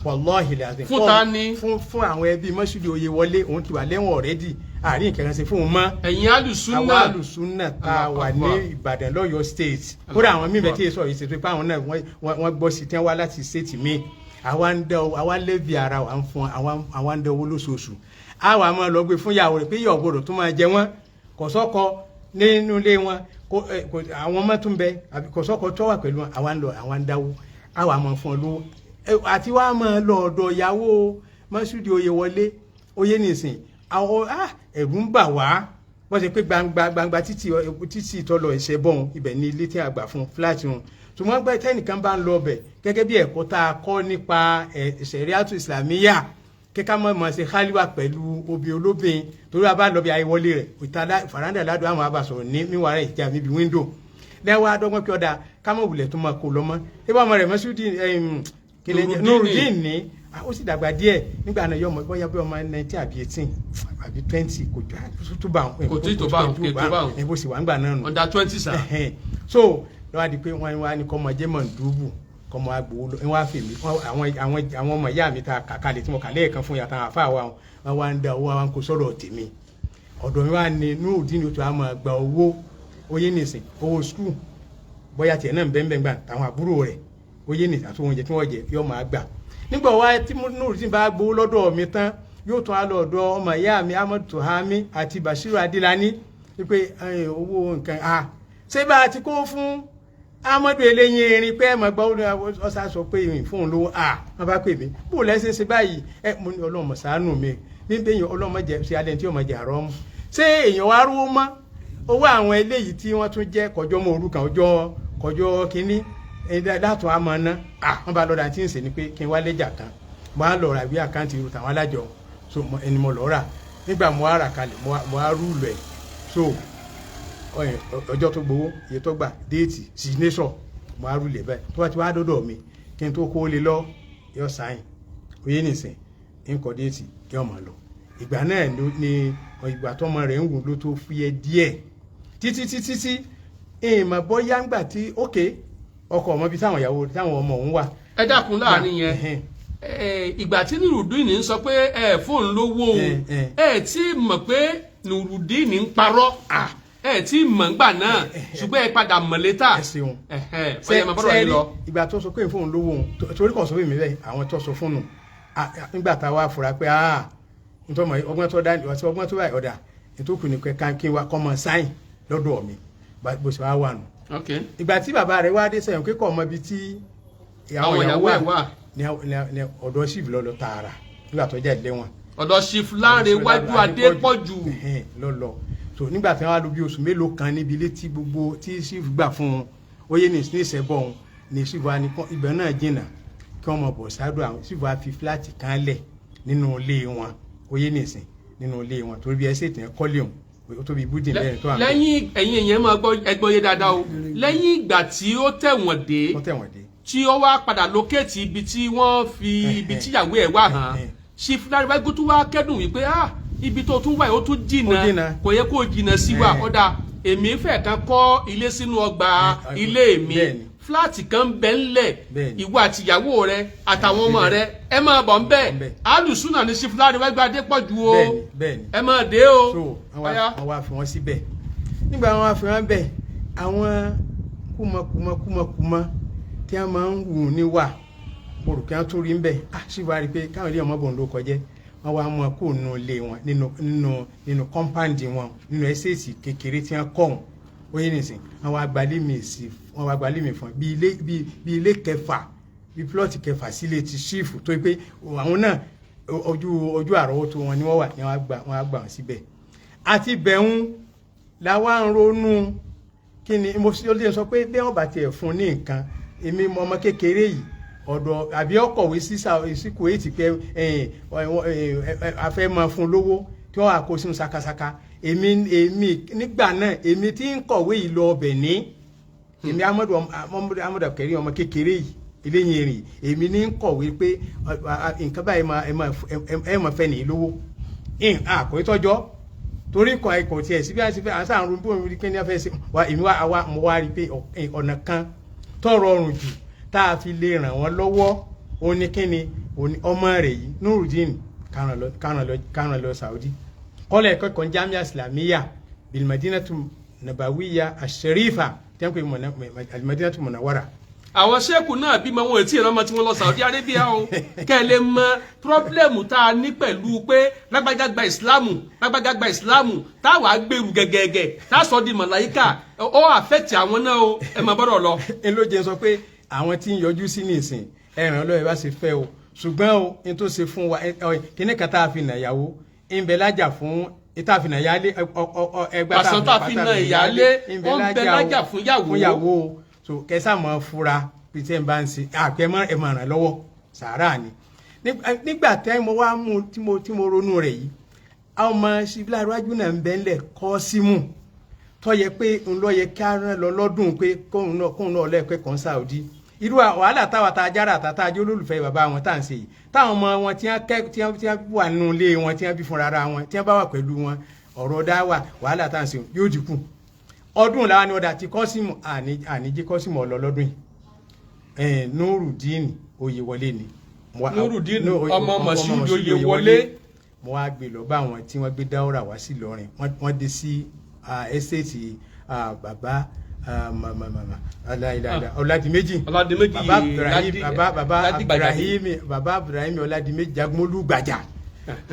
wàláhì làzim. Fún ta ni? Fún àwọn ẹbí Mọ́ṣúdì Oyèwọlé. Òun ti wà lẹ́wọ̀n already, àárín nǹkan kan ṣe fún un mọ́. Ẹ̀yin alùsùnà. Àwọn alùsùnà tá a wà ní Ìbàdàn lọ́yọ̀ State, kódà àwọn míì bẹ́ẹ̀ tí èso yìí ṣètò pé àwọn náà wọ́n gbọ́ sí tí wọ́n wá láti state míì. Àwa ń dẹ, àwa lẹ́bi ara wa ń fún àwa ń dẹ owó lóṣooṣù. Àwa máa lọ gbé fún ìyàwó rẹ̀ pé ìyàwó gbọ́dọ̀ tó máa jẹ wọ́n, kò sọ́kọ nínú ilé wọn, àwọn ọmọ tún bẹ àbí kò sọ́kọ tó wà pẹ̀lú wọn. Àwa ń lọ, àwa ń dáwó, àwa máa fún ọ lówó àti wàá máa lọ ọ̀dọ̀ ìyàwó Mọ́ṣúdì Oyèwọlé oyè nìsín. Àwọn ẹ̀rù ń bà wá wọ́n ṣe pé gbangba gbangba títì títì ìtọ́lọ̀ ìṣẹ́bọ̀n ibẹ̀ ní ilé tí a gbà fún fúláàtì wọn. Ṣùgbọ́n gbẹ́ tẹ́nìkan bá ń lọ ọbẹ̀ gẹ́gẹ́ bí ẹ̀kọ́ tá a kọ́ nípa ṣẹ̀ríàtù ìsìlámíyà, kíkà mọ̀ mọ̀ ṣe khaliwa pẹ̀lú obì olóbìn, torí a bá lọ bí ayéwọlé rẹ̀ ìta faranda ládùn àwọn abàsọ̀rọ̀ ní míwàá rẹ̀ ìjà níbi wíńdò lẹ́wọ́ adọ́gbọ́n kí ọ̀dà kámọ̀ wulẹ̀ tó máa kó lọ mọ́ ibà ọmọ rẹ̀ Mọ́ṣúdì Nurudeen ní ó sì dàgbà díẹ̀ nígbà náà, yọmọ bóyá bí ọmọ 19 àbí 18 àbí 20, kò tó bá wọn. Kò tí tó bá wọn, kò tó bá wọn. Ẹ bó sì wà ńgbà náà nù. Under 20 sir. So lọ́wọ́ di pé wọ́n wá ní kọ́mọ jẹ́ mọ̀ndúbù, kọ́mọ agbowó lọ, wọ́n á fèmí àwọn ọmọ ìyá mi ta kàkálẹ̀ tí mo kà lẹ́ẹ̀kan fún yàtọ̀ àwọn àfáà wa, wọn wá ń da owó àwọn kò sọ̀rọ̀ tèmi. Ọ̀dọ̀ mi wá ní Nurudeen tó a máa gba owó oyé nìsín, owó school. Bóyá tiẹ̀ náà ń bẹ́ẹ̀ bẹ́ẹ̀ gbà táwọn àbúrò rẹ̀ ó yé ní àti oúnjẹ tí wọ́n jẹ yóò máa gbà. Nígbà wá tí Nurudeen bá gbowó lọ́dọ̀ mi tán, yóò tún á lọ ọ̀dọ̀ ọmọ ìyá mi Ahmadu Tuhami àti Bashiru Adilani wípé owó nǹkan a ṣé bá a ti kó fún Ahmadu eléyìn erin pé ẹ mọ̀ gbọ́ ọ̀sà sọ pé ìrìn fún òun lówó a wọ́n bá pè mí bó lẹ́sẹ̀ ṣe báyìí ẹ mo ní ọlọ́mọ ṣàánú mi níbẹ̀ yẹn ọlọ́mọ jẹ ṣe alẹ́ tí ọmọ jẹ àrọ́ mu ṣé èèyàn wá rówó mọ́ owó àwọn eléyìí tí wọ́n tún jẹ́ kọjọ́ mọ́ òrukàn ọjọ́ kọjọ́ kínní látún àmọ́ ná à wọ́n bá lọ́dà tí ń sè ni pé kí n wá lẹ́jà kan mo á lọ ra ìwé àkáǹtì irú tàwọn alájọ so ẹni mo lọ rà nígbà mo á rà kalẹ̀ mo á rúùlù ẹ̀ so ọjọ́ tó gbowó iye tó gbà déètì signature mo á rúùlù ẹ̀ báyìí tó bá ti wá dọ́dọ̀ mi kí n tó kó lé lọ yọ sáyìn oyé nìsín ń kọ déètì yọ máa lọ. Ìgbà náà ni ìgbà tọmọ rẹ̀ ń wù ló tó fúyẹ́ díẹ̀ títí títí tí ìmọ̀ bọ́yá ń gbà tí ókè ọkọ ọmọ bíi táwọn ìyàwó táwọn ọmọ òun wà. Ẹ dákun, láàrin yẹn, ìgbà tí Nurudeen ń sọ pé ẹ fóun lówó o, ẹ tí mọ̀ pé Nurudeen ń parọ́, ẹ tí mọ̀ ńgbà náà, ṣùgbọ́n ẹ padà mọ̀ létà. Ẹ ṣeun. Ọyẹ máa bọ́rọ̀ yín lọ. Ìgbà tó sọ pé fóun lówó òun, torí kò sọ fún mi bẹ́ẹ̀, àwọn tó sọ fún nù nígbà tá a wá fura pé nítorí ọgbọ́n tó dá ọgbọ́n tó báyìí ọ̀dà ètò kù ní kí n wá kọ́ mọ sáyìn lọ́dọ̀ mi bó ṣe wá wà nù. Ìgbà tí bàbá rẹ̀ wá dé sẹ́yìn kíkọ́ ọmọ ibi tí àwọn ìyàwó ẹ̀ wà ní ọ̀dọ̀ chief lọ́lọ́ tààrà nígbà tó jáde lẹ́wọ̀n. Ọ̀dọ̀ chief Lánrewájú Adépọ̀jù. Lọ́lọ́ so nígbà tí wọ́n á lò bí oṣù mélòó kan níbi ilé tí gbogbo tí chief gbà fún un ó yé ní ìṣẹ́bọ̀ òun ní chief wa ní ibẹ̀ náà jìnnà kí wọ́n mọ̀ bọ̀ sádùn àwọn chief wa fi fúláàtì kan lẹ̀ nínú ilé wọn ó yé ní ìsìn nínú ilé wọn torí bí ẹ ṣètì ẹ kọ́lé òun ó tóbi búdì mẹ́rin tó wà. Lẹ́yìn ẹ̀yin èèyàn máa gbọ́ ẹgbọ́ yé dáadáa o, lẹ́yìn ìgbà tí ó tẹ̀wọ̀n dé tí ó wá padà lókèétì ibi tí wọ́n fi ibi tíyàwó ẹ̀ wà hàn, Chief Lánrewájú tún wá kẹ́dùn wípé ah ibi tó tún wà yìí ó tún jìnnà, kò yẹ kó jìnnà sí wa, ọ̀dà èmi fẹ́ kan kọ́ ilé sínú ọgbà ilé mi, fúláàtì kan bẹ ńlẹ̀, ìwọ àtìyàwó rẹ àtàwọn ọmọ rẹ ẹ máa bọ̀ ńbẹ̀. Alùsùnà ní Chief Lánrewájú Adépọ̀jù o, ẹ máa dé o. So wọ́n wá fi wọ́n síbẹ̀. Nígbà wọ́n wá fi wọ́n bẹ̀, àwọn kúmọkúmọ tí wọ́n máa ń wù ní wà olùkọ́ wọn tún rí ń bẹ̀ á sì wá rí i pé káwọn ilé ọmọ bò ń ló kọjẹ́ wọ́n wá mú kó nù ilé wọn nínú kọ́ńpáǹdì wọn nínú ẹ́sẹ̀tì kékeré tí wọ́n kọ́ wọn ó yé nìsín, wọ́n wá gbalé mi sí, wọ́n wá gbalé mi fún bí ilé kẹfà bí plọ́ọ̀tì kẹfà sílé ti ṣífù tó yẹ pé àwọn náà ojú àrọ́wọ́tó wọn ni wọ́n wà ní wọ́n á gbà wọ́n síbẹ̀. Àti bẹ̀hún làwa ń ronú kí ni mo lè sọ pé bí wọ́n bá tiẹ̀ fún ní nǹkan èmi ọmọ kékeré yìí ọ̀dọ̀ àbí ọkọ̀wé sí Kuwait pé a fẹ́ máa fún lówó tí wọ́n á kó sínú sakasaka. Èmi nígbà náà èmi tí ń kọ̀wé yìí lọ ọbẹ̀ ní èmi Amadu Abdulkarim ọmọ kékeré yìí eléyìí rìn èmi ní ń kọ̀wé pé nǹkan báyìí ẹ máa fẹ́ nìyí lówó àkòrí tọ́jọ́ torí kọ ẹ̀kọ́ tiẹ̀ síbi àti síbi àṣà àrùn bí òun kí ni a fẹ́ ṣe wa èmi wa mo wá rí i pé ọ̀nà kan tó rọrùn jù tá a fi lè ràn wọ́n lọ́wọ́ òun ni kí ni ọmọ rẹ̀ yìí Nurudeen káràn lọ Saudi kọ́lẹ̀ ẹ̀kọ́ Jamia Islamiyya bilmadinatu Nabawiya Asharifa tí wọ́n pè alimadinatu Munawara. Àwọn sẹ́ẹ̀kù náà bímọ wọn ètí ìrànmọ́ tí wọ́n lọ Saudi Arabia o, kẹ́ ẹ lè mọ pírọ́blẹ́mù tá a ní pẹ̀lú pé lágbájá gba ìsìláàmù lágbájá gba ìsìláàmù táwa gbèrú gẹ́gẹ́gẹ́ tá a sọ di màláyíkà ó àfẹ́tì àwọn náà o, ẹ mọ̀ bọ́dọ̀ lọ. Ẹ ló jẹ́ sọ pé àwọn tí ń yọjú sí nìsín ẹ̀ràn lọ́yẹ̀ bá ṣe fẹ́ o, ṣùgbọ́n o n tó ṣe fún wa kíní kan tá a fi nàyàwó ń bẹ lájà fún tá a fi nàyàlé ẹgbẹ́ tá a fi nà ìyálé ó ń bẹ lájà fún yàwó o. So kẹsà máa fura bí tẹ́ ń bá ń ṣe àpẹ mọ́ ẹ máa ràn lọ́wọ́ sàárà ni. Nígbà tẹ́ mo wá mú tí mo ronú rẹ̀ yìí, àwọn ọmọ Chief Lánrewájú náà ń bẹ ńlẹ̀ kọ́ símù tó yẹ pé ń lọ yẹ kí á rán lọ lọ́dún pé kóun náà lẹ́ẹ̀kẹ́ kan Saudi. Irú wàhálà táwa tá a jára àtàtà ajé olólùfẹ́ bàbá wọn tá à ń ṣe yìí táwọn ọmọ wọn tí wọ́n wà nínú ilé wọn tí wọ́n bí fúnra ara wọn tí wọ́n bá wà pẹ̀lú wọn ọ̀rọ̀ dá wà wàhálà tá à ń ṣe yóò dínkù. Ọdún làwọn ni ọ̀dà tí kọ́sìmù àníjí kọ́sìmù ọ̀lọ́ lọ́dún yìí Nurudeen Oyèwọlé ni. Nurudeen ọmọ Moshood Oyèwọlé. Mo wá gbé lọ bá àwọn tí wọ́n gbé dáwọ́rà wá sí Ìlọrin, wọ́n dé sí ẹ́sẹ̀tì bàbá Ọládìméjì. Ọládìméjì. Bàbá Abdulrahim, bàbá Ládìgbàjà. Abdulrahim, bàbá Abdulrahim Ọládìméjì Jagunmólú Gbàjà,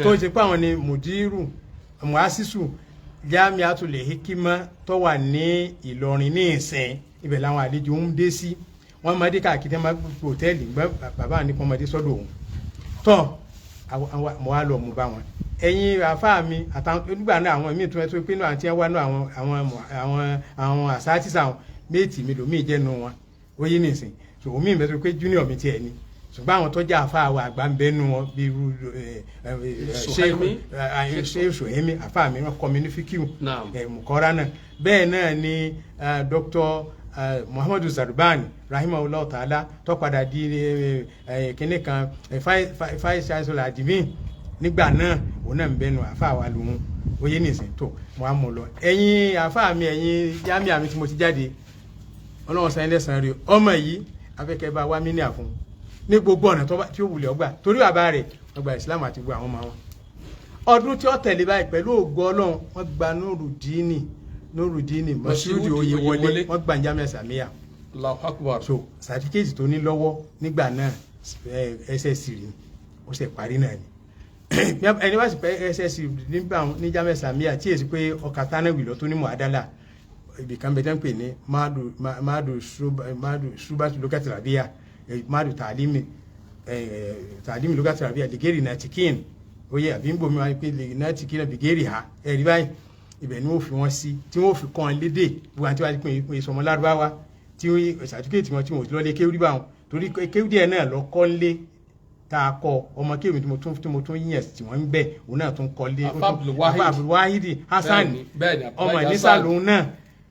tó ṣe pé àwọn ni mùdírù muasisu Jamiatul Hikima tó wà ní Ìlọrin ní ìsìn. Ibẹ̀ làwọn àlejò ń dé sí, wọ́n máa dé káàkiri, máa gbé hòtẹ́ẹ̀lì gbọ́ bàbá ní kí wọ́n máa dé sọ́dọ̀ òun tọ́. Mo wá lọ mú bá wọn, ẹ̀yin àfáà mi àtàwọn nígbà náà, àwọn míì tó ẹ tó pé náà àti ẹ wá náà, àwọn àsáàtìsà àwọn méètì mi lòmíì jẹ́nu wọn, ó yé nìsín. So omi ìbẹ́ tó pé junior mi tiẹ̀ ni, ṣùgbọ́n àwọn tó jẹ́ àfáà wa àgbà ń bẹ́nu wọn bí irú Suhaimi. Ṣe Suhaimi, àfáà mi, wọn kọ́ mi ní fíkìú Naam. mukọ́ra náà. Bẹ́ẹ̀ náà ni Dr. Muhammadu Zarbani rahimahullah ta'ala, tó padà di kinní kan, vice chancellor admin nígbà náà, òun náà ń bẹnu àfáà wa lòun, ó yé nìsín. Tó mo á mú lọ, ẹ̀yin àfáà mi, ẹ̀yin jámíà mi tí mo ti jáde, Ọlọ́run sẹ́yìn lẹ́sàn-án rí ọmọ yìí, afẹ́kẹ́ bá wá mílíà fún ní gbogbo ọ̀nà tí ó wulẹ̀ ọgbà, torí bàbá rẹ̀ ọgbà ìsìlámù àti gbogbo àwọn ọmọ wọn. Ọdún tí ó tẹ̀lé báyìí, pẹ̀lú ògo Ọlọ́run, wọ́n gba Nurudini Moshood Oyewole, wọ́n gba Jamiu Samiya. Allahu Akbar. So sàtífíkẹ́tì tó ní lọ́wọ́ nígbà náà, SSC rí, ó sì parí náà ni. Ẹni wá sí pé SSC nígbà ní Jamiu Samiya, tí èsì pé ọkà tánàwì lọ tó ní mọ̀ádálà, ibì kan bẹ tẹ́ ń pè ní madu subatu lugati rabiya, madu taalimi lugati rabiya ligeri natikin oye àbí ń bomi wáyé pé natikin bigeri ha ẹ̀rí báyìí, ibẹ̀ ni wọ́n fi wọ́n sí tí wọ́n fi kàn lédè gbogbo àti wáyé pé ìsọmọ lárúbáwá tí sàtúkẹ́tì wọn tí wọ́n lọ lé kéwú bá wọn, torí kéwú díẹ̀ náà lọ kọ́ lé tá a kọ ọmọ kéwú tí mo tún yíyàn tí wọ́n ń bẹ̀, òun náà tún kọ́ lé. Afa Abdulwahid. Afa Abdulwahid Hasan. Bẹ́ẹ̀ni, ọmọ Abdulwahid ìnísà Hasan. lòun náà.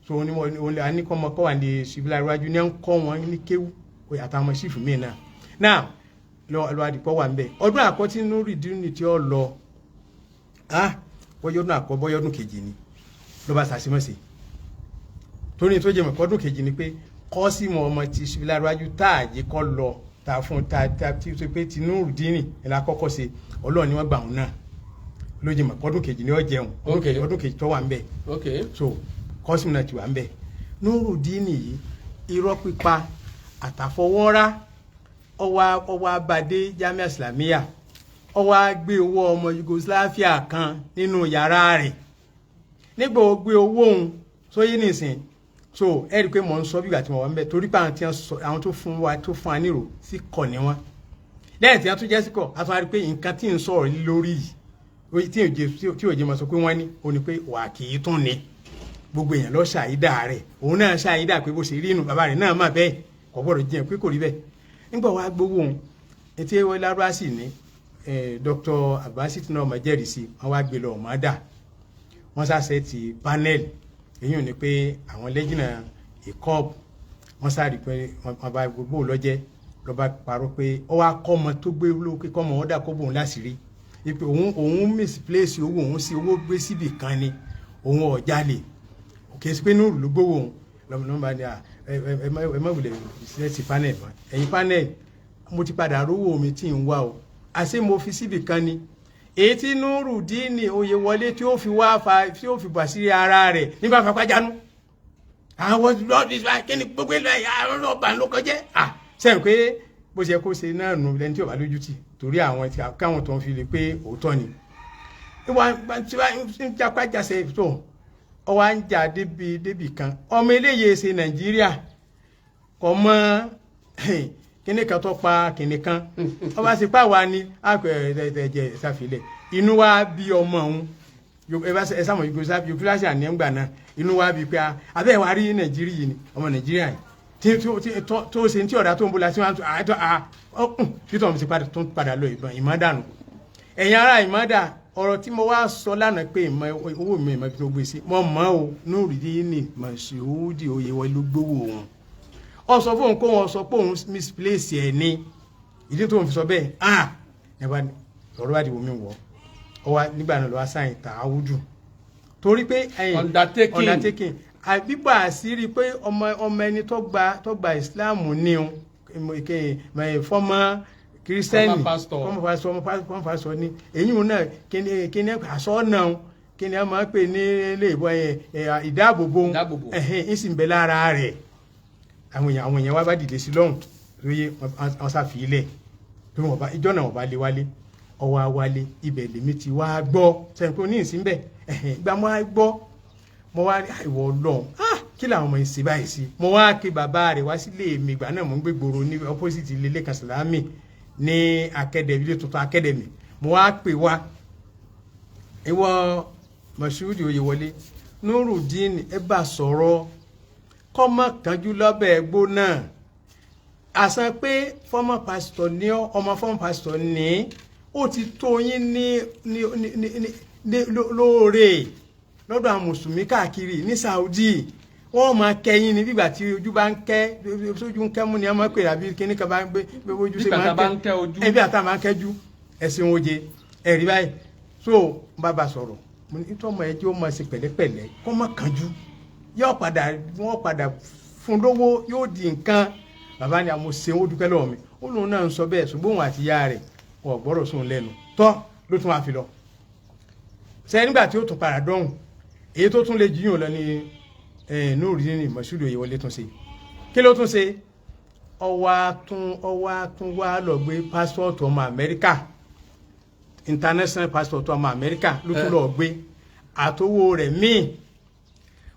So ni wọn ní kọ́ ọmọ kọ́ wà ní síbílà iwájú ní ń kọ́ wọn ní kéwú àtàwọn sífù míì náà náà lọ àdìpọ̀ wà ń bẹ̀. Ọdún àkọ́tí Nurudeen tí ó lọ, bọ́yọ́dún àkọ́ bọ́yọ́dún kejì ni ló bá sàṣìmọ́sì, torí tó jẹ́ mọ̀ kọ́dún kejì ni pé kọ́símù ọmọ ti síbílà iwájú tá a jẹ́ kọ́ lọ tá a fún tá a tí ó ṣe pé ti Nurudeen ẹ̀ la kọ́kọ́ ṣe. Ọlọ́run ni wọ́n gbà wọn náà ló jẹ́ mọ̀ kọ́dún kejì ni ó jẹun ọdún kejì tó wà ń bẹ̀. So kọ́sìmù náà ti wà ń bẹ̀. Nurudeen yìí, irọ́ pípa àtàfọwọ́rá, ọwọ́ abadé Jamia Islamiyya, ọwọ́ á gbé owó ọmọ Yugoslavia kan nínú yàrá rẹ̀. Nígbà ó gbé owó òun sóyè nìsín, so ẹ rí i pé mò ń sọ bí ìgbà tí mo wà ń bẹ̀, torí pé àwọn tí wọ́n sọ, àwọn tó fún wa tó fún wa nírò sí kọ̀ ní wọn. Lẹ́yìn tí wọ́n tún jẹ́ sí kọ̀, a tún wá rí i pé nǹkan tí ń sọ̀rọ̀ lórí yìí tí òjé máa sọ pé wọ́n ní ó ní pé wà kì í tún ni gbogbo èèyàn lọ ṣàyídà rẹ̀, òun náà ṣàyídà pé bó ṣe rí inú bàbá rẹ̀ náà mà bẹ́ẹ̀, kò gbọ́dọ̀ jiyàn pé kò rí bẹ́ẹ̀. Nígbà wàá gbowó òun etí ewé lárúbá sì ní Dr. Abasi tí náà máa jẹ́rìí sí, wọ́n wá gbé lọ ọ̀mọ́dà, wọ́n ṣàṣẹ ti panel, èyí ò ní pé àwọn lẹ́jìnà ìkọ́ọ̀bù, wọ́n sáré pé wọ́n bá gbogbo lọ́jẹ́ lọ́ba parọ́ pé ó wá kọ́ ọmọ tó gbé lókè kọ́ ọmọ ọ̀dà kó bòun láṣìírí ipe òun misplace owó òun sí owó gbé síbì kan ni òun ọ̀jalè, òkè sí pé Núrù ló gbówó òun lọ́mọ bá ní à ẹ má wulẹ̀ sílẹ̀ ti panel mọ́. Ẹ̀yin panel, mo ti padà rówó mi tí ń wá o, àṣé mo fi síbì kan ni. Èyí tí Nurudeen Oyewọlé tí ó fi wá fa tí ó fi bà sí ara rẹ̀ nígbà fapájánú àwọn lọ́ọ̀dì kí ni gbogbo ẹ̀ àwọn ọba ló kọjẹ́ à sẹ́yìn pé bó ṣe kó ṣe náà nù lẹ́ni tí ò bá lójú tì, torí àwọn tí káwọn tó ń fi lè pé òótọ́ ni ìwà tí wọ́n ń jápájásẹ̀ tó ọwọ́ à ń jà débi kan. Ọmọ eléyìí ṣe Nàìjíríà kò mọ kíní kan tó pa kíní kan, ọba sì pa wá ní àpẹ ẹ̀ẹ́dẹ̀ẹ̀jẹ̀ ṣàfilẹ̀ inú wa bí ọmọ òun ẹ sáwọn Yugoslavia ní ẹgbà náà, inú wa bí pé abẹ́ wa rí Nàìjíríà yìí ni ọmọ Nàìjíríà yìí tó ṣe tí ọ̀dà tó ń bó la tí wọ́n á títọ̀ ti padà tó ń padà lọ ìbọn ìmọ̀dànù. Ẹ̀yin ará ìmọ̀dà, ọ̀rọ̀ tí mo wá sọ lánàá pé ìmọ̀ owó mi ìmọ̀ tó gbé sí mo mọ̀ o, Nurudeen Moshood Oyewọlé ló gbowó òun. Ọ sọ fóun kó wọn sọ pé òun misplace ẹ̀ ní ìdí tó ń fi sọ bẹ́ẹ̀. Ah, ẹ bá ọ̀rọ̀ bá dìbò mi wọ̀ ọ wá nígbà náà lọ́wọ́ sáyìn tààwùjù torí pé ẹ̀yìn Undertaking. Àbígbà àṣírí pé ọmọ ẹni tó gba ìsìláàmù ní o fọmọ kírísítẹ́nì Former pastor. fọmọ pásítọ̀ ní èyí òun náà kíní àṣọ náà Kí ni a máa ń pè ní ilé ìbọn yẹn, ìdáàbòbò Ìdáàbòbò. Ẹ̀hìn ń sì ń bẹ lára rẹ̀. Àwọn èèyàn wá bá dìde sí lọ́hùn lóye, wọ́n ṣàfi ilẹ̀ bí wọ́n bá ìjọ náà wọ́n bá lé wálé, ọwọ́ awálé ibẹ̀ lèmi ti wá gbọ́ sẹ́yìn pé ní ìsín bẹ̀. Ẹ̀hìn, ìgbà mo wá gbọ́, mo wá rí ìwọ Ọlọ́run, ah, kí làwọn ọmọ yìí ṣe báyìí sí? Mo wá ké bàbá rẹ̀ wá sílé mi. Ìgbà náà mo ń gbé gbòòrò ní opposite ilé Lẹ́kan Sàlámì ní Academy, ilé tuntun Academy. Mo wá pè wá, ìwọ Moshood Oyèwọlé, Nurudeen, ẹ bá sọ̀rọ̀ kọ́mọ kanjú lọ́bẹ̀ gbóná àsan pé former pastor ní ọ, ọmọ former pastor ní ó ti tó yín ní lóore lọ́dọ̀ àwọn mùsùlùmí káàkiri ní Saudi. Wọ́n máa kẹ́yìn ní bígbà tí ojú bá ń kẹ́, sójú ń kẹ́ mú ni wọ́n máa pè àbí kíní kan bá ń gbé gbé ojú ṣe Bí máa bàtà bá ń kẹ́ ojú. Ẹ bí àtà máa ń kẹ́jú ẹ̀sìn oje ẹ̀rí báyìí. So n bá ba sọ̀rọ̀, mo ní tọ́mọ ẹ jẹ́ ó máa ṣe pẹ̀lẹ́pẹ̀lẹ́, kó má kánjú, yóò padà, wọ́n padà fún lówó, yóò di nǹkan. Bàbá ni àmọ́ ṣe, ó dúpẹ́ lọ́wọ́ mi. Ó lóun náà ń sọ bẹ́ẹ̀, ṣùgbọ́n òun àti ìyá rẹ̀ wọn ò gbọ́dọ̀ sóun lẹ́nu tọ́ ló tún wá fi lọ ṣe. Nígbà tí ó tún padà dọ́hùn, èyí tó tún lè jiyàn lọ ní Nurudeen Moshood Oyèwọlé tún ṣe. Kí ló tún ṣe? Ọwọ́ àtún wá lọ gbé passport ọmọ Amẹ́ríkà, international passport ọmọ Amẹ́ríkà ló tún lọ gbé àtowó rẹ̀ míì.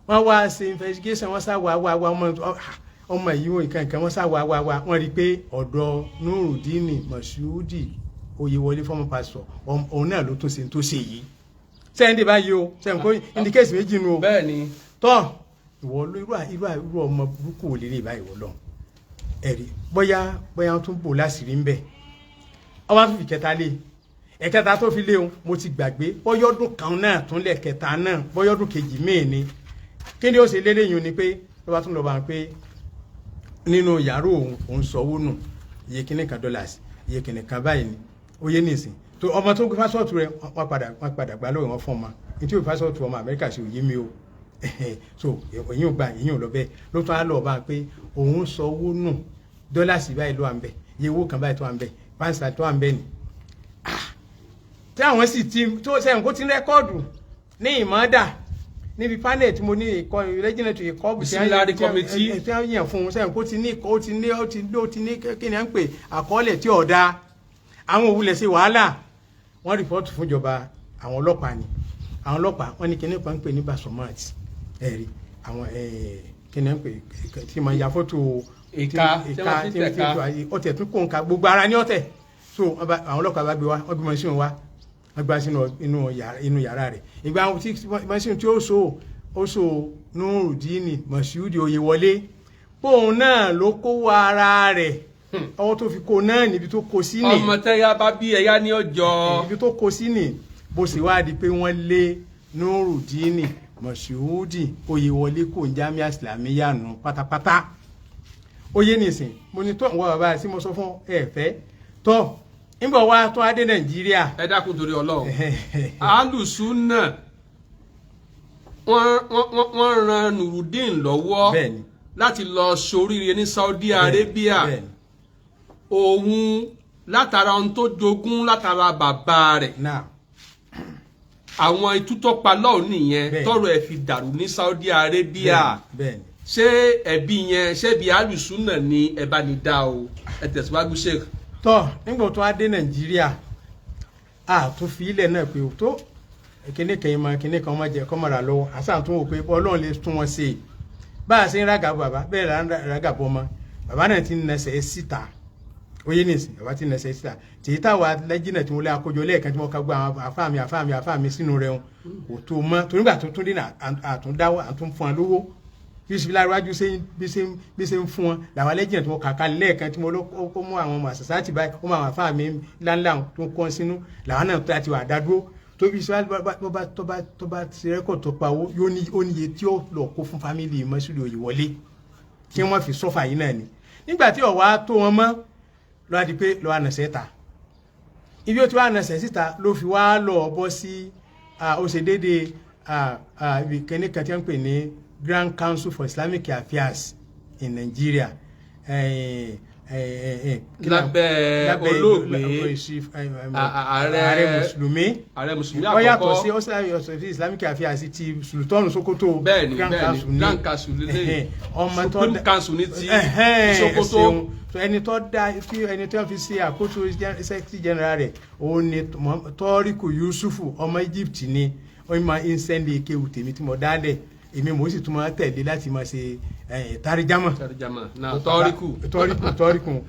Wọ́n wá ṣe investigation, wọ́n sá wá wá wá ọmọ yìí, wọ́n nǹkan nǹkan, wọ́n sá wá wá wá, wọ́n rí i pé ọ̀dọ̀ Nurudeen Moshood Oyèwọlé, former pastor, òun náà ló tún ṣe tó ṣe yìí. Sẹ́yìn báyìí o, sẹ́yìn kó indicate méjì nu o. Bẹ́ẹ̀ ni. Tọ́ ìwọ ló irú ọmọ burúkú ò lè lè báyìí wọ lọ ẹ̀rí, bóyá wọ́n tún bò láṣìírí ń bẹ̀. Ọba tún fi kẹta lé, ẹ̀kẹta tó fi lé o, mo ti gbàgbé bọ́yọ́dún kan náà tún lẹ̀ kẹta náà, bọ́yọ́dún kejì míì ni. Kí ni ó ṣe lélẹ́yìn ni pé ló bá tún lọ bá ń pé nínú yàrá òun, òun sọwọ́ nù iye kíní kan dollars, iye kíní kan báyìí ni. Ó yé nìsín tó ọmọ tó gbé passport rẹ̀, wọ́n padà gbà lóye, wọn fún ọmọ ní tí ó passport ọmọ Amẹ́ríkà ṣe òye mi o. So èyí ò gba, èyí ò lọ bẹ́ẹ̀. Ló tún á lọ bá pé òun sọwọ́ nù dollars báyìí ló wà ń bẹ̀, iye owó kan báyìí tó wà ń bẹ̀, pàǹsà tó wà ń bẹ̀ ni tí àwọn sì ti tó sẹ́yìn kó ti ń record ní ìmọ̀ọ́dà níbi panel tí mo ní ìkọ́ regiment ìkọ́. Disciplinary committee. Tí wọ́n yàn fún un sẹ́yìn kó ti ní, ó ti ní kí ni à ń pè, àkọọ́lẹ̀ tí ò dáa. Àwọn òwúlẹ̀ ṣe wàhálà, wọ́n report fúnjọba àwọn ọlọ́pàá ni. Àwọn ọlọ́pàá wọ́n ní kíní kan ń pè ní basomat, ẹ̀rí àwọn kíní ń pè tí mo ya fọ́tò. Ìka, tí ìka wọ́n fi tí tẹ̀ka. Ọ̀tẹ̀ tún kó nǹka gbogbo ara ní ọ̀tẹ̀. So àwọn ọlọ́pàá bá gbé wa, wọ́n gbé machine wa, wọ́n gbá sínú inú yàrá rẹ̀. Ìgbà tí machine tí ó so, ó so Nurudeen Moshood Oyèwọlé, bóun náà ló kó ara rẹ̀, ọwọ́ tó fi kó náà níbi tó kó sí ní. Ọmọ tẹ́yà bá bí ẹ̀yà ní ọjọ́. Ibi tó kó sí ní. Bó ṣe wá di pé wọ́n lé Nurudeen Moshood Oyèwọlé kò ń Jamia Islamiyya nù pátápátá. Ó yé nìsín. Mo ní tó àwọn bàbá tí mo sọ fún ẹ fẹ́ tó nígbà wá tó adé Nàìjíríà. Ẹ dákun torí Ọlọ́run, alùsùnà wọ́n ran Nurudeen lọ́wọ́ láti lọ soríire ní Saudi Arabia. Òun látara ohun tó jogún látara bàbá rẹ̀, àwọn itútọ́pa lọ́hùn nìyẹn, tọrọ ẹ̀ fi dàrú ní Saudi Arabia. Ṣé ẹbí yẹn, ṣé bí alùsùnà ni ẹ bá ní dá o? Ẹ tẹ̀síwájú, Sheikh. Tọ́ nígbà tó wá dé Nàìjíríà, a tún fi ilẹ̀ náà pé tó kíní kan yìí mọ kíní kan máa jẹ kọ́ mọ̀ra lọ́wọ́ àṣà tún wò pé Ọlọ́run lè tún wọn ṣe. Bá a ṣe ń rága bàbá bẹ́ẹ̀ là ń rága bọ́ ọmọ. Bàbá náà ti ń nẹsẹ̀ síta, ó yé nìsín, bàbá ti ń nẹsẹ̀ síta tèyí táwa lẹ́jìnà tí mo lé akójọ lẹ́ẹ̀kan tí mo ká gbọ́ àwọn àfáàmì àfáàmì àfáàmì sínú rẹ̀ wọn kò tó mọ́ torí nígbà tó tún dé náà, àtúndáwọ́ àtún fún wa lówó bí síbi láríwájú bí ṣe ń fún wọn làwọn alẹ́jìnà tí mo kà kalẹ̀ lẹ́ẹ̀kan tí mo ló kó mú àwọn ọmọ àṣàṣàtì báyìí, ó mú àwọn àfáàmì ńláńlá tó ń kọ́ sínú làwọn náà tó àti wà dádúró tó bí sọ tó bá ti record tó pawó, yóò ní ó níye tí ó lọ kó fún family Moshood Oyèwọlé tí wọ́n fi sọ́fà yìí náà ni. Nígbà tí ọ̀wá tó wọn mọ́ lọ́wọ́ di pé lọ́wọ́ ànàṣẹ́ ta ibi ó ti wá ànàṣẹ́ síta ló fi wá lọ bọ́ sí, ó ṣe déédéé ibi kíní kan tí wọ́n ń pè ní Grand Council for Islamic Affairs in Nigeria. kí la- Lábẹ́ lábẹ́ olóògbé ààrẹ mùsùlùmí. Ààrẹ mùsùlùmí Ó yàtọ̀ àkọ́kọ́. sí, ó yàtọ̀ sí Islamic Affairs ti Sultan Sokoto. Bẹ́ẹ̀ni, Grand bẹ́ẹ̀ni, Council ní. Grand Council lélẹ̀. Ọmọ tó Supreme Council ní ti Sokoto. Ṣeun. So ẹni tó dá tí ẹni tó fi ṣe àkóso secretary general rẹ̀, òun ni Tọ́ríkù Yusufu, ọmọ Egypt ni. Ó máa ń sẹ́ndì kéwù tèmi tí mo dálẹ̀, èmi mo sì tún máa tẹ̀lé láti máa ṣe táríjámọ̀. Tarjama na tọ́ríkù. Tọ́ríkù, tọ́ríkù.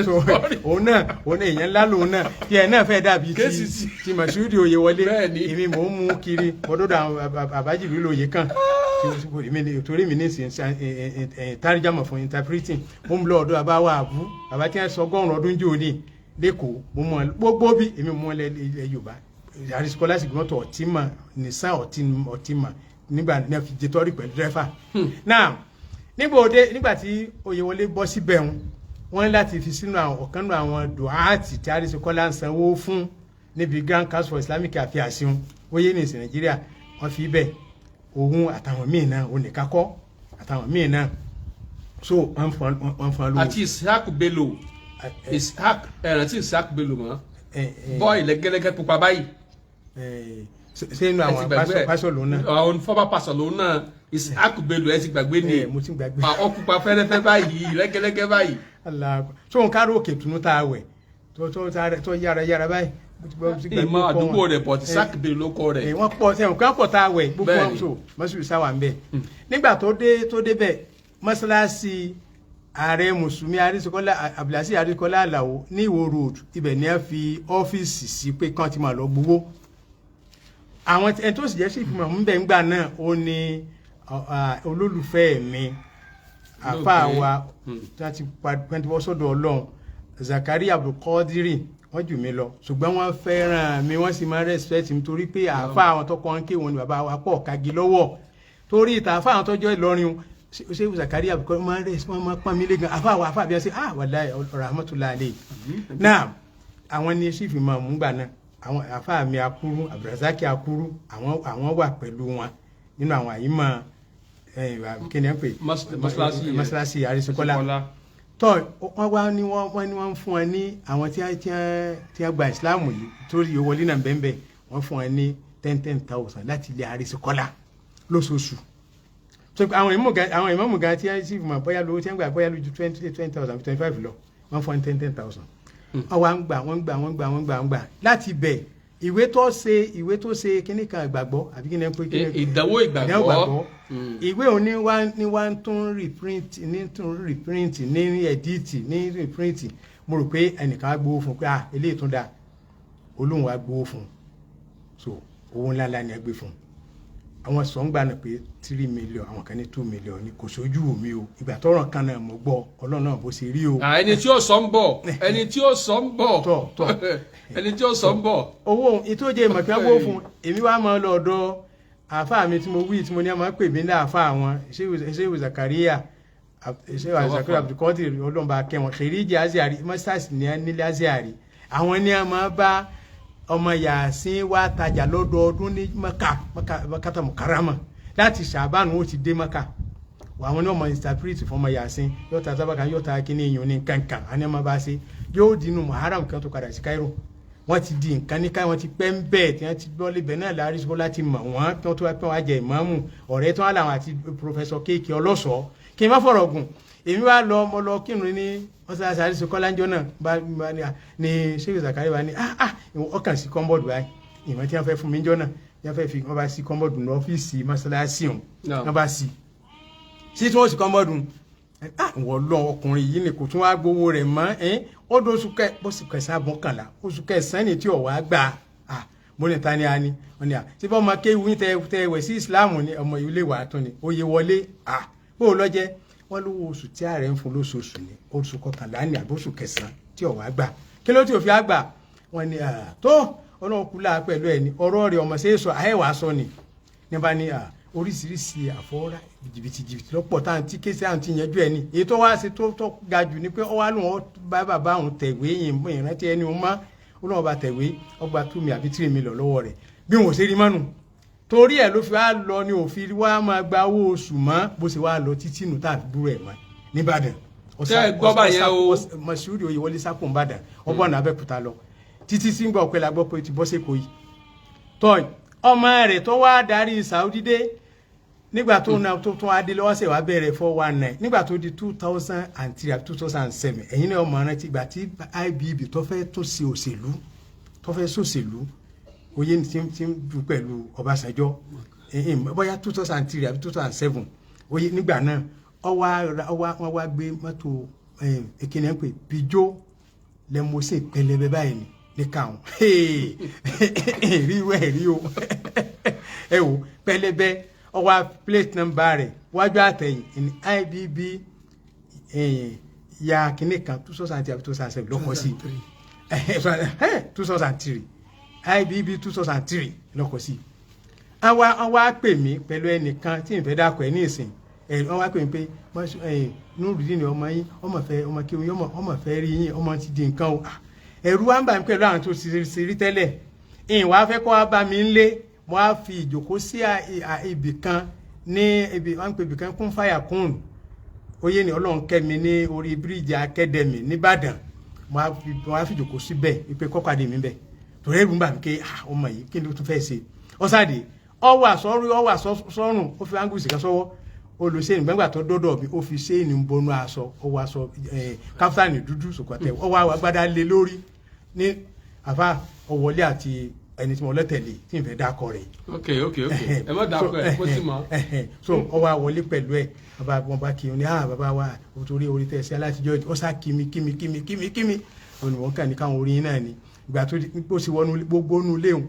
So òun náà èèyàn ńlá lòun náà, tí ẹ náà fẹ́ dàbí ti Kéèsì sí. ti Masudi Oyèwọlé. Bẹ́ẹ̀ni. Èmi mò ń mú kiri ọdọọdọ àwọn àbájìbí lóye kan torí mi ní sin táríjàmọ̀ fún interpreting. Mo ń lọ ọ̀dọ̀ àbáwá àbú bàbá tí wọ́n sọ ọgọ́rùn-ún ọdún jò ní lẹ́kọ̀ọ́. Mo mọ gbogbo bí èmi mú ilẹ̀ Yorùbá àrísíkọ́lá sì gbọ́n tó ọtí mà nìsan ọtí mà nígbà náà fi jẹ tọ́rí pẹ̀lú dírẹ́fà náà. Nígbà òde, nígbà tí Oyèwọlé bọ́ síbẹ̀ ń wọ́n ní láti fi sínú àwọn ọ̀kan nínú àwọn dùhátì tí àrísíkọ́lá ń sanwó fún níbi Grand Council for Islamic Affairs ń wóyé ní ìsìn Nàìjíríà. Wọ́n fi bẹ́ẹ̀ òun àtàwọn míì náà, òun nìkan kọ́, àtàwọn míì náà. So wọ́n fún lówó. Àti Ishaq Bello, Ishaq, ẹ̀rántí Ishaq Bello mọ́, bọ́ọ̀lì lẹ́gẹ́lẹ́gẹ́ pupa báyìí. Ṣé inú Ẹ ti àwọn gbàgbé ẹ̀. pásọ lòun náà? Àwọn former pastor lòun náà, Ishaq Bello, ẹ ti gbàgbé ni. Mo ti gbàgbé. Ọkùpa fẹ́rẹ́fẹ́ báyìí, lẹ́gẹ́lẹ́gẹ́ báyìí. Allahu Akbar. So n kárò òkè tunu tá a wẹ̀ tó yára yára báyìí. Mo ti gbàgbé Ìmọ̀ orúkọ àdúgbò wọn. rẹ̀, but Ishaq Bello ló kọ rẹ̀. Wọ́n pọ̀ sẹ́wọ̀n kí wọ́n pọ̀ tá a wẹ̀ gbogbo Bẹ́ẹ̀ni. wọn. So mọ́sùlùmí sáwà ń bẹ̀. Nígbà tó débẹ̀, mọ́sálásí ààrẹ mùsùlùmí Arísíkọ́lá, Abdulhasis Arísíkọ́lá Àlàó ní Ìwó Road, ibẹ̀ ni wọ́n fi ọ́fíìsì sí pé kán ti máa lọ gbowó. Àwọn ẹni tó sì jẹ́ sí ìfìmọ̀ ń bẹ̀ ńgbà náà, ó ní olólùfẹ́ mi, àfáà wa tí wọ́n ti pa tí wọ́n sọ́dọ̀ Ọlọ́run, Zakaria Abdulkadiri. Wọ́n jù mí lọ, ṣùgbọ́n wọ́n fẹ́ràn mi, wọ́n sì máa ń respect mi torí pé àáfàá àwọn tó kọ́ ń ké wọn ni bàbá wa pọ̀ kagi lọ́wọ́ torí ìta àáfàá àwọn tó jọ Ìlọrin o. Ṣé Zakaria Abdulkadiri máa ń respect, wọ́n máa ń pọ́n mi lé gan. Àáfàá wa, àáfàá bí wọ́n ṣe, ah, wàláhì, rahmatullahi alayhi. Náà àwọn ní sífì máa mú gbà náà, àwọn àáfàá mi Akúrú, Abdulrasaki Akúrú, àwọn wà pẹ̀lú wọn nínú àwọn àyímọ̀, kí ni ẹ ń pè? Mọ́ṣáláṣí yẹn. Mọ́ṣáláṣí Àrísíkọ́lá. Tọ́ wọ́n wá ní wọ́n ní wọ́n fún wọn ní àwọn tí wọ́n gba ìsìláàmù yìí torí wọlé náà bẹ́ẹ̀, wọ́n fún wọn ní 10,000 láti ilé Àrísíkọ́lá lóṣooṣù. So àwọn ìmọ̀mù gan tí wọ́n sì mọ̀ bóyá lówó tí wọ́n gbà bóyá lójú 20,000, 25 lọ, wọ́n fún wọn ní 10,000. Wọ́n wá ń gbà, wọ́n ń gbà, wọ́n ń gbà, wọ́n ń gbà, wọ́n ń gbà láti bẹ̀. Ìwé tó ṣe kíní kan ìgbàgbọ́ àbí kíní ẹ pé kíní? Ìdánwò ìgbàgbọ́. Ìdánwò ìgbàgbọ́. Ìwé òun ní wá ń tún reprint, ní tún reprint, ní edit, ní reprint. Mo rò pé ẹnìkan á gbowó fún un pé, ah, eléyìí tún dáa. Olóhùn wa gbowó fún un. So owó ńlá ńlá ni ẹ gbé fún un. Àwọn sọ ń gbà náà pé 3 million, àwọn kan ní 2 million ni. Kò sójú mi o. Ìgbà tọ́rọ̀ kan náà mo gbọ́. Ọlọ́run náà bó ṣe rí o. Ah, ẹni tí ó sọ ń bọ̀, ẹni tí ó sọ ń bọ̀. Tọ́, tọ́. Ẹni tí ó sọ ń bọ̀. Owó ìtòjé ìmọ̀kí wọn gbówó fún èmi wá máa lọ ọ̀dọ̀ àáfàá mi tí mo wí, tí mo ní a máa pè mí ní àáfàá wọn, Ṣéwù Zakaria, Ṣéwù Zakaria Abdulkadir, ọlọ́mọba kẹwọn kèrèjì Aziari mọ́sáàsì ní nílé Aziari. Àwọn ní a máa bá ọmọ Yàsín wá tajà lọ́dọọdún ní Maka, Makata Mukarama. Láti Ṣàbánu ó ti dé Maka. Àwọn ní ọmọ interpret fún ọmọ Yàsín, yóò ta sábàkà, yóò ta kíní ìyún ní kankan àní ọmọ bá ṣe yóò dínú Muharram kan tó padà sí Cairo. Wọ́n ti di nǹkan ní ká wọ́n ti pẹ́ ń bẹ́ẹ̀ tí wọ́n ti gbọ́ lébẹ̀ náà láàrin sọ́kọ́ láti mọ̀ wọ́n kí wọ́n tó wá pẹ́ wọ́n á jẹ ìmáàmù ọ̀rẹ́ tí wọ́n làwọn àti Professor Kéèké Ọlọ́sọ̀ọ́. Kí n má fọ̀rọ̀ gùn, èmi wá lọ, mo lọ kírun ní mọ́sálásí àrísọ́kọ́ láńjọ́ náà bá ní Sheikh Zakari bá ní, ah ah, ọkàn sí kọ́ńbọ̀dù báyìí. Ìwọ̀n tí wọ́n fẹ́ fún mi jọ́ náà tí wọ́n fẹ́ fi wọ́n bá sí kọ́ńbọ̀dù ní ọ́fíìsì mọ́sálásí òun. Wọ́n bá sí sí tí wọ́n sì kọ́ńbọ̀dù, ah, wọ́n lọ ọkùnrin yìí ni kò tún wá gbowó rẹ̀ mọ́ ẹ́n. Ó dún oṣù kẹ bóṣù kẹsàn-án mọ́kànlá, oṣù kẹsàn-án ni tí ò wá gbà á. Mo ní ta ni a ní wọ́n ní à tí bá ọmọ kéwù tẹ wẹ̀ sí Islam ni ọmọ ilé wàá tún ni oyè wọlé à bó o lọ jẹ́. Wọ́n lówó oṣù tí ààrẹ ń fún lóṣooṣù ni oṣù kọkànlá ní àbí oṣù kẹsàn-án tí ò wá gbà. Kí ló tí ò fi á gbà? Wọ́n ní tó Ọlọ́run kú láà pẹ̀lú ẹ̀ ní ọ̀rọ̀ rẹ̀ ọmọ ṣe é sọ àyẹ̀wò aṣọ ni ní bá ní oríṣiríṣi àfọwọ́rá jìbìtì jìbìtì lọ́pọ̀ tá à ń tí kéṣe à ń ti yanjú ẹ̀ ni. Èyí tó wá ṣe tó ga jù ni pé ó wá lóun ó bá bàbá òun tẹ̀wé yìí mú ìrántí ẹni òun mọ́, ó lóun bá tẹ̀wé, ó gba 2 million àbí 3 million lọ́wọ́ rẹ̀. Bí wọn ò ṣe rí mọ́nu torí ẹ̀ ló fi wá lọ ni òfin wá máa gba owó oṣù mọ́. Bó ṣe wá lọ títí nù tá a fi búrò ẹ̀ mọ́ nìbàdàn. Ṣé ẹ gbọ́ báyẹn o? Mọ̀ṣúrì Oyèwọlé sákò ńbàdàn, ọgbọ́n Abẹ́òkúta lọ títí tí ń gbọ́ pé la gbọ́ pé ó ti bọ́ sẹ́kọ̀ọ́ yìí. Tọ́ ọmọ rẹ̀ tó wá darí Saudi dé nígbà tó na tó tún adé lọ́wọ́ sẹ̀ wá bẹ̀rẹ̀ 419 nígbà tó di 2003 àbí 2007. Ẹ̀yin náà ọmọ rántí ìgbà tí IBB tó fẹ́ tún ṣe òṣèlú, tó fẹ́ ṣòṣèlú oyè tí ń du pẹ̀lú Ọbásanjọ́, bóyá 2003 àbí 2007 oyè. Nígbà náà ọwọ́ wọn wá gbé mọ́tò ìkíni ẹ̀ ń pè Peugeot lẹ́mọ́sìn pẹlẹbẹ báyìí ni ní káwọn rí irú ẹ̀ rí o. Ẹ wò, pẹlẹbẹ, ọwọ́ plate number rẹ̀ wájú àtẹ̀yìn ní IBB ya kínní kan 2003 àbí 2007 lọ́kọ̀ sí 2003, IBB 2003 lọ́kọ̀ sí. Wọ́n wá pè mí pẹ̀lú ẹnìkan tí n fẹ́ dákọ̀ ẹ̀ ní ìsìn ẹ̀. Wọ́n wá pè mí pé Nurudeen ọmọ yín, ọmọ fẹ́ ọmọ kí ọmọ ọmọ fẹ́ rí yín, ọmọ ti di nǹkan o. Ẹ̀rù wa ń bà mí pẹ̀lú àwọn tó ti rí tẹ́lẹ̀. Ìyìn wàá fẹ́ kọ́ wá bá mi ń lé. Mo á fi ìjòkó sí ibì kan ní ibi wọ́n ń pè ibì kan kún fàyà kún oyè ní Ọlọ́run kẹ́mi ní orí bíríìjì Akẹ́dẹ̀mì nìbàdàn. Mo á fi ìjòkó síbẹ̀ wípé kọ́kọ́ mi bẹ̀, torí ẹ̀rù ń bà mí pé ọmọ yìí, kí ni ó tún fẹ́ ṣe? Ọ̀sàdì ọwọ́ àsọ̀rù, ọwọ́ àsọ̀rùn, ó fi áńgùsì kan sọ́wọ́ olùsẹ́yìn. Gbẹ́ngbà tó dọ́dọ̀ mi, ó fi séènì ń bọnú aṣọ, ọwọ́ aṣọ káfíńtà dúdú sòkòtẹ́, ọwọ́ agbádá lé lórí ní àfa ọwọ́lé àti ẹni tí mo lọ́tẹ̀lé tí n fẹ́ dákọ̀ rẹ̀. Ok, ẹ má dákọ̀ ẹ, kó sì mọ́. So ọwọ́ àwọlé pẹ̀lú ẹ̀, bàbá wọn bá kí n ní, "Ah, bàbá wa, o torí orí tẹ̀ sí alátijọ́." Ó sá kími kími kími kími kími, òní wọn kàn ní káwọn orí yín náà ni. Ìgbà tó bó ṣe wọnú gbogbo nú léwu,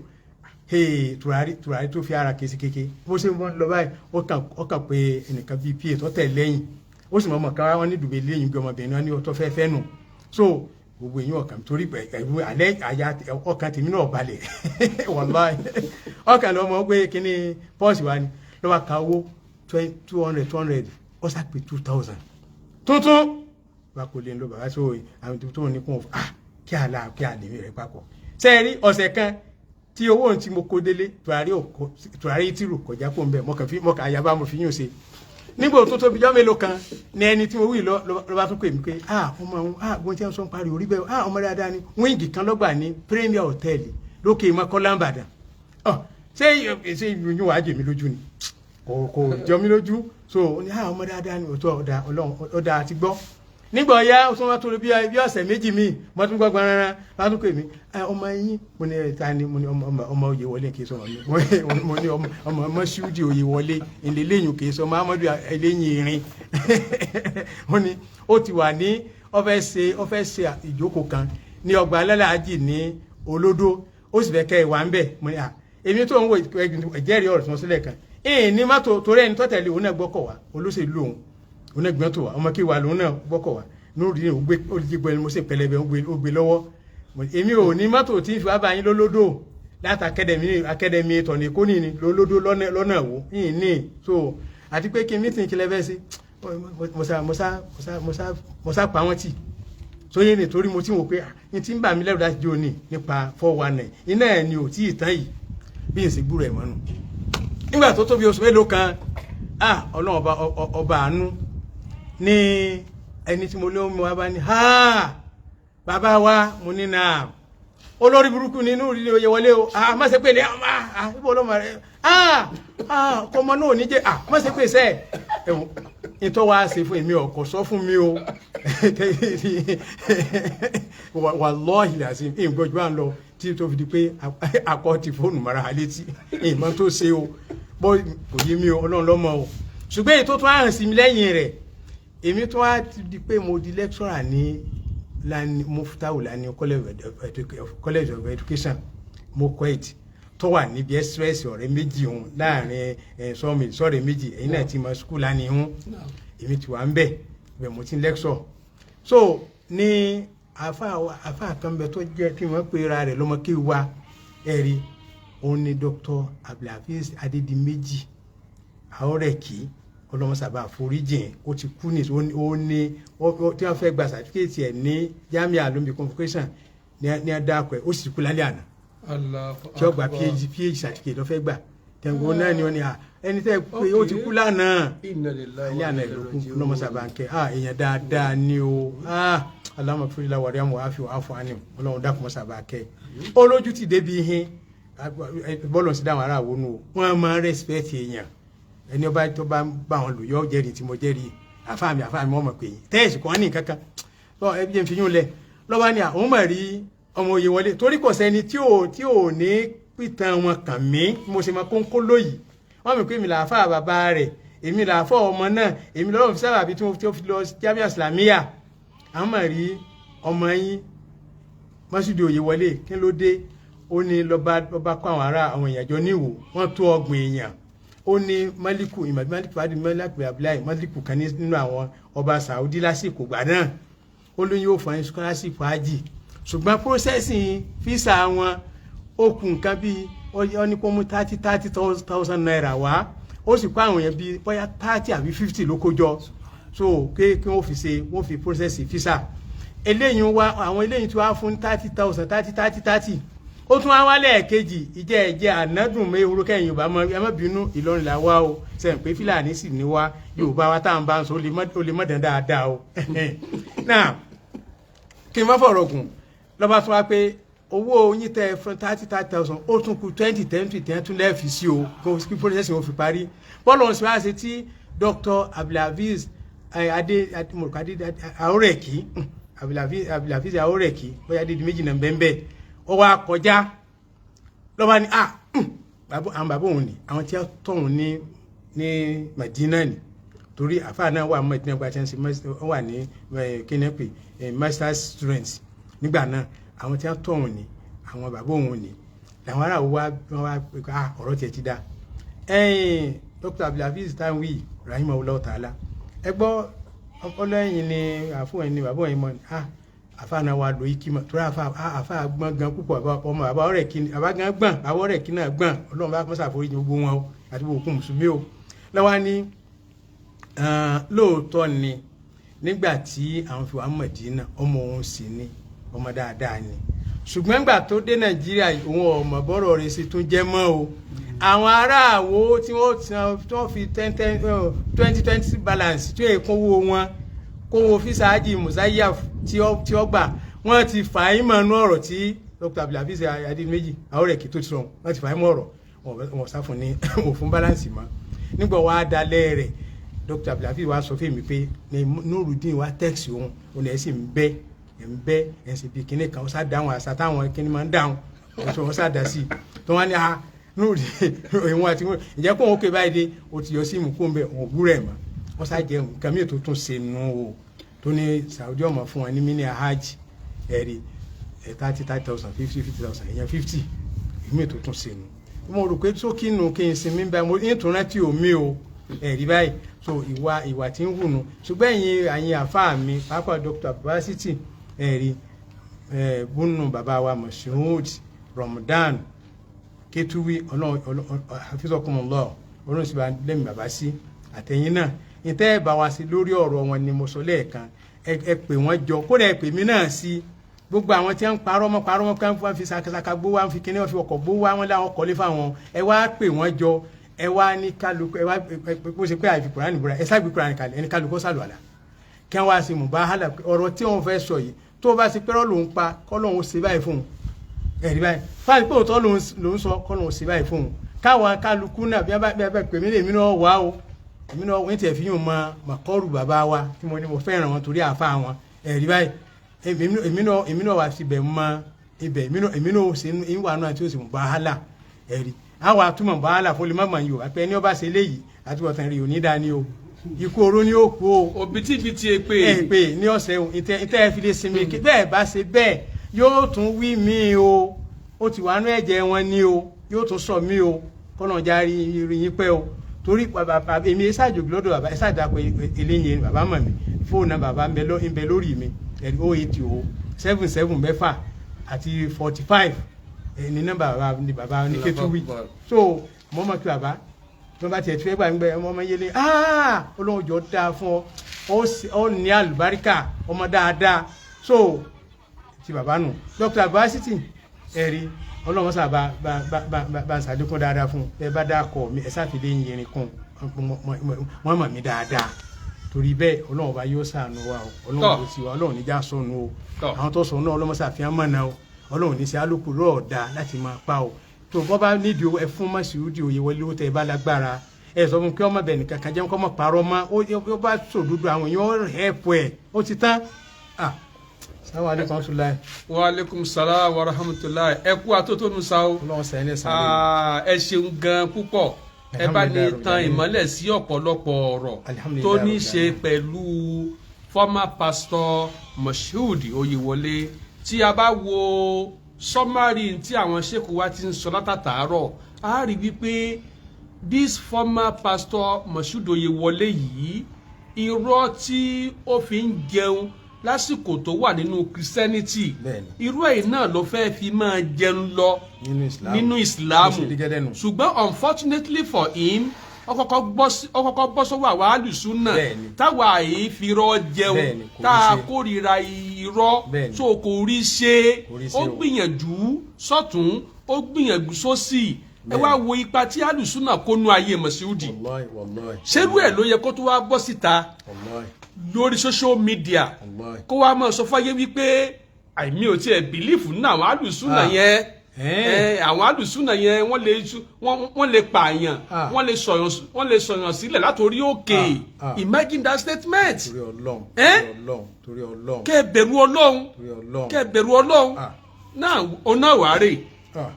tùràrí tùràrí tó fi ara kèsì kéke, bó ṣe wọ́n lọ báyìí, ó kàn pé ẹnìkan bíi pa tó tẹ̀ lẹ́yìn, ó sì mọ̀ ọmọ kan wọn ní dùbẹ̀ lẹ́yìn bí ọmọbìnrin wọn ní ọtọ́ fẹ́ fẹ́ nù. So gbogbo èyí ọkàn torí ẹ̀rù alẹ́ àyà ọkàn tèmi náà balẹ̀, wàláhì. Ọkàn lọ́mọ gbé kínní pọ́ọ̀sì wa ni lọ́wọ́ ka owó 200 200, ó sàpè 2,000 tuntun bá kò lè lọ bàbá. So àwọn tó ní kún ah kí àlà kí àlè mi rẹ̀ papọ̀ sẹ́ẹ̀rí ọ̀sẹ̀ kan tí owó ohun tí mo kó délé, tùràrí tìrù kọjá kó ń bẹ̀. Mo kàn àyàbá mo fi yún ṣe. Nígbà tó tóbi jọ́ mélòó kan ní ẹni tí mo wí lọ ló bá tún pè mí pé, "Ah, ọmọ òun, ah, gbọ́n tí wọ́n sọ ń parí orí bẹ́ẹ̀, ah, ọmọ dáadáa ni." Wíńgì kan lọ́gbà ní Premier Hotel lókè Mọ́kọ́lá Ìbàdàn. Ọ ṣé ìyún wàá jẹ mí lójú ni? Kò jọ mí lójú. So ó ní, "Ah, ọmọ dáadáa ni." Òótọ́ ọ̀dà Ọlọ́run ọ̀dà àti gbọ́. Nígbà ọ̀yá ó tún wá tó bí ọ̀sẹ̀ 2 míì, mo tún gbọ́ gbọ́nrán bá tún pè mí, "Ọmọ yín." Mo ní, "Ta ni?" Mo ní, ọmọ Oyèwọlé kì í sọ̀rọ̀ mi." Mo ní, ọmọ Mọ́ṣúdì Oyèwọlé ìlẹ́lẹ́yìn kì í sọ Muhammadu eléyìn irin. Ó ní ó ti wà ní ó fẹ́ ṣe ìjókòó kan ní ọgbà alálàájì ní Olódó, ó sì fẹ́ kẹ́ ẹ wà ń bẹ̀. Mo ní, "À, èmi tó ń wo ìjẹ́rìí ọ̀rọ̀ tí wọ́n sílẹ̀ kan ẹ̀ẹ́n ní mọ́tò," torí ẹni tó tẹ̀lé òun náà gbọ́kọ̀ wá, olóṣèlú òun, òun náà gbọ́n tó wá, ọmọ kí wà lòun náà gbọ́kọ̀ wá lórí ó gbé ó ti gbọ́ ẹni mo sì pẹlẹbẹ, ó gbé lọ́wọ́. Èmi ò ní mọ́tò tí ń fi wá bá yín lólódò láti akẹ́dẹ̀mí tọ̀nà Èkó ní lólódò lọ́nà wò yìí ní. So àti pé kí n mítìn kí lẹ́fẹ́ sí, mo sá pa wọ́n tì sóyè ní, torí mo ti wò pé n ti ń bà mí lẹ́rù láti jó ní nípa 419 iná ẹ̀ ni ò tí ì tán yìí bí n sì gbúrò ẹ̀ mọ́nu. Nígbà tó tóbi oṣù mélòó kan, ah, Ọlọ́run ọba ọba àánú ní ẹni tí mo lé omi wa bá ní, "Ha, bàbá wa." Mo ní, "Náà." "Olórí burúkú ní inú ìrírí oyè wọlé o." "Ah, má ṣe pé ní, ah, ibo lọ́mọ rẹ? Ah, ah, ọmọ náà ò ní jẹ́. Ah, má ṣe pé sẹ́ ẹ̀wọ̀n." Ìtọ́ wa ṣe fún èmi ọkọ̀ sọ fún mi o, wàlọ́ọ̀hì làásì ìgbọ́jú à ń lọ tí tó fi di pé akọ ti fóònù mara létí ìmọ̀ tó ṣe o, bọ́ kò yé mi o, Ọlọ́run lọ́mọ o. Ṣùgbọ́n èyí tó tún àrùn sí mi lẹ́yìn rẹ̀, èmi tún á di pé mo di lecturer ní Lani Muftau Lani College of Education moquet tó wà níbi express ọ̀rẹ́ méjì òun láàrin sọ́ọ̀mì sọ́ọ̀rẹ́ méjì. Ẹ̀yin náà ti mọ school lánìí hún. Èmi ti wà ń bẹ̀ bẹ̀, mo ti ń lecture. So ní àfa kan bẹ tó jẹ́ tí wọ́n pe ra rẹ̀ lọ́mọ kí wa ẹ̀rí òun ni Dr. Abdulhafiz Adédìméjì Àórẹ̀kí, ọlọ́mọsàbà àforíjìn, ó ti kú ní. Ó ní tí wọ́n fẹ́ gba certificate ẹ̀ ní Jamia Alumni convocation ní adáàkọ̀ ẹ̀, ó sì kú lálẹ́ àná. Tí ó gba PhD certificate ló fẹ́ gbà. Tẹ̀gbọ́n náà ni wọ́n ní à ẹni tẹ́ pé ó ti kú lánàá. Inna lillahi Ilé wa àná inna ìlú ilaihi kú raji'un. lọ́mọ sábà ń kẹ́. Ah, èèyàn dáadáa ni o. Ah, Allahumma fúnilá wàrí àmọ́ àfi wàá fún àní ọlọ́run dákun mọ́ sábà kẹ́. Olójú ti débi hin bọ́ọ̀lù sí dáhùn ará wo nu o. Wọ́n máa ń rẹ́sipẹ́tì èèyàn. Ẹni ọba tó bá ń bá wọn lò yọ jẹ́rìí tí mo jẹ́rìí. Àfáàmì àfáàmì wọn mọ̀ pé yín tẹ́ẹ̀sì kan ní kankan lọ ẹbí jẹ́ n fi yún lẹ̀ lọ́ba ni àwọn mọ̀ rí ọmọ òye wọlé torí kò sẹ́ni tí ò tí ò ní pìtàn wọn kàn mí mo ṣe máa kónkó lóyìí. Wọ́n mọ̀ pé èmi làáfà bàbá rẹ̀, èmi làáfà ọmọ náà, èmi lọ́wọ́ fi sábà bí tí ó fi lọ Jamia Islamiyya. Àwọn mọ̀ rí ọmọ yín mọ́sídìí òye wọlé, kí ló dé? Ó ní lọ́ba kó àwọn ará àwọn èèyàn jọ níwò, wọ́n tó 30 èèyàn. Ó ní Málíkù ìmọ̀bí Málíkù fàdí Málíkù Abdullahi Málíkù kan nínú àwọn ọba Saudi lásìkò gbà náà, ó lóyún yóò fún scholarship hajj, ṣùgbọ́n processing fisa wọn ó kù nǹkan bíi ó ní kó mú 30,000 naira wá. Ó sì kó àwọn yẹn bíi bóyá 30 àbí 50 ló kó jọ, so kí wọ́n fi ṣe wọ́n fi process fisa eléyìí wá. Àwọn eléyìí tí wàá fún 30,000 30 30 30. Ó tún wá wálẹ̀ kejì ìjẹ́ ẹ̀jẹ̀ ànádùn mẹ́húrú kẹ́yìn Yorùbá mọ́ ẹ má bínú, Ìlọrin là wá o, sẹ́yìn pé Fúlàní sì ní wá Yorùbá wa tá à ń bá ń sọ ó lè mọ́ dán dáadáa o. Náà kí n má fọ̀rọ̀ gùn, lọ́ba tún wá pé owó yín tẹ́ fún 30,000, ó tún kù 20 20 10 tún lẹ́ẹ̀fì sí o kí process wọn fi parí. Bọ́ọ̀lù ọ̀hún sì wá ṣe tí Dr. Abdulhafiz Adé Adé Àórẹ̀kí, Abdulhafiz Àórẹ̀kí, bóyá dídí méjì náà bẹ́ẹ̀ bẹ́ẹ̀, ó wá kọjá lọ́ba ni ah, àwọn bàbá òun ni àwọn tí wọ́n tọ̀ òun ní Madina ni, torí àfáà náà wà Madina gba tí wọ́n wà ní kíni pé masters students nígbà náà. Àwọn tí wọ́n tọ̀ òun ni àwọn bàbá òun ni làwọn ará wa wọn wá pé ah, ọ̀rọ̀ tiẹ̀ ti da. Ẹ̀yìn Dr. Abdulhafiz tanwi rahimahullah ta'ala, ẹ gbọ́ ọlọ́yin ni àfọwọ́n ni bàbá òun mọ̀ ni ah, àfáà náà wà lóyún kí mọ̀ torí àfáà gbọ́n gan púpọ̀. Ọmọ bàbá ọ̀rẹ́ kí ni bàbá gan gbọ́n, bàbá ọ̀rẹ́ kí náà gbọ́n. Ọlọ́run bá mọ́sà foríjì gbogbo wọn o àti gbogbo òkú mùsùlùmí o. Lọ́wọ́ ni lóòótọ́ ni nígbà tí àwọn fi wà Mọ̀dínà ọmọ òun sì ni ọmọ dáadáa ni, ṣùgbọ́n nígbà tó dé Nàìjíríà òun ọmọ bọ́rọ̀ rẹ̀ sì tún jẹ́ mọ́ o. Àwọn aráàwọ̀ tí wọ́n fi 10 10 20 20 balance tí èkó owó wọn kówó fisa Haji Musayaf tí ó gbà wọ́n ti fà á mọ́ inú ọ̀rọ̀ tí Dr. Abdulhafiz Adédìméjì Àórẹ̀kí tó ti sọ, wọ́n ti fà á mọ́ ọ̀rọ̀ wọn sá fún ní òfin balance mọ́. Nígbà wàá dalẹ̀ rẹ̀, Dr. Abdulhafiz wa sọ fún mi pé ní Nurudeen wa tẹ́ẹ̀sì òun òun ẹ̀ sì ń bẹ́ ẹ̀ ń bẹ́ ẹ̀ sì bí kinní kan ó sá dáhùn àṣà táwọn kinní máa ń dáhùn ó sá dá sí i tó wọ́n ní a Nurudeen ìwọ̀n àti ìjẹ́ kó òun ké báyìí dé o ti yọ síìmù kó ń bẹ òun òwúrẹ̀ mọ́. Wọ́n sá jẹ nǹkan mìíràn tó tún ṣe nù o tó ní Saudi ọmọ fún wọn ní mini hajj ẹ̀rí 30,000 50 50,000 èèyàn 50 ìmí tó tún ṣe nù. Mo rò pé sókè nù kí n sinmi báyìí mo ní tún rántí omi o ẹ̀rí báyìí. So ìwà tí ń wù nù. Ṣùgbọ́n ẹ̀yin àyìn àfáà mi pàápàá Dr. Abdulbasiti ẹ̀rí bùnú bàbá wa Moshood Ramadan Ketuwi ọlọ́run hafizakumullah ọlọ́run sì bá lẹ́mìí bàbá sí àtẹ̀yìn náà. Ìtẹ́ ẹ̀ bá wa sí lórí ọ̀rọ̀ wọn ni mo sọ lẹ́ẹ̀kan, ẹ pè wọ́n jọ, kódà ẹ pè mí náà sí. Gbogbo àwọn tí wọ́n ń parọ́ mọ́ kí wọ́n fi sakasaka gbó wá, wọ́n fi kíní wọ́n fi ọkọ̀ gbó wá, wọ́n láwọn kọ́lé fáwọn. Ẹ wá pè wọ́n jọ, ẹ wá ní kálukú ẹ wá bó ṣe pé àìfi Kùránì búra, ẹ ságbé Kùránì kalẹ̀, ẹni kálukú sàlùwàlà kí wọ́n wá sí mubahala ọ̀rọ̀ tí wọ́n fẹ́ sọ yìí. Tó bá ṣe pẹ́rọ́ ló ń pa kọ́ lóun ṣe báyìí fún un, ẹ̀rí báyìí fáwọn pé òótọ́ ló ń sọ kọ́ lóun ṣe báyìí fún un. Káwọn kálukú náà bí wọ́n bá pè mí lèmi náà wá o, èmi náà wọ́n tiẹ̀ fi yún mọ màkọ́rù bàbá wa tí mo ní mo fẹ́ràn wọn torí àfa wọn, ẹ̀rí báyìí. Èmi náà wà síbẹ̀ mọ ibẹ̀ èmi náà ṣe ń wà náà tí ó sì mú bàhálà ẹ̀rí àwọn àtúmọ̀ bàhálà fún olùmọ̀mọ̀ yìí o àpẹ ẹni ọba ṣe léyìí àti ọ̀tàn rí òní dání o, ikú oró ni ó kú o, òbítíbitì èpè èpè ní ọ̀sẹ̀ o. Ìtẹ́ ẹ fi lè sinmi bẹ́ẹ̀ bá ṣe bẹ́ẹ̀ yóò tún wí mí o, ó ti wà nú ẹ̀jẹ̀ wọn ni o, yóò tún sọ mí o, kọ́nà já rí yín pẹ́ o. Torí bàbá èmi ẹ ṣàjòjì lọ́dọ̀ bàbá ẹ ṣàdàpọ̀ eléyìí bàbá mọ̀ mi fóònù náà bàbá ń bẹ lórí mi 080 77 6 àti 45 ní nọ́mbà bàbá ni bàbá ní Kétúwì. So mo mọ̀ kí bàbá tó bá tiẹ̀ fẹ́ gbà ń gbẹ ọmọ yẹlé Ọlọ́run jọ dáa fún ọ, ó ní àlùbáríkà ọmọ dáadáa. So ti bàbá nù Dr. Abdulbasiti ẹ̀rí Ọlọ́run sà bá bá bá bá bá bá ń ṣàlékún dáadáa fún un. Ẹ bá dákọ̀ mi, ẹ sáfìlẹ̀ yín irin kún wọ́n mọ̀ mí dáadáa. Torí bẹ́ẹ̀, Ọlọ́run ọba yóò ṣàánú wa o. Ọlọ́run Tọ́. ló ti wa, Ọlọ́run níjà sọnù o. Tọ́. Àwọn tó sọnù náà, Ọlọ́run ṣàfihàn mọ̀nà o. Ọlọ́run ní ṣe alùpùpù ọ̀dà láti máa pa o. Tó bọ́ bá nídìí owó, ẹ fún Mọ́síúdì Oyèwọlé owó tẹ ẹ bá lágbára. Ẹ sọ fún kí ọmọ bẹ̀ nìkan kan jẹ́ kó mọ̀ parọ́ mọ́ ó bá sòdodo, àwọn èèyàn ẹ̀pù ẹ̀ ó ti tán. Ah, sáwọn alẹ́ kan tún láì. Wa aleykum salaam wa rahmatulahi. Ẹ kú atótónu sa o. Ọlọ́run sẹ́yìn ní sàn. Ah, ẹ ṣeun gan púpọ̀. Ẹ bá ní Alhamdulilayi. tan ìmọ́lẹ̀ sí ọ̀pọ̀lọpọ̀ ọ̀rọ̀ Alhamdulilayi tó ní Rabbil ṣe Alamin. pẹ̀lú former pastor Moshood Oyèwọlé. Tí a bá wo summary tí àwọn ṣèkú wa ti ń sọ látàtàárọ̀, a rí wípé this former pastor Moshood Oyèwọlé yìí, irọ́ tí ó fi ń jẹun lásìkò tó wà nínú Christianity, Bẹ́ẹ̀ni. irú ẹ̀ náà ló fẹ́ fi máa jẹun lọ Nínú Islam. nínú ìsìláàmù. Bó ṣe rí gẹ́lẹ́ nù. Ṣùgbọ́n unfortunately for him, ó kọ́kọ́ bọ́ sọ́wọ́ àwa alùsùnà Bẹ́ẹ̀ni. táwa yìí fi irọ́ jẹun, Bẹ́ẹ̀ni, kò rí tá a ṣe. kórìíra irọ́. Bẹ́ẹ̀ni. So kò rí ṣe. Kò rí ṣe Ó o. gbìyànjú sọ́tún, ó gbìyànjú sósì. Ẹ wá wo ipa tí alùsùnà kó nu ayé Mọ̀síúdì. Wallahi, wallahi. Ṣerú ẹ̀ ló yẹ kó tó wá bọ́ síta Wallahi, lórí social media wallahi. kó wá máa sọ fáyé wípé àìmí ò tiẹ̀ believe nínú àwọn alùsùnà Ah. yẹn? Ẹ́ẹ̀. Ẹ, àwọn alùsùnà yẹn, wọ́n lè pààyàn, Ah. wọ́n lè sọ̀yàn sílẹ̀ látòrí òkè. Ah, ah. Imagine that statement. Torí Ọlọ́run. Ẹ́? Torí Ọlọ́run, torí Ọlọ́run. Kẹ́ ẹ bẹ̀rù Ọlọ́run. Torí Ọlọ́run. Kẹ́ ẹ bẹ̀rù Ọlọ́run. Ah. Náà ọ̀nà wàárẹ̀ Ah.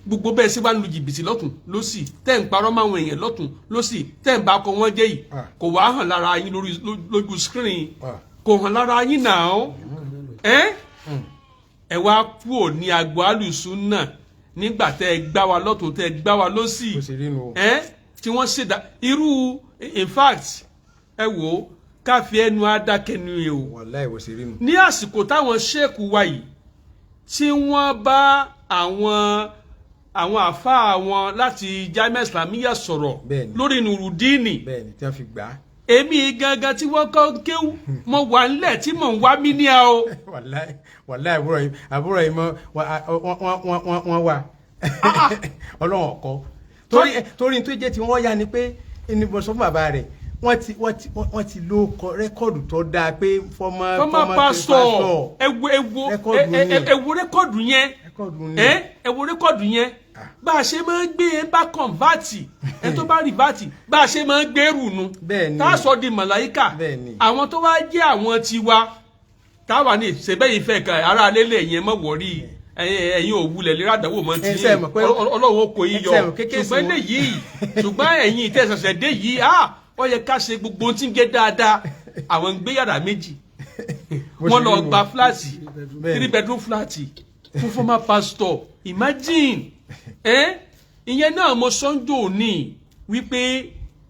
gbogbo bẹ́ẹ̀ sí wàá lu jìbìtì lọ́tún lọ́sì, tẹ́ ń parọ́ máwọn èèyàn lọ́tún lọ́sì, tẹ́ ń bá akọ wọn jẹ́ yìí, Ah. kò wá hàn lára yín lórí lójú screen? Ah. Kò hàn lára yín náà. Ẹ́ ẹ wá kúò ní agbo alùsùn náà nígbà tẹ́ ẹ gbá wa lọ́tún, tẹ́ ẹ gbá wa lọ́sì. Bó ṣe rí nu o. Ẹ́ tí wọ́n ṣèdá irú, in fact, ẹ wò ó, ká fi ẹnu adákẹ́nu ẹ o. Wallahi, bó ṣe rí nu. Ní àsìkò táwọn ṣéèkù wa yìí tí wọ́n bá àwọn àfáà wọn láti Jamiu Islamiyya sọ̀rọ̀ Bẹ́ẹ̀ni. lórí Nurudini, Bẹ́ẹ̀ni, tí wọ́n fi gbà á. Èmi gangan tí wọ́n kọ́ kéwú, mo wà ńlẹ̀ tí mò ń wá mí ní a o. Wallahi, wallahi, àbúrò yìí mọ wọ́n wà Ọlọ́run ọkọ torí tó jẹ́ tí wọ́n yá ni pé ẹni bọ́ sọ fún bàbá rẹ̀, wọ́n ti ló kọ record tó dáa pé former Former pastor. Ẹ wo, ẹ wo. Record ni. Ẹ wo record yẹn. Record ni. Ẹ wo record yẹn, bá a ṣe máa ń gbé e bá convert, ẹ tó bá revert, bá a ṣe máa ń gbé rù nu, Bẹ́ẹ̀ni. tá a sọ di màláíkà. Bẹ́ẹ̀ni. Àwọn tó wá jẹ́ àwọn tiwa táwa ní ṣẹbẹ́ yìí fẹ́ kan ara lélẹ̀ yẹn mọ̀ wọ́rí, ẹ̀yin ò wulẹ̀ lè ràdánwò mọ́ tí Ẹ ṣe mọ̀ pé- Ọlọ́run ó kó yín yọ. Ẹ ṣe mọ̀ kékeré Ṣùgbọ́n sí wọn. eléyìí, ṣùgbọ́n ẹ̀yin ìtẹ̀sẹ̀sẹ̀ dé yìí, ah, ó yẹ ká ṣe gbogbo ohun tí ń jẹ́ dáadáa. Àwọn ń gbé yàrá méjì, Bó ṣe wọ́n lọ rí nu. gba flat, Bẹ́ẹ̀ni. three bedroom flat fún former pastor. Imagine. Ẹ ìyẹn náà mo sọ́njò ní wípé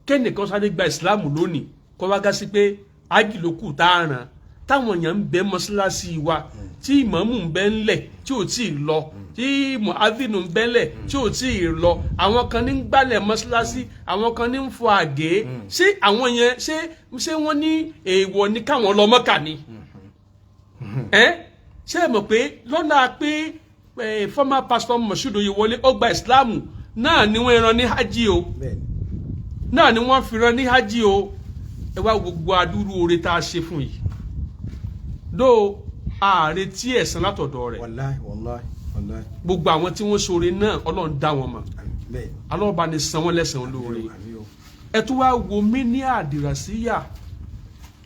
kẹ́nìkan sáré gba ìsìláàmù lónìí, kó wá gá sí pé ájì ló kù tá a ràn táwọn èèyàn ń bẹ mọ́ṣáláṣí wa, tí ìmáàmù ń bẹ ńlẹ̀ tí ò tí ì lọ, tí mu'adhdhinu ń bẹ ńlẹ̀ tí ò tí ì lọ, àwọn kan ní ń gbálẹ̀ mọ́ṣáláṣí, àwọn kan ní ń fọ àgé. Ṣé àwọn yẹn, ṣé wọ́n ní èèwọ̀ ní káwọn lọ Mọ́kà ni? Ẹ ṣé ẹ mọ̀ pé lọ́la pé former pastor Moshood Oyewole ó gba ìsìláàmù náà ni wọ́n rán ní hajj o. Bẹ́ẹ̀ni. Náà ni wọ́n fi rán ní hajj o. Ẹ wá gbogbo adúrú oore tá a ṣe fún yìí dó, ààrẹ tí ẹ̀san látọ̀dọ̀ rẹ̀. Wallahi, wallahi, wallahi. Gbogbo àwọn tí wọ́n ṣoore náà, Ọlọ́run dá wọn mọ̀. Bẹ́ẹ̀ni. Ọlọ́run bá ní san wọ́n lẹ́san olóore. Àmín o. Ẹ tún wá wo mí ní àdìrásíyà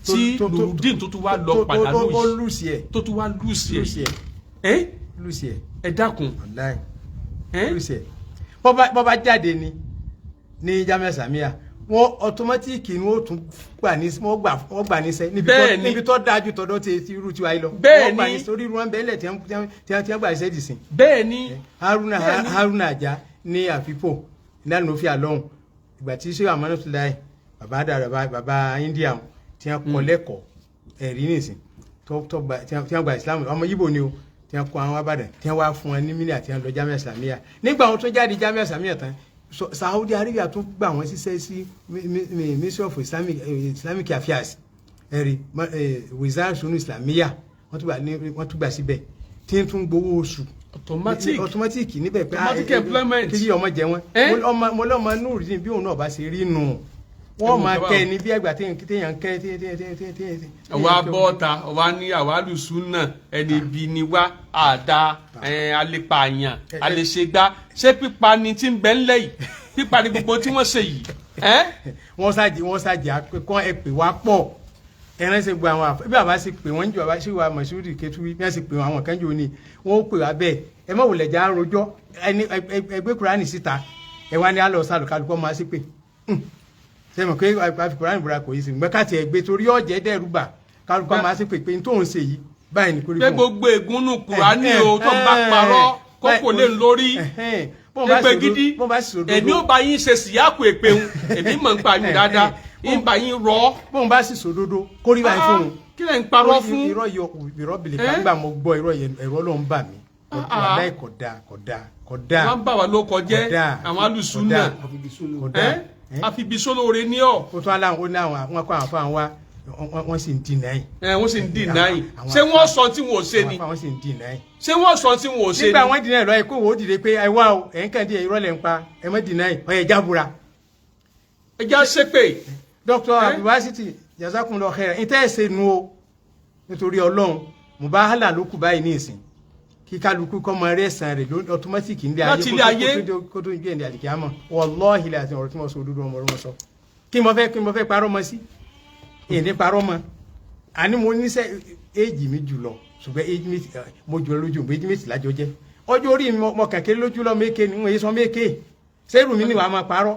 tí Nurudeen tó tún wá lọ pàdánù Ó yìí, lose ẹ̀. tó tún wá lose ẹ̀. Lose ẹ̀. Ẹ Lose ẹ̀. Ẹ dákun. Wallahi. Ẹ Lose ẹ̀. Bọ́ bá jáde ni ní Jamiu Islamiyya, wọ́n automatic ni wọ́n tún gbà ní wọ́n gbà níṣẹ́ níbi tó Bẹ́ẹ̀ni. níbi tó dájú tọ̀dọ̀ ti irú tiwa yìí lọ. Bẹ́ẹ̀ni. Wọ́n gbà ní sórí irú wọn bẹ́ẹ̀lẹ̀ tí wọ́n gbà níṣẹ́ dì sí. Bẹ́ẹ̀ ni. Haruna. Bẹ́ẹ̀ni. Haruna Aja ní àfipò ìlànà òfin àlọ́hùn ìgbà tí sèwà Amanatulai, bàbá dàrọ, bàbá India wọn, tí wọ́n kọ́ lẹ́kọ̀ọ́ ẹ̀rí nìsín tó gba tí wọ́n gba Islam, ọmọ Yíbò ni o, tí wọ́n kọ́ àwọn Abàdàn, tí wọ́n wá fún wọn ní mílíà tí wọ́n lọ Jamiu Islamiyya. Nígbà wọn tó jáde Jamiu Islamiyya tán, Saudi Arabia tún gbà wọ́n síṣẹ́ sí Ministry of Islamic Affairs, ẹ̀rí Wizard Sunu Islamiyya, wọ́n tún gbà síbẹ̀ tí ń tún gbowó oṣù. Automatic. Automatic níbẹ̀ pé Automatic employment. kí ọmọ jẹ wọn. Eh? Mo lọ́mọ Nurudeen bí òun náà bá ṣe rí nù, wọ́n Ẹ̀wọ̀n máa tó bá kẹ́ wọn. ni bí ẹgbà téèyàn ń kẹ́ téèyàn. Àwa bọ́ọ̀ta, àwa ní àwa lùsùn náà, ẹni ibi ni wá, àdá alẹ́pààyàn alẹ́ṣẹ́gbá. Ṣé pípa ni tí ń bẹ ńlẹ̀ yìí? Pípa ni gbogbo tí wọ́n ṣe yìí ẹ́? Wọ́n ṣáàjì kọ́ ẹ pè wá pọ̀, ẹran ṣe gbọ́ àwọn àfẹ bí bàbá ṣe pè wọ́n ń jù, bàbá ṣe wà Mọ̀ṣúrì Kẹtù bí wọ́n ṣe pè wọ́n àwọn kan jù ní wọ́n ó pè wá bẹ́ẹ̀. Ẹ má wulẹ̀ já rojọ́ ẹni ẹgbẹ́ Kúránì síta, ẹ wá ní alọ́ sálọ, kálukọ́ máa ṣe pé ṣe mọ̀ pé àfi Kúránì búra kò yí sí gbẹ́ káàtì ẹgbẹ́ torí ọ̀jẹ̀ dẹ́rù bà, kálukọ́ máa ṣe pé pé n tó ń ṣe yìí báyìí ní kórìí Pé gbogbo ègúnnù Kùránì o tó ń bá parọ́ kókò lè lórí èpè gidi. Èmi ò bá yín ṣe síyáàkù èpè ń, èmi mọ̀ ń pa yín dáadáa, ń bá yín rọ. Bóun bá sì sòdodo kórìí báyìí fóun. Kí lẹ̀ ń parọ́ fún? Irọ́ yọ irọ́ bìlẹ̀ Eh? ká gbà mo gbọ́ irọ́ yẹn, ẹ̀rọ ló ń bà mí. Ah, ah. Wàláì kò dáa, kò dáa, kò dáa. Wọ́n ń bà wá ló kọjẹ́. Kò dáa, Àwọn alùsùn náà kò dáa. ẹ́ àfibisólóore ní ọ̀. Ó tún aláwọn, ó ní àwọn àwọn kó àwọn fáwọn wá, wọ́n sì ń dì náà yìí. Ẹ wọ́n sì ń dì náà yìí. Àwọn Ṣé wọ́n sọ tí wọn ò ṣe àwọn ni? fáwọn sì ń dì náà yìí. Ṣé wọ́n sọ tí wọn ò ṣe Nígbà ni? wọ́n dì náà lọ, ẹ kó wò ó dìde pé ẹ wá o, ẹ̀ ń kàn díẹ̀, irọ́ lẹ̀ ń pa, ẹ mọ́ dì náà yìí, ọ̀yẹ̀ jábura. Ẹ já ṣépè. Dr. Eh? Abdulwasiti, jazakumullahu khairan, ní tẹ́ ẹ̀ ṣe nu o, nítorí Ọlọ́run, mubahala ló kù báyìí ní ìsìn kí kálukú kọ́ mọ rẹ́sàn rẹ̀ ló automatic ní ayé. Láti ilé ayé. Kó tó gbé ní àlìkíyàmọ̀. Wallahi àti ọ̀rọ̀ tí mo sọ, òdodo ọmọ ọmọ sọ. Kí mo fẹ́ parọ́ mọ́ sí èdè parọ́ mọ́? Àní mo níṣẹ́ éèjì mi jùlọ, ṣùgbọ́n éèjì mi mo jùlọ lójú, éèjì mi sì lájọ jẹ́ ọjọ́ orí mi, mo kàn kéré lójú lọ méke ni wọ́n yé sọ méke sẹ́rù mi ni wàá máa parọ́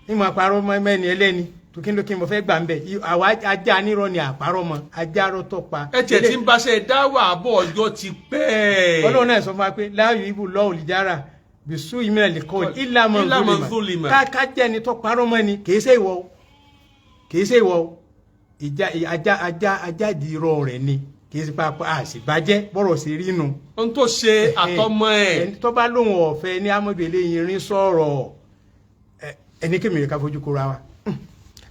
ní máa parọ́ mọ́ mẹ́ni ẹlẹ́ni tó kí ló kí mo fẹ́ gbà ń bẹ̀. Àwa ajá nírọ̀ ni àparọ́ mọ́, ajá rọ́ tọ́ pa. Ẹ tiẹ̀ ti ń baṣẹ́ dáwà àbọ̀ ọjọ́ ti pẹ́. Ọlọ́run náà sọ fún wa pé láàyò ibù lọ́wọ́ olùjára bisu ìmìnira lè kọ́ Illa ìlànà man zulima. Ká jẹ́ ẹni tó parọ́ mọ́ ni, kì í ṣe ìwọ o, kì í ṣe ìwọ o. Ìjà ajá ajá ajá di irọ́ rẹ̀ ni, kì í ṣe pa àṣìbàjẹ́ bọ́rọ̀ sí rí nu. Ohun tó ṣe àtọmọ ẹ. Ẹni tó bá lóun ọ̀fẹ́ ní amọ̀dé eléyìí rin sọ̀rọ̀ ẹni kémi rẹ̀ ká fojú kóra wa,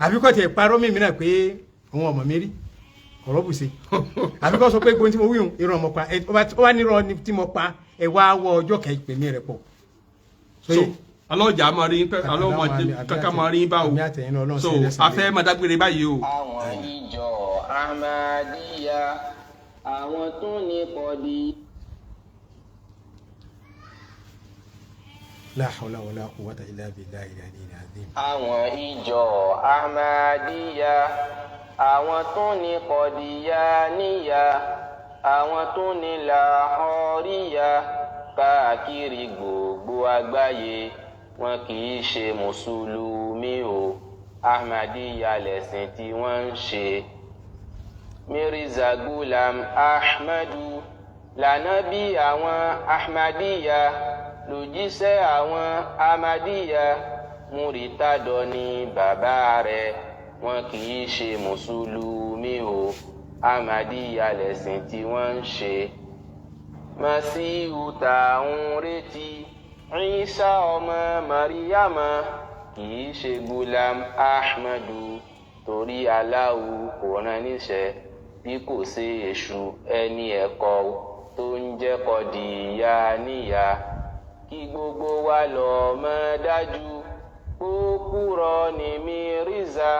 àbí kò tiẹ̀ parọ́ mímí náà pé òun ọmọ mi rí ọ̀rọ̀ bùṣe, àbí kò sọ pé gbóhùn tí mo wí hùn irọ́ ọmọ pa ẹ, ó bá nírọ́ ni tí mo pa, ẹ wá wọ ọjọ́ kẹ́ ìpè mí rẹ̀ pọ̀. So alọ́jà máa rí yín pẹ́, alọ́jà kankan máa rí yín báwo. Àmì àtẹ̀yìn náà, Ọlọ́run So ṣe lẹ́san a fẹ́ máa dágbére báyìí o. Àwọn ìjọ Ahmadiyya, àwọn tó ní kọ́dí. La hawla wala quwwata illa billahi al-aliyyil azim. Àwọn ìjọ Ahmadiyya, àwọn tó ní kọ́díyàníyà, àwọn tó ní làhọ́ríyà káàkiri gbogbo àgbáyé, wọn kì í ṣe mùsùlùmí o, Ahmadiyya lẹ̀sìn tí wọ́n ń ṣe. Mirza Ghulam Ahmadu lànábì àwọn Ahmadiyya, lòjíṣẹ́ àwọn Ahmadiyya, múritádọ ni bàbá rẹ̀. Wọn kì í ṣe mùsùlùmí o, Ahmadiyya lẹ̀sìn tí wọ́n ń ṣe. Masihu tá ń retí, Isa ọmọ Mariama, kì í ṣe Gulam Ahmadu, torí Aláhu kò rán níṣẹ́ bí kò sí èṣù ẹni ẹ̀kọ́ tó ń jẹ́ kọ́dìyà níyà. Kí gbogbo wa lọ mọ̀ dájú ó kúrọ ní Mirza,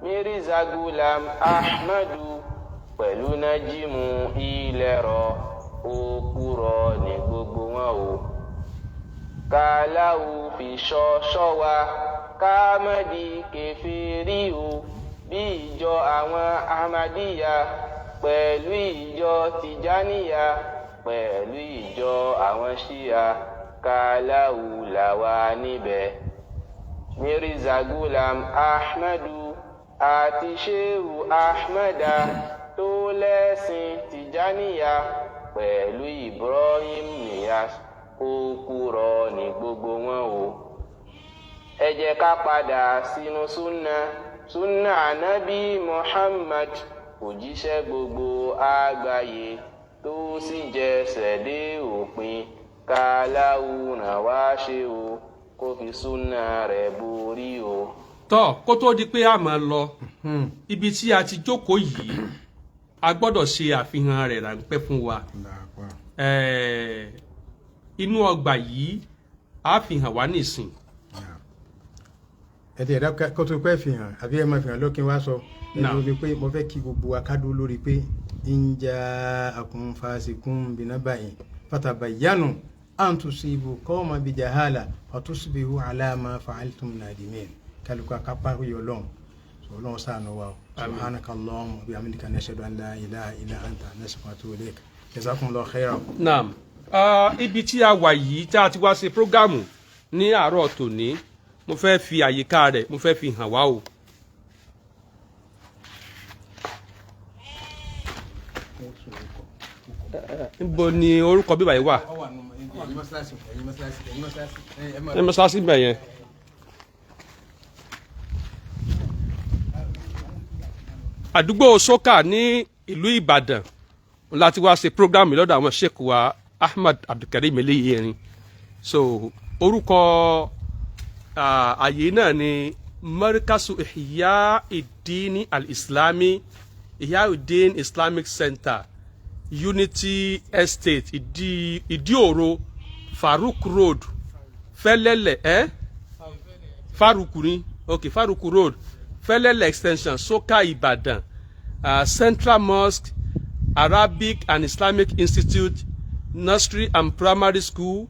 Mirza Gulam Ahmadu pẹ̀lú nájímù ilẹ̀rọ, ó kúrọ ní gbogbo wọn o. Kàláwù fi ṣọ́ ṣọ́ wa ká má di kèfèrí o, bí ìjọ àwọn Ahmadiyya pẹ̀lú ìjọ Tìjáníyà pẹ̀lú ìjọ àwọn Ṣíà, kàláwù làwà níbẹ̀. Mirza Gulam Ahmadu àti Sheu Ahmada tó lẹ́sìn Tìjáníyà pẹ̀lú Ibrahim Niyas, ó kúrọ ní gbogbo wọn o. Ẹ jẹ́ ká padà sínú súnà, súnà ànábì Muhammad, òjíṣẹ́ gbogbo àgbáyé tó sì jẹsẹ̀ dé òpin. Káláwù ràn wá ṣe o, kó fi súnà rẹ̀ borí o. Tọ́ kó tó di pé a máa lọ, ibi tí a ti jókòó yìí, a gbọ́dọ̀ ṣe àfihàn rẹ̀ ráńpẹ́ fún wa. Inú ọgbà yìí á fi hàn wá nísìn. Ẹ ti ẹ̀dá kó tó pẹ́ fi hàn àbí ẹ máa fi hàn lókè wá sọ. Naam. Ẹni pé mo fẹ́ kí gbogbo wa ká dúró lórí pé in ja'akum fasiqun binaba'in fatabayyanu an tusibu qawman bijahala fatusbihu ala ma fa'altum nadimin. Kálukú akápá yọ lọ́hùn sọ Ọlọ́run ṣàánú wa o. Subhanaka Allahumma wa bihamdika nashhadu an la ilaha illa anta nastaghfiruka wa natubu ilayk. Jazakumullahu khairan. Naam. Ibi tí a wà yìí tá a ti wá ṣe prógámù ní àárọ̀ tòní, mo fẹ́ fi àyíká rẹ̀, mo fẹ́ fi hàn wá o. Níbo ni orúkọ bíbá yìí wà? Ní mọ́ṣáláṣí bẹ̀ yẹn. Àdúgbò Sókà ní ìlú Ìbàdàn láti wá ṣe prógámù lọ́dọ̀ àwọn sheikh wa Ahmad Abdulkareem Eléyìírin. So orúkọ àyè náà ni Markazu Ihya Idini Al-Islami, Ihya Idin Islamic Center, Unity Estate, Ìdí Òro, Farouk Road, Fẹ́lẹ́lẹ̀ Faruku ni, ok, Faruku Road, Fẹ́lẹ́lẹ̀ Extension, Soka, Ìbàdàn. Central Mosque, Arabic and Islamic Institute, Nursery and Primary School,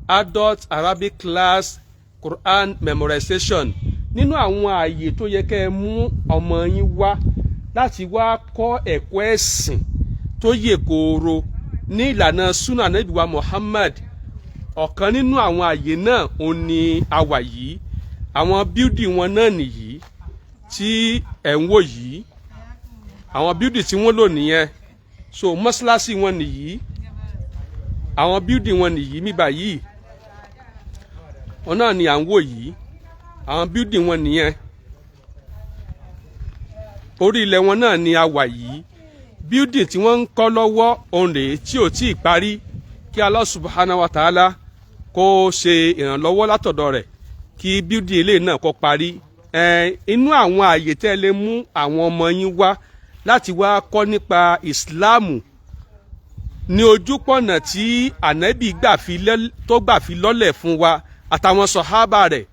Adult Arabic Class, Quran Memorization. Nínú àwọn ààyè tó yẹ kẹ́ ẹ mú ọmọ yín wá láti wá kọ́ ẹ̀kọ́ ẹ̀sìn tó yè kooro ní ìlànà sunnah Ànábì wa Muhammad, ọ̀kan nínú àwọn ààyè náà òun ni a wà yìí. Àwọn building wọn náà nìyí tí ẹ̀ ń wò yìí. Àwọn building tí wọ́n lò nìyẹn. So mọ́ṣáláṣí wọn nìyí, àwọn building wọn nìyí níbà yìí, wọn náà ni à ń wò yìí. Àwọn building wọn nìyẹn. Orí ilẹ̀ wọn náà ni a wà yìí. Building tí wọ́n ń kọ́ lọ́wọ́ òun rèé tí ò tí ì parí. Kí Allah subhanahu wa ta'ala kó ṣe ìrànlọ́wọ́ látọ̀dọ̀ rẹ̀ kí building eléyìí náà kó parí. Inú àwọn ààyè tẹ́ lè mú àwọn ọmọ yín wá láti wá kọ́ nípa ìsìláàmù ní ojúpọ̀nà tí ànábì tó gbà fi lọ́lẹ̀ fún wa àtàwọn sọ̀hábà rẹ̀,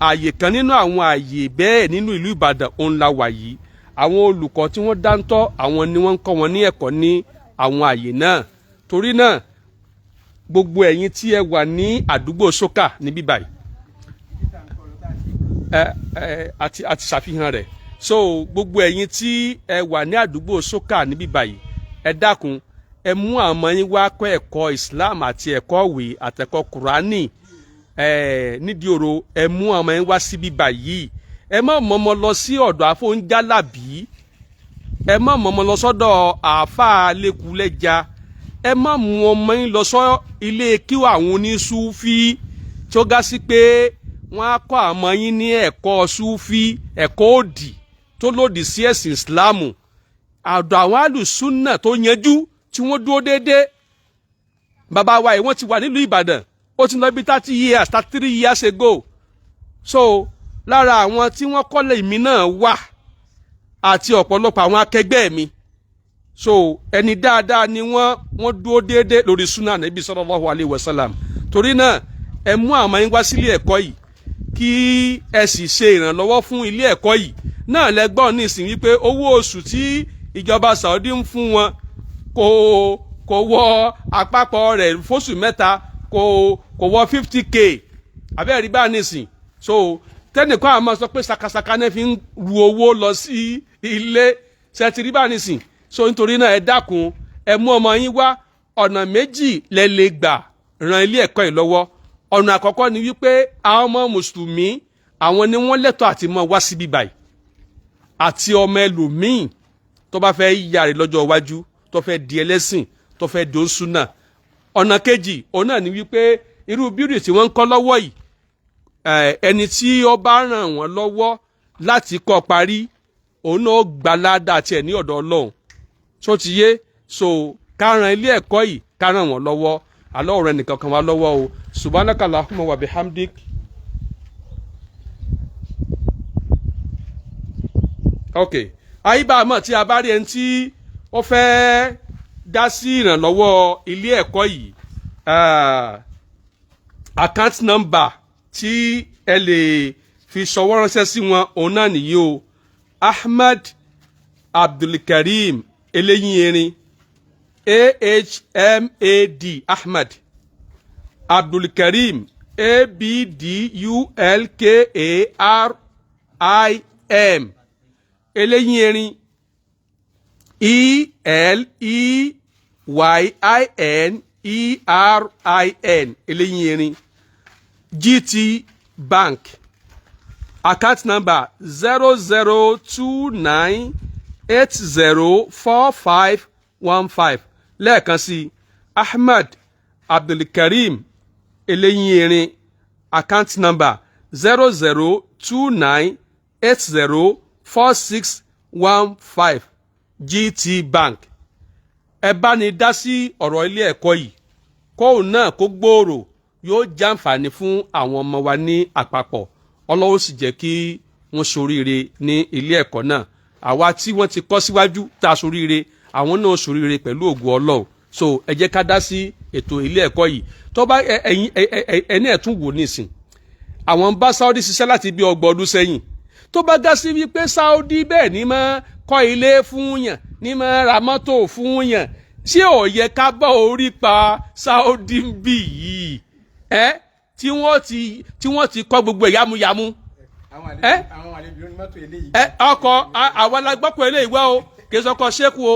ààyè kan nínú àwọn ààyè bẹ́ẹ̀ nínú ìlú Ìbàdàn òun la wà yìí. Àwọn olùkọ́ tí wọ́n dáńtọ́, àwọn ni wọ́n ń kọ́ wọn ní ẹ̀kọ́ ní àwọn ààyè náà. Torí náà, gbogbo ẹ̀yin tí ẹ wà ní àdúgbò Sókà níbí báyìí, ẹ ẹ àti ṣàfihàn rẹ̀. So gbogbo ẹ̀yin tí ẹ wà ní àdúgbò Sókà níbí báyìí, ẹ dákun, ẹ mú àwọn ọmọ yín wá kọ́ ẹ̀kọ́ Islam àti ẹ̀kọ́ ìwé àtẹ̀kọ́ Kùránì ẹ nídìí òro. Ẹ mú àwọn ọmọ yín wá síbí báyìí. Ẹ má mọ̀mọ́ lọ sí ọ̀dọ̀ àfọ̀njálàbí, ẹ má mọ̀mọ́ lọ sọ́dọ̀ àáfàá lẹ́kùlẹ́já, ẹ má mú ọmọ yín lọ sọ ilé kí àwọn oníṣúfí tí ó ga sí pé wọ́n á kọ́ àmọ́ yín ní ẹ̀kọ́ súfí, ẹ̀kọ́ òdì tó lòdì sí ẹ̀sìn Ìsìláàmù. Àdọ̀ àwọn alùsúnà tó yanjú tí wọ́n dúró déédéé, bàbá wa yìí, wọ́n ti wà nílùú Ìbàdàn, ó ti lọ bí 30 years, 33 years ago. So lára àwọn tí wọ́n kọ́lé mi náà wà àti ọ̀pọ̀lọpọ̀ àwọn akẹgbẹ́ mi. So ẹni dáadáa ni wọ́n, wọ́n dúró déédéé lórí súnà Nàbí sallallahu alayhi wa sallam. Torí náà, ẹ mú àwọn yín wá sílé ẹ̀kọ́ yìí kí ẹ sì ṣe ìrànlọ́wọ́ fún ilé ẹ̀kọ́ yìí náà. Lẹ́gbọ́n nísìnyí wípé owó oṣù tí ìjọba Saudi ń fún wọn kò wọ àpapọ̀ rẹ̀ fóṣù 3, kò wọ 50K abẹ́rẹ́ bá nísìn. So tẹ́nìkan àmọ́ sọ pé sakasaka náà fi ń ru owó lọ sí ilé ṣètìrí bá nísìn. So nítorí náà, ẹ dákun, ẹ mú ọmọ yín wá. Ọ̀nà méjì lẹ lè gbà ran ilé ẹ̀kọ́ yìí lọ́wọ́. Ọ̀nà àkọ́kọ́ ni wípé àwọn ọmọ mùsùlùmí, àwọn ni wọ́n lẹ́tọ̀ọ́ àti mọ́ wá síbí báyìí, àti ọmọ ẹlòmíì tó bá fẹ́ yára lọ́jọ́ iwájú, tó fẹ́ di ẹlẹ́sìn, tó fẹ́ di oṣù náà. Ọ̀nà kejì òun náà ni wípé irú building tí wọ́n ń kọ́ lọ́wọ́ yìí, ẹni tí ó bá ràn wọ́n lọ́wọ́ láti kọ́ parí, òun náà gba ládàá tiẹ̀ ní ọ̀dọ̀ Ọlọ́run tó ti yé. So ká ran ilé ẹ̀kọ́ yìí, ká ràn wọ́n lọ́wọ́. Àlọ́ ọ̀rẹ́ nìkan kan wá lọ́wọ́ o. Subhanaka allahumma wa bihamdik. Ok, àyíbámọ̀ tí a bá rí ẹni tí ó fẹ́ dá sí ìrànlọ́wọ́ ilé ẹ̀kọ́ yìí. Account number tí ẹ lè fi ṣọwọ́ ránṣẹ́ sí wọn, òun náà nìyí o: Ahmed Abdulkareem Eléyín Erin, Ahmad, Ahmed Abdulkareem, Abdulkarim, Eléyín Erin, Eleyinerin, Eléyín Erin, GT Bank, account number 0029804515. Lẹ́ẹ̀kan sí, Ahmed Abdulkareem Eléyín Erin, account number 0029804615, GT Bank. Ẹ bá ní dá sí ọ̀rọ̀ ilé ẹ̀kọ́ yìí, kóun náà kó gbòòrò, yóò jàǹfààní fún àwọn ọmọ wa ní àpapọ̀. Ọlọ́wọ́ sì jẹ́ kí wọ́n ṣoríire ní ilé ẹ̀kọ́ náà. Àwa tí wọ́n ti kọ́ síwájú tá a ṣoríire, àwọn náà ṣoríire pẹ̀lú ògùn Ọlọ́run. So ẹ jẹ́ ká dá sí ètò ilé ẹ̀kọ́ yìí. Tó bá ẹ̀yin ẹni ẹ̀ tún wò nísìn, àwọn ń bá Saudi ṣiṣẹ́ láti bí 30 ọdún sẹ́yìn. Tó bá dá sí wípé Saudi bẹ́ẹ̀ ni máa kọ́ ilé fún yàn, ní máa ra mọ́tò fún yàn, ṣé ò yẹ ká bá orí pa Saudi ń bì yìí ẹ, tí wọ́n ti kọ́ gbogbo ẹ̀ yámúyámú? Àwọn àlejò ní mọ́tò eléyìí. Ẹ ọkọ̀ àwa la gbọ́kọ̀ eléyìí wá o, kì í sọkọ ṣéku o.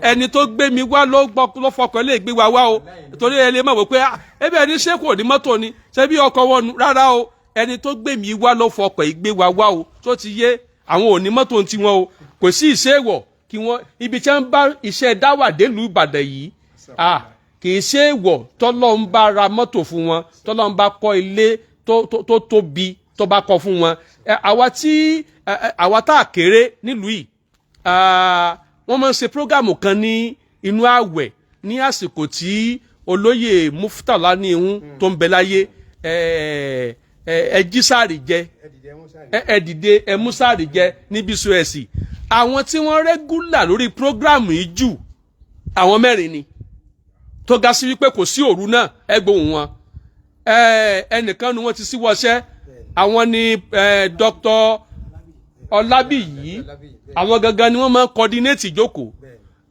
Ẹni tó gbé mi wá ló gbọ́, ló fọkọ̀ eléyìí gbé wa wá o, torí ẹ lè mọ̀ wò pé ebi ẹni ṣéku ò ní mọ́tò ni, ṣé bí ọkọ̀ wọn nu? Rárá o, ẹni tó gbé mi wá ló fọkọ̀ yìí gbé wa wá o. Tó ti yé, àwọn ò ní mọ́tò ti wọn o. Kò sí ìṣèwọ̀ kí wọ́n ibi tí wọ́n bá iṣẹ́ dáwà délùú Ìbàdàn yìí, kì í ṣe èèwọ̀ tọ́lọ́ ń bá ra mọ́tò fún wọn, tọ́lọ́ ń bá kọ́ ilé tó tóbi, tó bá kọ́ fún wọn. Àwa tí àwa tá a kéré nílùú yìí, wọ́n máa ń ṣe program kan ní inú àwẹ̀ ní àsìkò tí olóyè Muftala ní ihun tó ń bẹ láyé. Ẹ jí sáàrì jẹ, ẹ dìde, ẹ mú sáàrì jẹ ní BCOS. Àwọn tí wọ́n regular lórí program yìí jù, àwọn mẹ́rin ni, tó ga sí wípé kò sí òru náà ẹ gbóhùn wọn. Ẹnìkan ni wọ́n ti síwọ́ṣẹ́, àwọn ni Dr. Ọlábìyí. Àwọn gangan ni wọ́n máa ń coordinate ìjókòó.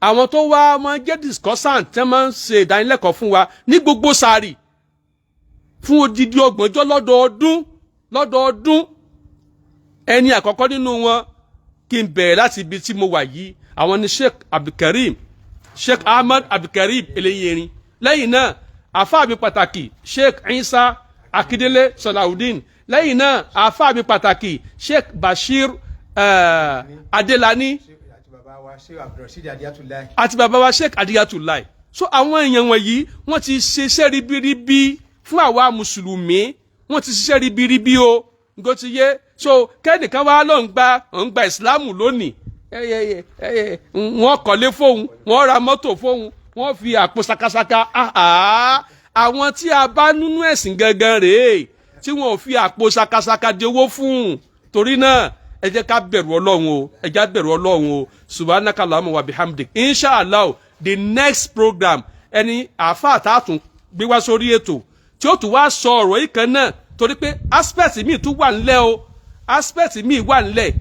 Àwọn tó wá máa ń jẹ́ discussant tí wọ́n máa ń ṣe ìdánilẹ́kọ̀ọ́ fún wa ní gbogbo sàárì fún odidi ọgbọ̀njọ́ lọ́dọọdún lọ́dọọdún, ẹni àkọ́kọ́ nínú wọn, kí n bẹ̀rẹ̀ láti ibi tí mo wà yìí, àwọn ni Sheikh Abdulkareem, Sheikh Ahmad Abdulkareem Eléyìnrin. Lẹ́yìn náà, àfáà mi pàtàkì, Sheikh Isa Akindele Salawudeen. Lẹ́yìn náà, àfáà mi pàtàkì, Sheikh Bashir Adelani àti bàbá wa Sheikh Adiyatulai. So àwọn èèyàn wọ̀nyí, wọ́n ti ṣiṣẹ́ ribiribi fún àwa mùsùlùmí, wọ́n ti ṣiṣẹ́ ribiribi o. Nǹkan ti yé. So kẹ́nìkan wá ló ń gba ìsìláàmù lónìí, wọ́n kọ́lé fóun, wọ́n ra mọ́tò fóun, wọ́n fi àpò sakasaka. Àwọn tí a bá nínú ẹ̀sìn gangan rèé tí wọ́n ò fi àpò sakasaka di owó fún un. Torí náà, ẹ jẹ́ ká bẹ̀rù Ọlọ́run o, ẹ jẹ́ ká bẹ̀rù Ọlọ́run o. Subhanaka Allahumma wa bihamdik. Inshallah, the next program, ẹni àáfàá tá a tún gbé wá sórí ètò tí ó tún wá sọ ọ̀rọ̀ yìí kan náà, torí pé aspect míì tún wà ńlẹ̀ o, aspect míì wà ńlẹ̀.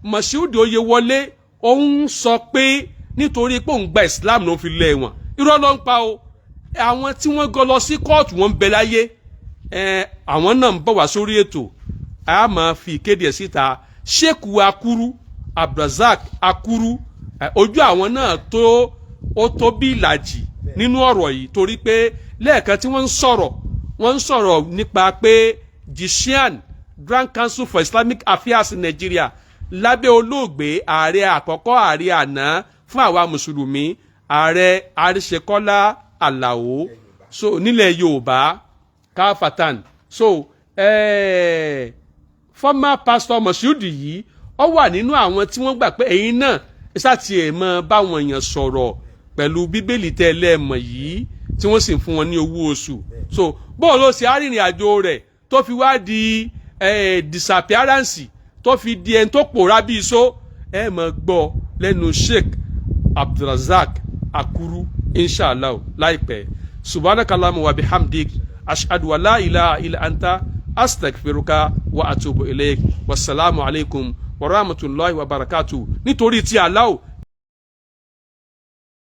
Moshood Oyewole, òun sọ pé nítorí pé òun gba Islam ló fi lé wọn. Irọ́ ló ń pa o. Àwọn tí wọ́n gọ lọ sí kóòtù, wọ́n ń bẹ láyé. Àwọn náà ń bọ̀ wá sórí ètò, a máa fi ìkéde ẹ̀ síta. Sheikh Akuru Abdulrasaq Akuru, ojú àwọn náà tó, ó tó bí ìlàjì nínú ọ̀rọ̀ yìí, torí pé lẹ́ẹ̀kan tí wọ́n ń sọ̀rọ̀, wọ́n ń sọ̀rọ̀ nípa pé GISIAN, Grand Council for Islamic Affairs in Nigeria, lábẹ́ olóògbé ààrẹ àkọ́kọ́, ààrẹ àná fún àwa mùsùlùmí, Ààrẹ Àríṣekọ́lá Àlàó, so nílẹ̀ Yorùbá káfàtàn. So former pastor Moshood yìí, ó wà nínú àwọn tí wọ́n gbà pé ẹ̀yin náà ṣáàtì ẹ̀ mọ́ báwọn èèyàn sọ̀rọ̀ pẹ̀lú Bíbélì tẹ́lẹ̀ mọ̀ yìí, tí wọ́n sì ń fún wọn ní owó oṣù. So bóun ló ṣe arìnrìn àjò rẹ̀ tó fi wá di disappearance, tó fi di ẹni tó pòórá bí iṣó, ẹ mọ̀ gbọ́ lẹ́nu Sheikh Abdulrasaq Akuru, inshallah, láìpẹ́. Subhanaka Allahumma wa bihamdik. Ashhadu wa la ilaha illa anta, astaghfiruka wa atubu ilayk. Wasalaamu alaykum wa rahmatulahi wa barakatu. Nítorí tí Allah.